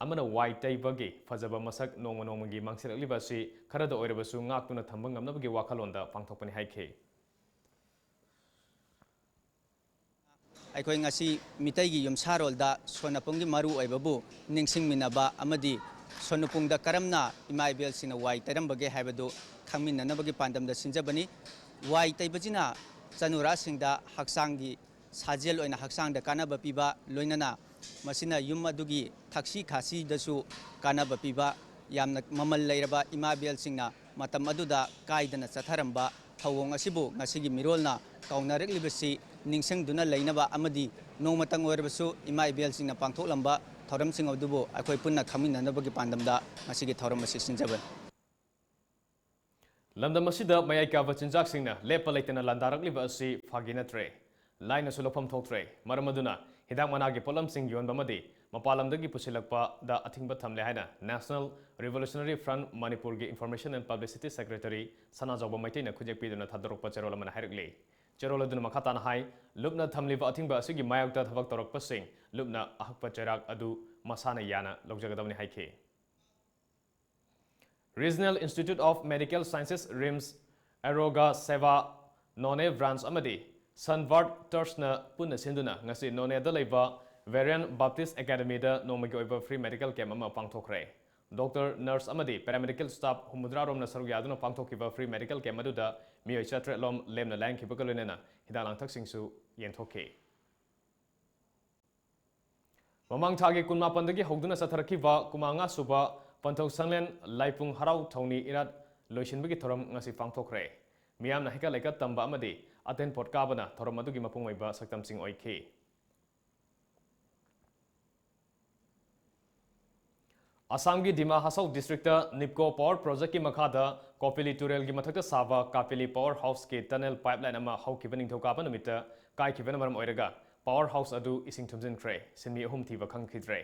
ꯑꯃꯅ ꯋꯥꯏ ꯇꯩꯕꯒꯤ ꯐꯖꯕ ꯃꯁꯛ ꯅꯣꯡꯃ ꯅꯣꯡꯃꯒꯤ ꯃꯥꯡꯁꯤꯜꯂꯛꯂꯤꯕ ꯑꯁꯤ ꯈꯔꯗ ꯑꯣꯏꯔꯕꯁꯨ ꯉꯥꯛꯇꯨꯅ ꯊꯝꯕ ꯉꯝꯅꯕꯒꯤ ꯋꯥꯈꯜꯂꯣꯟꯗ ꯄꯥꯡꯊꯣꯛꯄꯅꯤ ꯍꯥꯏꯈꯤ꯫ ꯑꯩꯈꯣꯏ ꯉꯁꯤ ꯃꯤꯇꯩꯒꯤ ꯌꯨꯝꯁꯥꯔꯣꯜꯗ ꯁꯣꯟꯅꯄꯨꯡꯒꯤ ꯃꯔꯨ ꯑꯣꯏꯕꯕꯨ ꯅꯤꯡꯁꯤꯡꯃꯤꯟꯅꯕ ꯑꯃꯗꯤ ꯁꯣꯟꯅꯄꯨꯡꯗ ꯀꯔꯝꯅ ꯏꯃꯥ ꯏꯕꯦꯜꯁꯤꯡꯅ ꯋꯥꯏ ꯇꯩꯔꯝꯕꯒꯦ ꯍꯥꯏꯕꯗꯨ ꯈꯪꯃꯤꯟꯅꯅꯕꯒꯤ ꯄꯥꯟꯗꯝꯗ ꯁꯤꯟꯖꯕꯅꯤ꯫ ꯋꯥꯏ ꯇꯩꯕꯁꯤꯅ ꯆꯅꯨꯔꯥꯁꯤꯡꯗ ꯍꯛꯆꯥꯡꯒꯤ ꯁꯥꯖꯦꯜ ꯑꯣꯏꯅ ꯍꯛꯆꯥꯡꯗ ꯀꯥꯟꯅꯕ ꯄꯤꯕ, ꯂꯣꯏꯅꯅ ꯃꯁꯤꯅ ꯌꯨꯝ ꯑꯗꯨꯒꯤ ꯊꯛꯁꯤ ꯈꯥꯁꯤꯗꯁꯨ ꯀꯥꯟꯅꯕ ꯄꯤꯕ, ꯌꯥꯝꯅ ꯃꯃꯜ ꯂꯩꯔꯕ ꯏꯃꯥ ꯏꯕꯦꯜꯁꯤꯡꯅ ꯃꯇꯝ ꯑꯗꯨꯗ ꯀꯥꯏꯗꯅ ꯆꯠꯊꯔꯝꯕ ꯊꯧꯑꯣꯡ ꯑꯁꯤꯕꯨ ꯉꯁꯤꯒꯤ ꯃꯤꯔꯣꯜꯅ ꯀꯥꯎꯅꯔꯛꯂꯤꯕꯁꯤ ꯅꯤꯡꯁꯤꯡꯗꯨꯅ ꯂꯩꯅꯕ ꯑꯃꯗꯤ ꯅꯣꯡꯃꯇꯪ ꯑꯣꯏꯔꯕꯁꯨ ꯏꯃꯥ ꯏꯕꯦꯜꯁꯤꯡꯅ ꯄꯥꯡꯊꯣꯛꯂꯝꯕ ꯊꯧꯔꯝꯁꯤꯡ ꯑꯗꯨꯕꯨ ꯑꯩꯈꯣꯏ ꯄꯨꯟꯅ ꯈꯪꯃꯤꯟꯅꯅꯕꯒꯤ ꯄꯥꯟꯗꯝꯗ ꯉꯁꯤꯒꯤ ꯊꯧꯔꯝ ꯑꯁꯤ ꯁꯤꯟꯖꯕꯅꯤ꯫ ꯂꯝꯗꯝ ꯑꯁꯤꯗ ꯃꯌꯥꯏ ꯀꯥꯕ ꯆꯤꯟꯖꯥꯛꯁꯤꯡꯅ ꯂꯦꯞꯄ ꯂꯩꯇꯅ ꯂꯥꯟꯗꯥꯔꯛꯂꯤꯕ ꯑꯁꯤ ꯐꯥꯒꯤ ꯅꯠꯇ꯭ꯔꯦ꯫ ꯂꯥꯏꯅꯁꯨ ꯂꯧꯐꯝ ꯊꯣꯛꯇ꯭ꯔꯦ꯫ ꯃꯔꯝ ꯑꯗꯨꯅ ꯍꯤꯗꯥꯛ ꯃꯅꯥꯒꯤ ꯄꯣꯠꯂꯝꯁꯤꯡ ꯌꯣꯟꯕ ꯑꯃꯗꯤ ꯃꯄꯥꯟ ꯂꯝꯗꯒꯤ ꯄꯨꯁꯤꯜꯂꯛꯄꯗ ꯑꯊꯤꯡꯕ ꯊꯝꯂꯦ ꯍꯥꯏꯅ National Revolutionary Front ꯃꯅꯤꯄꯨꯔꯒꯤ Information and Publicity Secretary ꯁꯅꯥꯖꯥꯎꯕ ꯃꯩꯇꯩꯅ ꯈꯨꯠꯌꯦꯛ ꯄꯤꯗꯨꯅ ꯊꯥꯗꯣꯔꯛꯄ ꯆꯦꯔꯣꯜ ꯑꯃꯅ ꯍꯥꯏꯔꯛꯂꯤ꯫ ꯆꯦꯔꯣꯜ ꯑꯗꯨꯅ ꯃꯈꯥ ꯇꯥꯅ ꯍꯥꯏ, ꯂꯨꯞꯅ ꯊꯝꯂꯤꯕ ꯑꯊꯤꯡꯕ ꯑꯁꯤꯒꯤ ꯃꯥꯌꯣꯛꯇ ꯊꯕꯛ ꯇꯧꯔꯛꯄꯁꯤꯡ ꯂꯨꯞꯅ ꯑꯍꯛꯄ ꯆꯩꯔꯥꯛ ꯑꯗꯨ ꯃꯁꯥꯅ ꯌꯥꯅ ꯂꯧꯖꯒꯗꯕꯅꯤ ꯍꯥꯏꯈꯤ꯫ Regional Institute of Medical Sciences, RIMS, ꯑꯔꯣꯒ ꯁꯦꯕꯥ ꯅꯣꯅꯦ ꯕ꯭ꯔꯥꯟꯆ ꯑꯃꯗꯤ Sunbird Trustꯅ ꯄꯨꯟꯅ ꯁꯤꯟꯗꯨꯅ ꯉꯁꯤ ꯅꯣꯅꯦꯗ ꯂꯩꯕ Varian Baptist Academyꯗ ꯅꯣꯡꯃꯒꯤ ꯑꯣꯏꯕ free medical camp ꯑꯃ ꯄꯥꯡꯊꯣꯛꯈ꯭ꯔꯦ꯫ ꯗꯣꯛꯇꯔ, ꯅꯔꯁ ꯑꯃꯗꯤ paraMedical staff ꯍꯨꯝꯐꯨꯇꯔꯥ ꯔꯣꯝꯅ ꯁꯔꯨꯛ ꯌꯥꯗꯨꯅ ꯄꯥꯡꯊꯣꯛꯈꯤꯕ free medical camp ꯑꯗꯨꯗ ꯃꯤꯑꯣꯏ ꯆꯥꯇꯔꯦꯠ ꯂꯣꯝ ꯂꯦꯝꯅ ꯂꯥꯌꯦꯡꯈꯤꯕꯒ ꯂꯣꯏꯅꯅ ꯍꯤꯗꯥꯛ ꯂꯥꯡꯊꯛꯁꯤꯡꯁꯨ ꯌꯦꯟꯊꯣꯛꯈꯤ꯫ ꯃꯃꯥꯡ ꯊꯥꯒꯤ ꯀꯨꯟꯃꯥꯄꯟꯗꯒꯤ ꯍꯧꯗꯨꯅ ꯆꯠꯊꯔꯛꯈꯤꯕ ꯀꯨꯟꯃꯉꯥ ꯁꯨꯕ ꯄꯟꯊꯧ ꯁꯪꯂꯦꯟ ꯂꯥꯏꯄꯨꯡ ꯍꯔꯥꯎ ꯊꯧꯅꯤ ꯏꯔꯥꯠ ꯂꯣꯏꯁꯤꯟꯕꯒꯤ ꯊꯧꯔꯝ ꯉꯁꯤ ꯄꯥꯡꯊꯣꯛꯈ꯭ꯔꯦ꯫ ꯃꯤꯌꯥꯝꯅ ꯍꯩꯀꯠ ꯂꯩꯀꯠ ꯇꯝꯕ ꯑꯃꯗꯤ ꯑꯇꯦꯟ ꯄꯣꯠ ꯀꯥꯕꯅ ꯊꯧꯔꯝ ꯑꯗꯨꯒꯤ ꯃꯄꯨꯡ ꯑꯣꯏꯕ ꯁꯛꯇꯝꯁꯤꯡ ꯑꯣꯏꯈꯤ꯫ ꯑꯁꯥꯝꯒꯤ ꯗꯤꯃꯥ ꯍꯁꯥꯎ ꯗꯤꯁꯇ꯭ꯔꯤꯛꯇ ꯅꯤꯞꯀꯣ ꯄꯥꯋꯔ ꯄ꯭ꯔꯣꯖꯦꯛꯀꯤ ꯃꯈꯥꯗ ꯀꯣꯄꯤꯂꯤ ꯇꯨꯔꯦꯜꯒꯤ ꯃꯊꯛꯇ ꯁꯥꯕ ꯀꯥꯄꯤꯂꯤ ꯄꯥꯋꯔ ꯍꯥꯎꯁꯀꯤ ꯇꯅꯦꯜ ꯄꯥꯏꯞꯂꯥꯏꯟ ꯑꯃ ꯍꯧꯈꯤꯕ ꯅꯤꯡꯊꯧꯀꯥꯕ ꯅꯨꯃꯤꯠꯇ ꯀꯥꯏꯈꯤꯕꯅ ꯃꯔꯝ ꯑꯣꯏꯔꯒ ꯄꯥꯋꯔ ꯍꯥꯎꯁ ꯑꯗꯨ ꯏꯁꯤꯡ ꯊꯨꯝꯖꯤꯟꯈ꯭ꯔꯦ꯫ ꯁꯤꯟꯃꯤ ꯑꯍꯨꯝ ꯊꯤꯕ ꯈꯪꯈꯤꯗ꯭ꯔꯦ꯫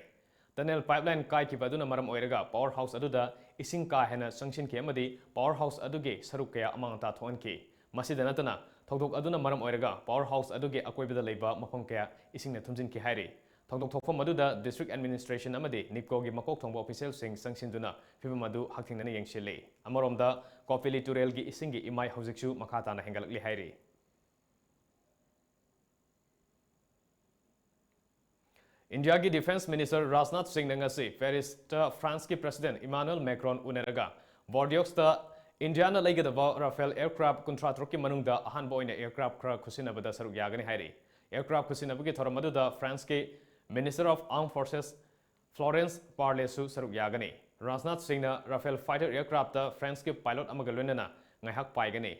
Tunnel pipeline ꯀꯥꯏꯈꯤꯕ ꯑꯗꯨꯅ ꯃꯔꯝ ꯑꯣꯏꯔꯒ power house ꯑꯗꯨꯗ ꯏꯁꯤꯡ ꯀꯥ ꯍꯦꯟꯅ ꯆꯪꯁꯤꯟꯈꯤ ꯑꯃꯗꯤ power house ꯑꯗꯨꯒꯤ ꯁꯔꯨꯛ ꯀꯌꯥ ꯑꯃꯥꯡ ꯑꯇꯥ ꯊꯣꯛꯍꯟꯈꯤ꯫ ꯃꯁꯤꯗ ꯅꯠꯇꯅ, ꯊꯧꯗꯣꯛ ꯑꯗꯨꯅ ꯃꯔꯝ ꯑꯣꯏꯔꯒ power house ꯑꯗꯨꯒꯤ ꯑꯀꯣꯏꯕꯗ ꯂꯩꯕ ꯃꯐꯝ ꯀꯌꯥ ꯏꯁꯤꯡꯅ ꯊꯨꯝꯖꯤꯟꯈꯤ ꯍꯥꯏꯔꯤ꯫ ꯊꯧꯗꯣꯛ ꯊꯣꯛꯐꯝ ꯑꯗꯨꯗ district administration ꯑꯃꯗꯤ NEEPCOꯒꯤ ꯃꯀꯣꯛ ꯊꯣꯡꯕ officialꯁꯤꯡ ꯆꯪꯁꯤꯟꯗꯨꯅ ꯐꯤꯚꯝ ꯑꯗꯨ ꯍꯛꯊꯦꯡꯅꯅ ꯌꯦꯡꯁꯤꯜꯂꯤ꯫ ꯑꯃꯔꯣꯝꯗ, ꯀꯣꯄꯦꯂꯤ ꯇꯨꯔꯦꯜꯒꯤ ꯏꯁꯤꯡꯒꯤ ꯏꯃꯥꯏ ꯍꯧꯖꯤꯛꯁꯨ ꯃꯈꯥ ꯇꯥꯅ ꯍꯦꯟꯒꯠꯂꯛꯂꯤ ꯍꯥꯏꯔꯤ꯫ ꯏꯟꯗꯤꯌꯥꯒꯤ Defence Minister ꯔꯥꯖꯅꯥꯊ ꯁꯤꯡꯅ ꯉꯁꯤ ꯄꯦꯔꯤꯁꯇ ꯐ꯭ꯔꯥꯟꯁꯀꯤ President Emmanuel Macron ꯎꯅꯔꯒ, ꯕꯣꯔꯗꯤꯌꯣꯛꯁꯇ ꯏꯟꯗꯤꯌꯥꯅ ꯂꯩꯒꯗꯕ Rafale aircraft ꯀꯨꯟꯊ꯭ꯔꯥ ꯇꯔꯨꯛꯀꯤ ꯃꯅꯨꯡꯗ ꯑꯍꯥꯟꯕ ꯑꯣꯏꯅ aircraft ꯈꯔ ꯈꯨꯠꯁꯤꯟꯅꯕꯗ ꯁꯔꯨꯛ ꯌꯥꯒꯅꯤ ꯍꯥꯏꯔꯤ꯫ Aircraft ꯈꯨꯠꯁꯤꯟꯅꯕꯒꯤ ꯊꯧꯔꯝ ꯑꯗꯨꯗ ꯐ꯭ꯔꯥꯟꯁꯀꯤ Minister of Armed Forces Florence Parlyꯁꯨ ꯁꯔꯨꯛ ꯌꯥꯒꯅꯤ꯫ ꯔꯥꯖꯅꯥꯊ ꯁꯤꯡꯅ Rafale fighter aircraftꯇ ꯐ꯭ꯔꯥꯟꯁꯀꯤ pilot ꯑꯃꯒ ꯂꯣꯏꯅꯅ ꯉꯥꯏꯍꯥꯛ ꯄꯥꯏꯒꯅꯤ꯫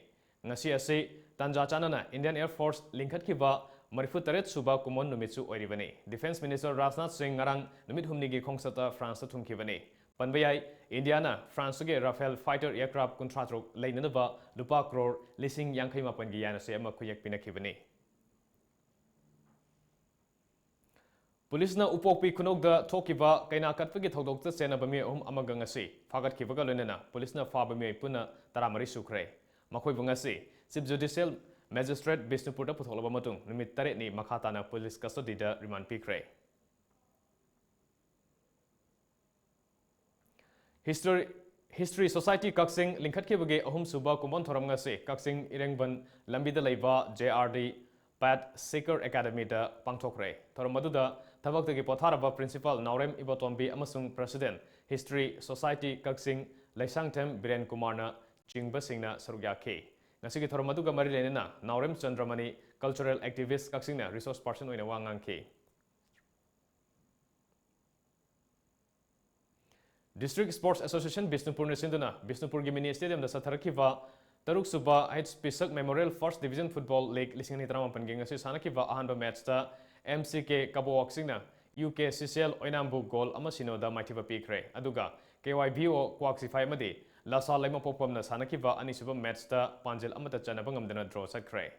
ꯉꯁꯤ ꯑꯁꯤ ꯇꯥꯟꯖꯥ ꯆꯥꯅꯅ Indian Air Force ꯂꯤꯡꯈꯠꯈꯤꯕ ꯃꯔꯤꯐꯨ ꯇꯔꯦꯠ ꯁꯨꯕ ꯀꯨꯝꯑꯣꯟ ꯅꯨꯃꯤꯠꯁꯨ ꯑꯣꯏꯔꯤꯕꯅꯤ꯫ Defence Minister ꯔꯥꯖꯅꯥꯊ ꯁꯤꯡ ꯉꯔꯥꯡ ꯅꯨꯃꯤꯠ ꯍꯨꯝꯅꯤꯒꯤ ꯈꯣꯡꯆꯠꯇ ꯐ꯭ꯔꯥꯟꯁꯇ ꯊꯨꯡꯈꯤꯕꯅꯤ꯫ ꯄꯟꯕ ꯌꯥꯏ, ꯏꯟꯗꯤꯌꯥꯅ ꯐ꯭ꯔꯥꯟꯁꯇꯒꯤ Rafale fighter aircraft ꯀꯨꯟꯊ꯭ꯔꯥ ꯇꯔꯨꯛ ꯂꯩꯅꯅꯕ ꯂꯨꯄꯥ ꯀ꯭ꯔꯣꯔ ꯂꯤꯁꯤꯡ ꯌꯥꯡꯈꯩ ꯃꯥꯄꯟꯒꯤ ꯌꯥꯅꯆꯦ ꯑꯃ ꯈꯨꯌꯦꯛ ꯄꯤꯅꯈꯤꯕꯅꯤ꯫ ꯄꯨꯂꯤꯁꯅ ꯎꯄꯣꯛꯄꯤ ꯈꯨꯅꯧꯗ ꯊꯣꯛꯈꯤꯕ ꯀꯩꯅꯥ ꯀꯠꯄꯒꯤ ꯊꯧꯗꯣꯛꯇ ꯆꯦꯟꯅꯕ ꯃꯤꯑꯣꯏ ꯑꯍꯨꯝ ꯑꯃꯒ ꯉꯁꯤ ꯐꯥꯒꯠꯈꯤꯕꯒ ꯂꯣꯏꯅꯅ ꯄꯨꯂꯤꯁꯅ ꯐꯥꯕ ꯃꯤꯑꯣꯏ ꯄꯨꯟꯅ ꯇꯔꯥꯃꯔꯤ ꯁꯨꯈ꯭ꯔꯦ꯫ ꯃꯈꯣꯏꯕꯨ ꯉꯁꯤ Chief Judicial Magistrate ꯕꯤꯁꯅꯨꯄꯨꯔꯗ ꯄꯨꯊꯣꯛꯂꯕ ꯃꯇꯨꯡ ꯅꯨꯃꯤꯠ ꯇꯔꯦꯠꯅꯤ ꯃꯈꯥ ꯇꯥꯅ ꯄꯨꯂꯤꯁ custody ꯗ remand ꯄꯤꯈ꯭ꯔꯦ꯫ History, History Society ꯀꯛꯆꯤꯡ ꯂꯤꯡꯈꯠꯈꯤꯕꯒꯤ ꯑꯍꯨꯝꯁꯨꯕ ꯀꯨꯝꯑꯣꯟ ꯊꯧꯔꯝ ꯉꯁꯤ ꯀꯛꯆꯤꯡ ꯏꯔꯦꯡꯕꯟ ꯂꯝꯕꯤꯗ ꯂꯩꯕ J R D Path Seeker Academy ꯗ ꯄꯥꯡꯊꯣꯛꯈ꯭ꯔꯦ꯫ ꯊꯧꯔꯝ ꯑꯗꯨꯗ ꯊꯕꯛꯇꯒꯤ ꯄꯣꯊꯥꯔꯕ Principal ꯅꯥꯎꯔꯦꯝ ꯏꯕꯣꯇꯣꯝꯕꯤ ꯑꯃꯁꯨꯡ President History Society ꯀꯛꯆꯤꯡ ꯂꯩꯁꯥꯡꯊꯦꯝ ꯕꯤꯔꯦꯟ ꯀꯨꯃꯥꯔꯅ ꯆꯤꯡꯕꯁꯤꯡꯅ ꯁꯔꯨꯛ ꯌꯥꯈꯤ꯫ ꯉꯁꯤꯒꯤ ꯊꯧꯔꯝ ꯑꯗꯨꯒ ꯃꯔꯤ ꯂꯩꯅꯅ ꯅꯥꯎꯔꯦꯝ ꯆꯟꯗ꯭ꯔꯃꯅꯤ, cultural activist, ꯀꯛꯆꯤꯡꯅ resource person ꯑꯣꯏꯅ ꯋꯥ ꯉꯥꯡꯈꯤ꯫ District Sports Association ꯕꯤꯁꯅꯨꯄꯨꯔꯅ ꯁꯤꯟꯗꯨꯅ ꯕꯤꯁꯅꯨꯄꯨꯔꯒꯤ mini stadium ꯗ ꯆꯠꯊꯔꯛꯈꯤꯕ ꯇꯔꯨꯛ ꯁꯨꯕ H. ꯄꯤꯁꯛ Memorial First Division Football League ꯂꯤꯁꯤꯡ ꯑꯅꯤ ꯇꯔꯥꯃꯥꯄꯟꯒꯤ ꯉꯁꯤ ꯁꯥꯟꯅꯈꯤꯕ ꯑꯍꯥꯟꯕ match ꯇ M C K ꯀꯕꯣꯋꯥꯛꯁꯤꯡꯅ U K C C L ꯑꯣꯏꯅꯥꯝꯕꯨ goal ꯑꯃ ꯁꯤꯅꯣꯗ ꯃꯥꯏꯊꯤꯕ ꯄꯤꯈ꯭ꯔꯦ꯫ ꯑꯗꯨꯒ K Y V O ꯀ꯭ꯋꯥꯛ ꯁꯤꯐꯥꯏ ꯑꯃꯗꯤ ꯂꯁꯥ ꯂꯩꯃꯄꯣꯛꯄꯝꯅ ꯁꯥꯟꯅꯈꯤꯕ ꯑꯅꯤꯁꯨꯕ match ꯇ ꯄꯥꯟꯖꯤꯜ ꯑꯃꯠꯇ ꯆꯟꯅꯕ ꯉꯝꯗꯅ draw ꯆꯠꯈ꯭ꯔꯦ꯫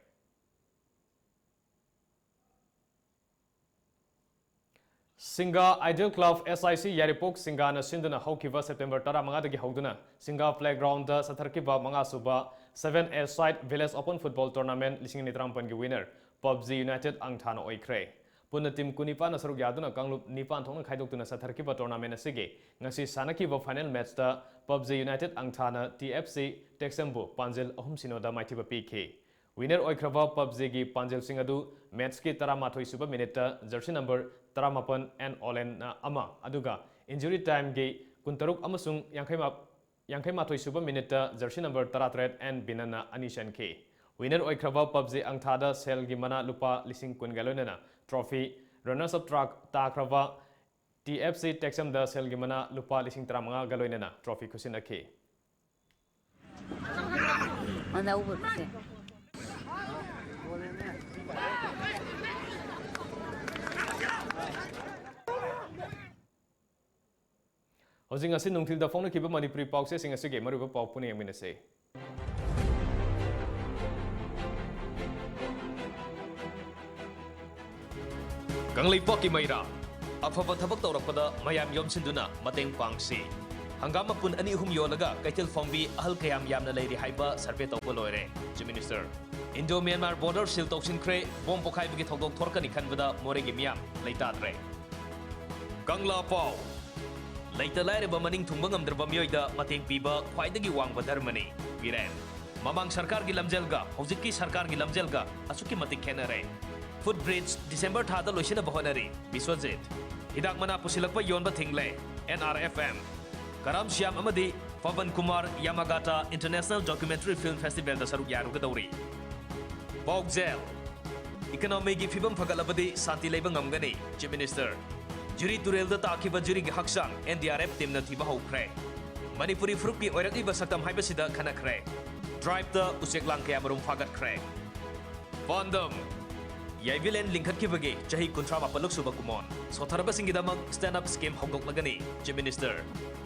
ꯁꯤꯡꯒꯥ Ideal Club, S I C, ꯌꯥꯏꯔꯤꯄꯣꯛ ꯁꯤꯡꯒꯥꯅ ꯁꯤꯟꯗꯨꯅ ꯍꯧꯈꯤꯕ September ꯇꯔꯥꯃꯉꯥꯗꯒꯤ ꯍꯧꯗꯨꯅ ꯁꯤꯡꯒꯥ Playgroundꯗ ꯆꯠꯊꯔꯛꯈꯤꯕ ꯃꯉꯥ ꯁꯨꯕ Seven A Side Village Open Football Tournament ꯂꯤꯁꯤꯡ ꯑꯅꯤ ꯇꯔꯥꯃꯥꯄꯟꯒꯤ winner PUBG United ꯑꯪꯊꯥꯅ ꯑꯣꯏꯈ꯭ꯔꯦ꯫ ꯄꯨꯟꯅ team ꯀꯨꯟꯅꯤꯄꯥꯟꯅ ꯁꯔꯨꯛ ꯌꯥꯗꯨꯅ ꯀꯥꯡꯂꯨꯞ ꯅꯤꯄꯥꯟ ꯊꯣꯛꯅ ꯈꯥꯏꯗꯣꯛꯇꯨꯅ ꯆꯠꯊꯔꯛꯈꯤꯕ tournament ꯑꯁꯤꯒꯤ ꯉꯁꯤ ꯁꯥꯟꯅꯈꯤꯕ final matchꯇ PUBG United ꯑꯪꯊꯥꯅ T F C ꯇꯦꯛꯁꯝꯕꯨ ꯄꯥꯟꯖꯤꯜ ꯑꯍꯨꯝ ꯁꯤꯅꯣꯗ ꯃꯥꯏꯊꯤꯕ ꯄꯤꯈꯤ꯫ Winner ꯑꯣꯏꯈ꯭ꯔꯕ PUBGꯒꯤ ꯄꯥꯟꯖꯤꯜꯁꯤꯡ ꯑꯗꯨ matchꯀꯤ ꯇꯔꯥꯃꯥꯊꯣꯏ ꯁꯨꯕ minuteꯇ jersey number ꯇꯔꯥꯃꯥꯄꯟ N Olenꯅ ꯑꯃ, ꯑꯗꯨꯒ injury timeꯒꯤ ꯀꯨꯟꯇꯔꯨꯛ ꯑꯃꯁꯨꯡ ꯌꯥꯡꯈꯩ ꯃꯥ-, ꯌꯥꯡꯈꯩ ꯃꯥꯊꯣꯏ ꯁꯨꯕ minuteꯇ jersey number ꯇꯔꯥꯇꯔꯦꯠ N Binanꯅ ꯑꯅꯤ ꯆꯟꯈꯤ꯫ Winner ꯑꯣꯏꯈ꯭ꯔꯕ PUBG ꯑꯪꯊꯥꯗ ꯁꯦꯜꯒꯤ ꯃꯅꯥ ꯂꯨꯄꯥ ꯂꯤꯁꯤꯡ ꯀꯨꯟꯒ ꯂꯣꯏꯅꯅ trophy, runners up ꯇ꯭ꯔꯥꯛ ꯇꯥꯈ꯭ꯔꯕ T F C ꯇꯦꯛꯁꯝꯗ ꯁꯦꯜꯒꯤ ꯃꯅꯥ ꯂꯨꯄꯥ ꯂꯤꯁꯤꯡ ꯇꯔꯥꯃꯉꯥꯒ ꯂꯣꯏꯅꯅ trophy ꯈꯨꯠꯁꯤꯟꯅꯈꯤ꯫ ꯑꯅꯧꯕꯁꯦ꯫ ꯍꯧꯖꯤꯛ ꯉꯁꯤ ꯅꯨꯡꯊꯤꯜꯗ ꯐꯣꯡꯅꯈꯤꯕ ꯃꯅꯤꯄꯨꯔꯤ ꯄꯥꯎꯆꯦꯁꯤꯡ ꯑꯁꯤꯒꯤ ꯃꯔꯨꯑꯣꯏꯕ ꯄꯥꯎ ꯄꯨꯟꯅ ꯌꯦꯡꯃꯤꯟꯅꯁꯤ꯫ ꯀꯪꯂꯩꯄꯥꯛꯀꯤ ꯃꯩꯔꯥ, ꯑꯐꯕ ꯊꯕꯛ ꯇꯧꯔꯛꯄꯗ ꯃꯌꯥꯝ ꯌꯣꯝꯁꯤꯟꯗꯨꯅ ꯃꯇꯦꯡ ꯄꯥꯡꯁꯤ꯫ ꯍꯪꯒꯥꯝ ꯃꯄꯨꯟ ꯑꯅꯤ ꯑꯍꯨꯝ ꯌꯣꯜꯂꯒ ꯀꯩꯊꯦꯜ ꯐꯝꯕꯤ ꯑꯍꯜ ꯀꯌꯥꯝ ꯌꯥꯝꯅ ꯂꯩꯔꯤ ꯍꯥꯏꯕ survey ꯇꯧꯕ ꯂꯣꯏꯔꯦ, Chief Minister꯫ Indo Myanmar border seal ꯇꯧꯁꯤꯟꯈ꯭ꯔꯦ, bomb ꯄꯣꯈꯥꯏꯕꯒꯤ ꯊꯧꯗꯣꯛ ꯊꯣꯔꯛꯀꯅꯤ ꯈꯟꯕꯗ ꯃꯣꯔꯦꯒꯤ ꯃꯤꯌꯥꯝ ꯂꯩꯇꯥꯗ꯭ꯔꯦ꯫ ꯀꯪꯂꯥ ꯄꯥꯎ꯫ ꯂꯩꯇ ꯂꯥꯏꯔꯕ ꯃꯅꯤꯡ ꯊꯨꯡꯕ ꯉꯝꯗ꯭ꯔꯕ ꯃꯤꯑꯣꯏꯗ ꯃꯇꯦꯡ ꯄꯤꯕ ꯈ꯭ꯋꯥꯏꯗꯒꯤ ꯋꯥꯡꯕ ꯙꯔꯃꯅꯤ, ꯕꯤꯔꯦꯟ꯫ ꯃꯃꯥꯡ ꯁꯔꯀꯥꯔꯒꯤ ꯂꯝꯖꯦꯜꯒ ꯍꯧꯖꯤꯛꯀꯤ ꯁꯔꯀꯥꯔꯒꯤ ꯂꯝꯖꯦꯜꯒ ꯑꯁꯨꯛꯀꯤ ꯃꯇꯤꯛ ꯈꯦꯠꯅꯔꯦ꯫ Footbridge December ꯊꯥꯗ ꯂꯣꯏꯁꯤꯟꯅꯕ ꯍꯣꯠꯅꯔꯤ, ꯕꯤꯁ꯭ꯋꯖꯤꯠ꯫ ꯍꯤꯗꯥꯛ ꯃꯅꯥ ꯄꯨꯁꯤꯜꯂꯛꯄ ꯌꯣꯟꯕ ꯊꯤꯡꯂꯦ, N R F M꯫ ꯀꯔꯥꯝ ꯁ꯭ꯌꯥꯝ ꯑꯃꯗꯤ Paban Kumar ꯌꯥꯃꯥꯒꯥꯇꯥ International Documentary Film Festivalꯗ ꯁꯔꯨꯛ ꯌꯥꯔꯨꯒꯗꯧꯔꯤ꯫ ꯄꯥꯎꯖꯦꯜ꯫ Economyꯒꯤ ꯐꯤꯕꯝ ꯐꯒꯠꯂꯕꯗꯤ ꯁꯥꯟꯇꯤ ꯂꯩꯕ ꯉꯝꯒꯅꯤ, Chief Minister꯫ ꯖꯤꯔꯤ ꯇꯨꯔꯦꯜꯗ ꯇꯥꯈꯤꯕ ꯖꯤꯔꯤꯒꯤ ꯍꯛꯆꯥꯡ N D R F teamꯅ ꯊꯤꯕ ꯍꯧꯈ꯭ꯔꯦ꯫ ꯃꯅꯤꯄꯨꯔꯤ ꯐꯨꯔꯨꯞꯀꯤ ꯑꯣꯏꯔꯛꯂꯤꯕ ꯁꯛꯇꯝ ꯍꯥꯏꯕꯁꯤꯗ ꯈꯟꯅꯈ꯭ꯔꯦ꯫ Driveꯇ ꯎꯆꯦꯛ ꯂꯥꯡ ꯀꯌꯥꯃꯔꯨꯝ ꯐꯥꯒꯠꯈ꯭ꯔꯦ꯫ ꯄꯥꯟꯗꯝ꯫ ꯌꯥꯏꯕꯤꯂꯦꯟ ꯂꯤꯡꯈꯠꯈꯤꯕꯒꯤ ꯆꯍꯤ ꯀꯨꯟꯊ꯭ꯔꯥ ꯃꯥꯄꯜꯂꯛ ꯁꯨꯕ ꯀꯨꯝꯑꯣꯟ꯫ ꯁꯣꯠꯊꯔꯕꯁꯤꯡꯒꯤꯗꯃꯛ stand up scheme ꯍꯧꯗꯣꯛꯂꯒꯅꯤ, Chief Minister꯫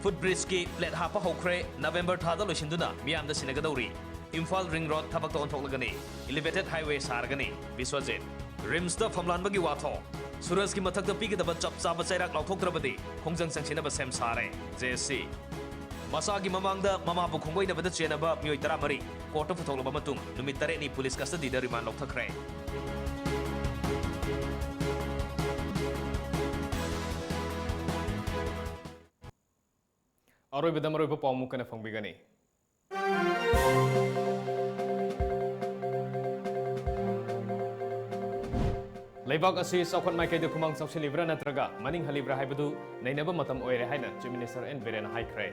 Footbridgeꯀꯤ plate ꯍꯥꯞꯄ ꯍꯧꯈ꯭ꯔꯦ, November ꯊꯥꯗ ꯂꯣꯏꯁꯤꯟꯗꯨꯅ ꯃꯤꯌꯥꯝꯗ ꯁꯤꯟꯅꯒꯗꯧꯔꯤ꯫ ꯏꯝꯐꯥꯜ Ring Road ꯊꯕꯛꯇ ꯑꯣꯟꯊꯣꯛꯂꯒꯅꯤ, elevated highway ꯁꯥꯔꯒꯅꯤ, ꯕꯤꯁ꯭ꯋꯖꯤꯠ꯫ RIMSꯇ ꯐꯝꯂꯥꯟꯕꯒꯤ ꯋꯥꯊꯣꯛ꯫ ꯁꯨꯔꯖꯀꯤ ꯃꯊꯛꯇ ꯄꯤꯒꯗꯕ ꯆꯞ ꯆꯥꯕ ꯆꯩꯔꯥꯛ ꯂꯥꯎꯊꯣꯛꯇ꯭ꯔꯕꯗꯤ ꯈꯣꯡꯖꯪ ꯆꯪꯁꯤꯟꯅꯕ ꯁꯦꯝ ꯁꯥꯔꯦ꯫ ꯖꯦ ꯁꯤ꯫ ꯃꯁꯥꯒꯤ ꯃꯃꯥꯡꯗ ꯃꯃꯥꯕꯨ ꯈꯣꯡꯒꯣꯏꯅꯕꯗ ꯆꯦꯟꯅꯕ ꯃꯤꯑꯣꯏ ꯇꯔꯥꯃꯔꯤ ꯀꯣꯔꯠꯇ ꯄꯨꯊꯣꯛꯂꯕ ꯃꯇꯨꯡ ꯅꯨꯃꯤꯠ ꯇꯔꯦꯠꯅꯤ ꯄꯨꯂꯤꯁ ꯀꯁꯇꯗꯤꯗ ꯔꯤꯃꯥꯟ ꯂꯧꯊꯈ꯭ꯔꯦ꯫ ꯑꯔꯣꯏꯕꯗ ꯃꯔꯨꯑꯣꯏꯕ ꯄꯥꯎ ꯑꯃꯨꯛ ꯍꯟꯅ ꯐꯣꯡꯕꯤꯒꯅꯤ꯫ ꯂꯩꯕꯥꯛ ꯑꯁꯤ ꯆꯥꯎꯈꯠ ꯃꯥꯏꯀꯩꯗ ꯈꯨꯃꯥꯡ ꯆꯥꯎꯁꯤꯜꯂꯤꯕ꯭ꯔꯥ ꯅꯠꯇ꯭ꯔꯒ ꯃꯅꯤꯡ ꯍꯜꯂꯤꯕ꯭ꯔꯥ ꯍꯥꯏꯕꯗꯨ ꯅꯩꯅꯕ ꯃꯇꯝ ꯑꯣꯏꯔꯦ ꯍꯥꯏꯅ Chief Minister ꯑꯦꯟ ꯕꯤꯔꯦꯟꯅ ꯍꯥꯏꯈ꯭ꯔꯦ꯫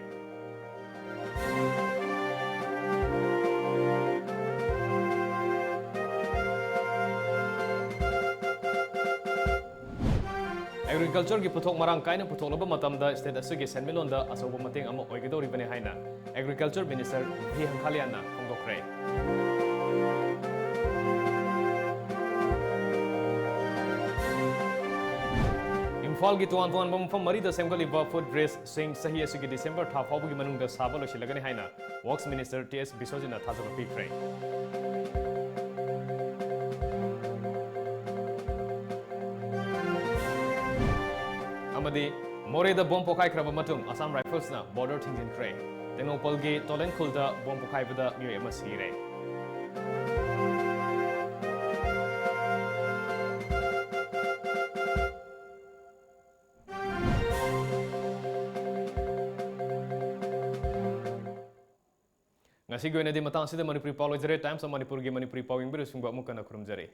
Agriculture ꯒꯤ ꯄꯣꯠꯊꯣꯛ ꯃꯔꯥꯡ ꯀꯥꯏꯅ ꯄꯨꯊꯣꯛꯂꯕ ꯃꯇꯝꯗ state ꯑꯁꯤꯒꯤ ꯁꯦꯟꯃꯤꯠꯂꯣꯟꯗ ꯑꯆꯧꯕ ꯃꯇꯦꯡ ꯑꯃ ꯑꯣꯏꯒꯗꯧꯔꯤꯕꯅꯤ ꯍꯥꯏꯅ Agriculture Minister ꯚꯤ ꯍꯪꯈꯥꯂꯤꯌꯥꯟꯅ ꯐꯣꯡꯗꯣꯛꯈ꯭ꯔꯦ꯫ ꯏꯝꯐꯥꯜꯒꯤ ꯇꯣꯉꯥꯟ ꯇꯣꯉꯥꯟꯕ ꯃꯐꯝ ꯃꯔꯤꯗ ꯁꯦꯝꯒꯠꯂꯤꯕ foot bridge ꯁꯤꯡ ꯆꯍꯤ ꯑꯁꯤꯒꯤ December ꯊꯥ ꯐꯥꯎꯕꯒꯤ ꯃꯅꯨꯡꯗ ꯁꯥꯕ ꯂꯣꯏꯁꯤꯜꯂꯒꯅꯤ ꯍꯥꯏꯅ Works Minister ꯇꯤ ꯑꯦꯁ ꯕꯤꯁ꯭ꯋꯖꯤꯠꯅ ꯊꯥꯖꯕ ꯄꯤꯈ꯭ꯔꯦ꯫ ꯑꯃꯗꯤ ꯃꯣꯔꯦꯗ ꯕꯣꯝ ꯄꯣꯈꯥꯏꯈ꯭ꯔꯕ ꯃꯇꯨꯡ Assam Rifles ꯅ border ꯊꯤꯡꯖꯤꯟꯈ꯭ꯔꯦ꯫ ꯇꯦꯡꯅꯧꯄꯜꯒꯤ ꯇꯣꯂꯦꯟꯈꯨꯜꯗ ꯕꯣꯝ ꯄꯣꯈꯥꯏꯕꯗ ꯃꯤꯑꯣꯏ ꯑꯃ ꯁꯤꯔꯦ꯫ ꯉꯁꯤꯒꯤ ꯑꯣꯏꯅꯗꯤ ꯃꯇꯥꯡ ꯑꯁꯤꯗ ꯃꯅꯤꯄꯨꯔꯤ ꯄꯥꯎ ꯂꯣꯏꯖꯔꯦ꯫ Times of ꯃꯅꯤꯄꯨꯔꯒꯤ ꯃꯅꯤꯄꯨꯔꯤ ꯄꯥꯎ ꯌꯦꯡꯕꯤꯔꯁꯤꯡꯕꯨ ꯑꯃꯨꯛ ꯍꯟꯅ ꯈꯨꯔꯨꯝꯖꯔꯤ꯫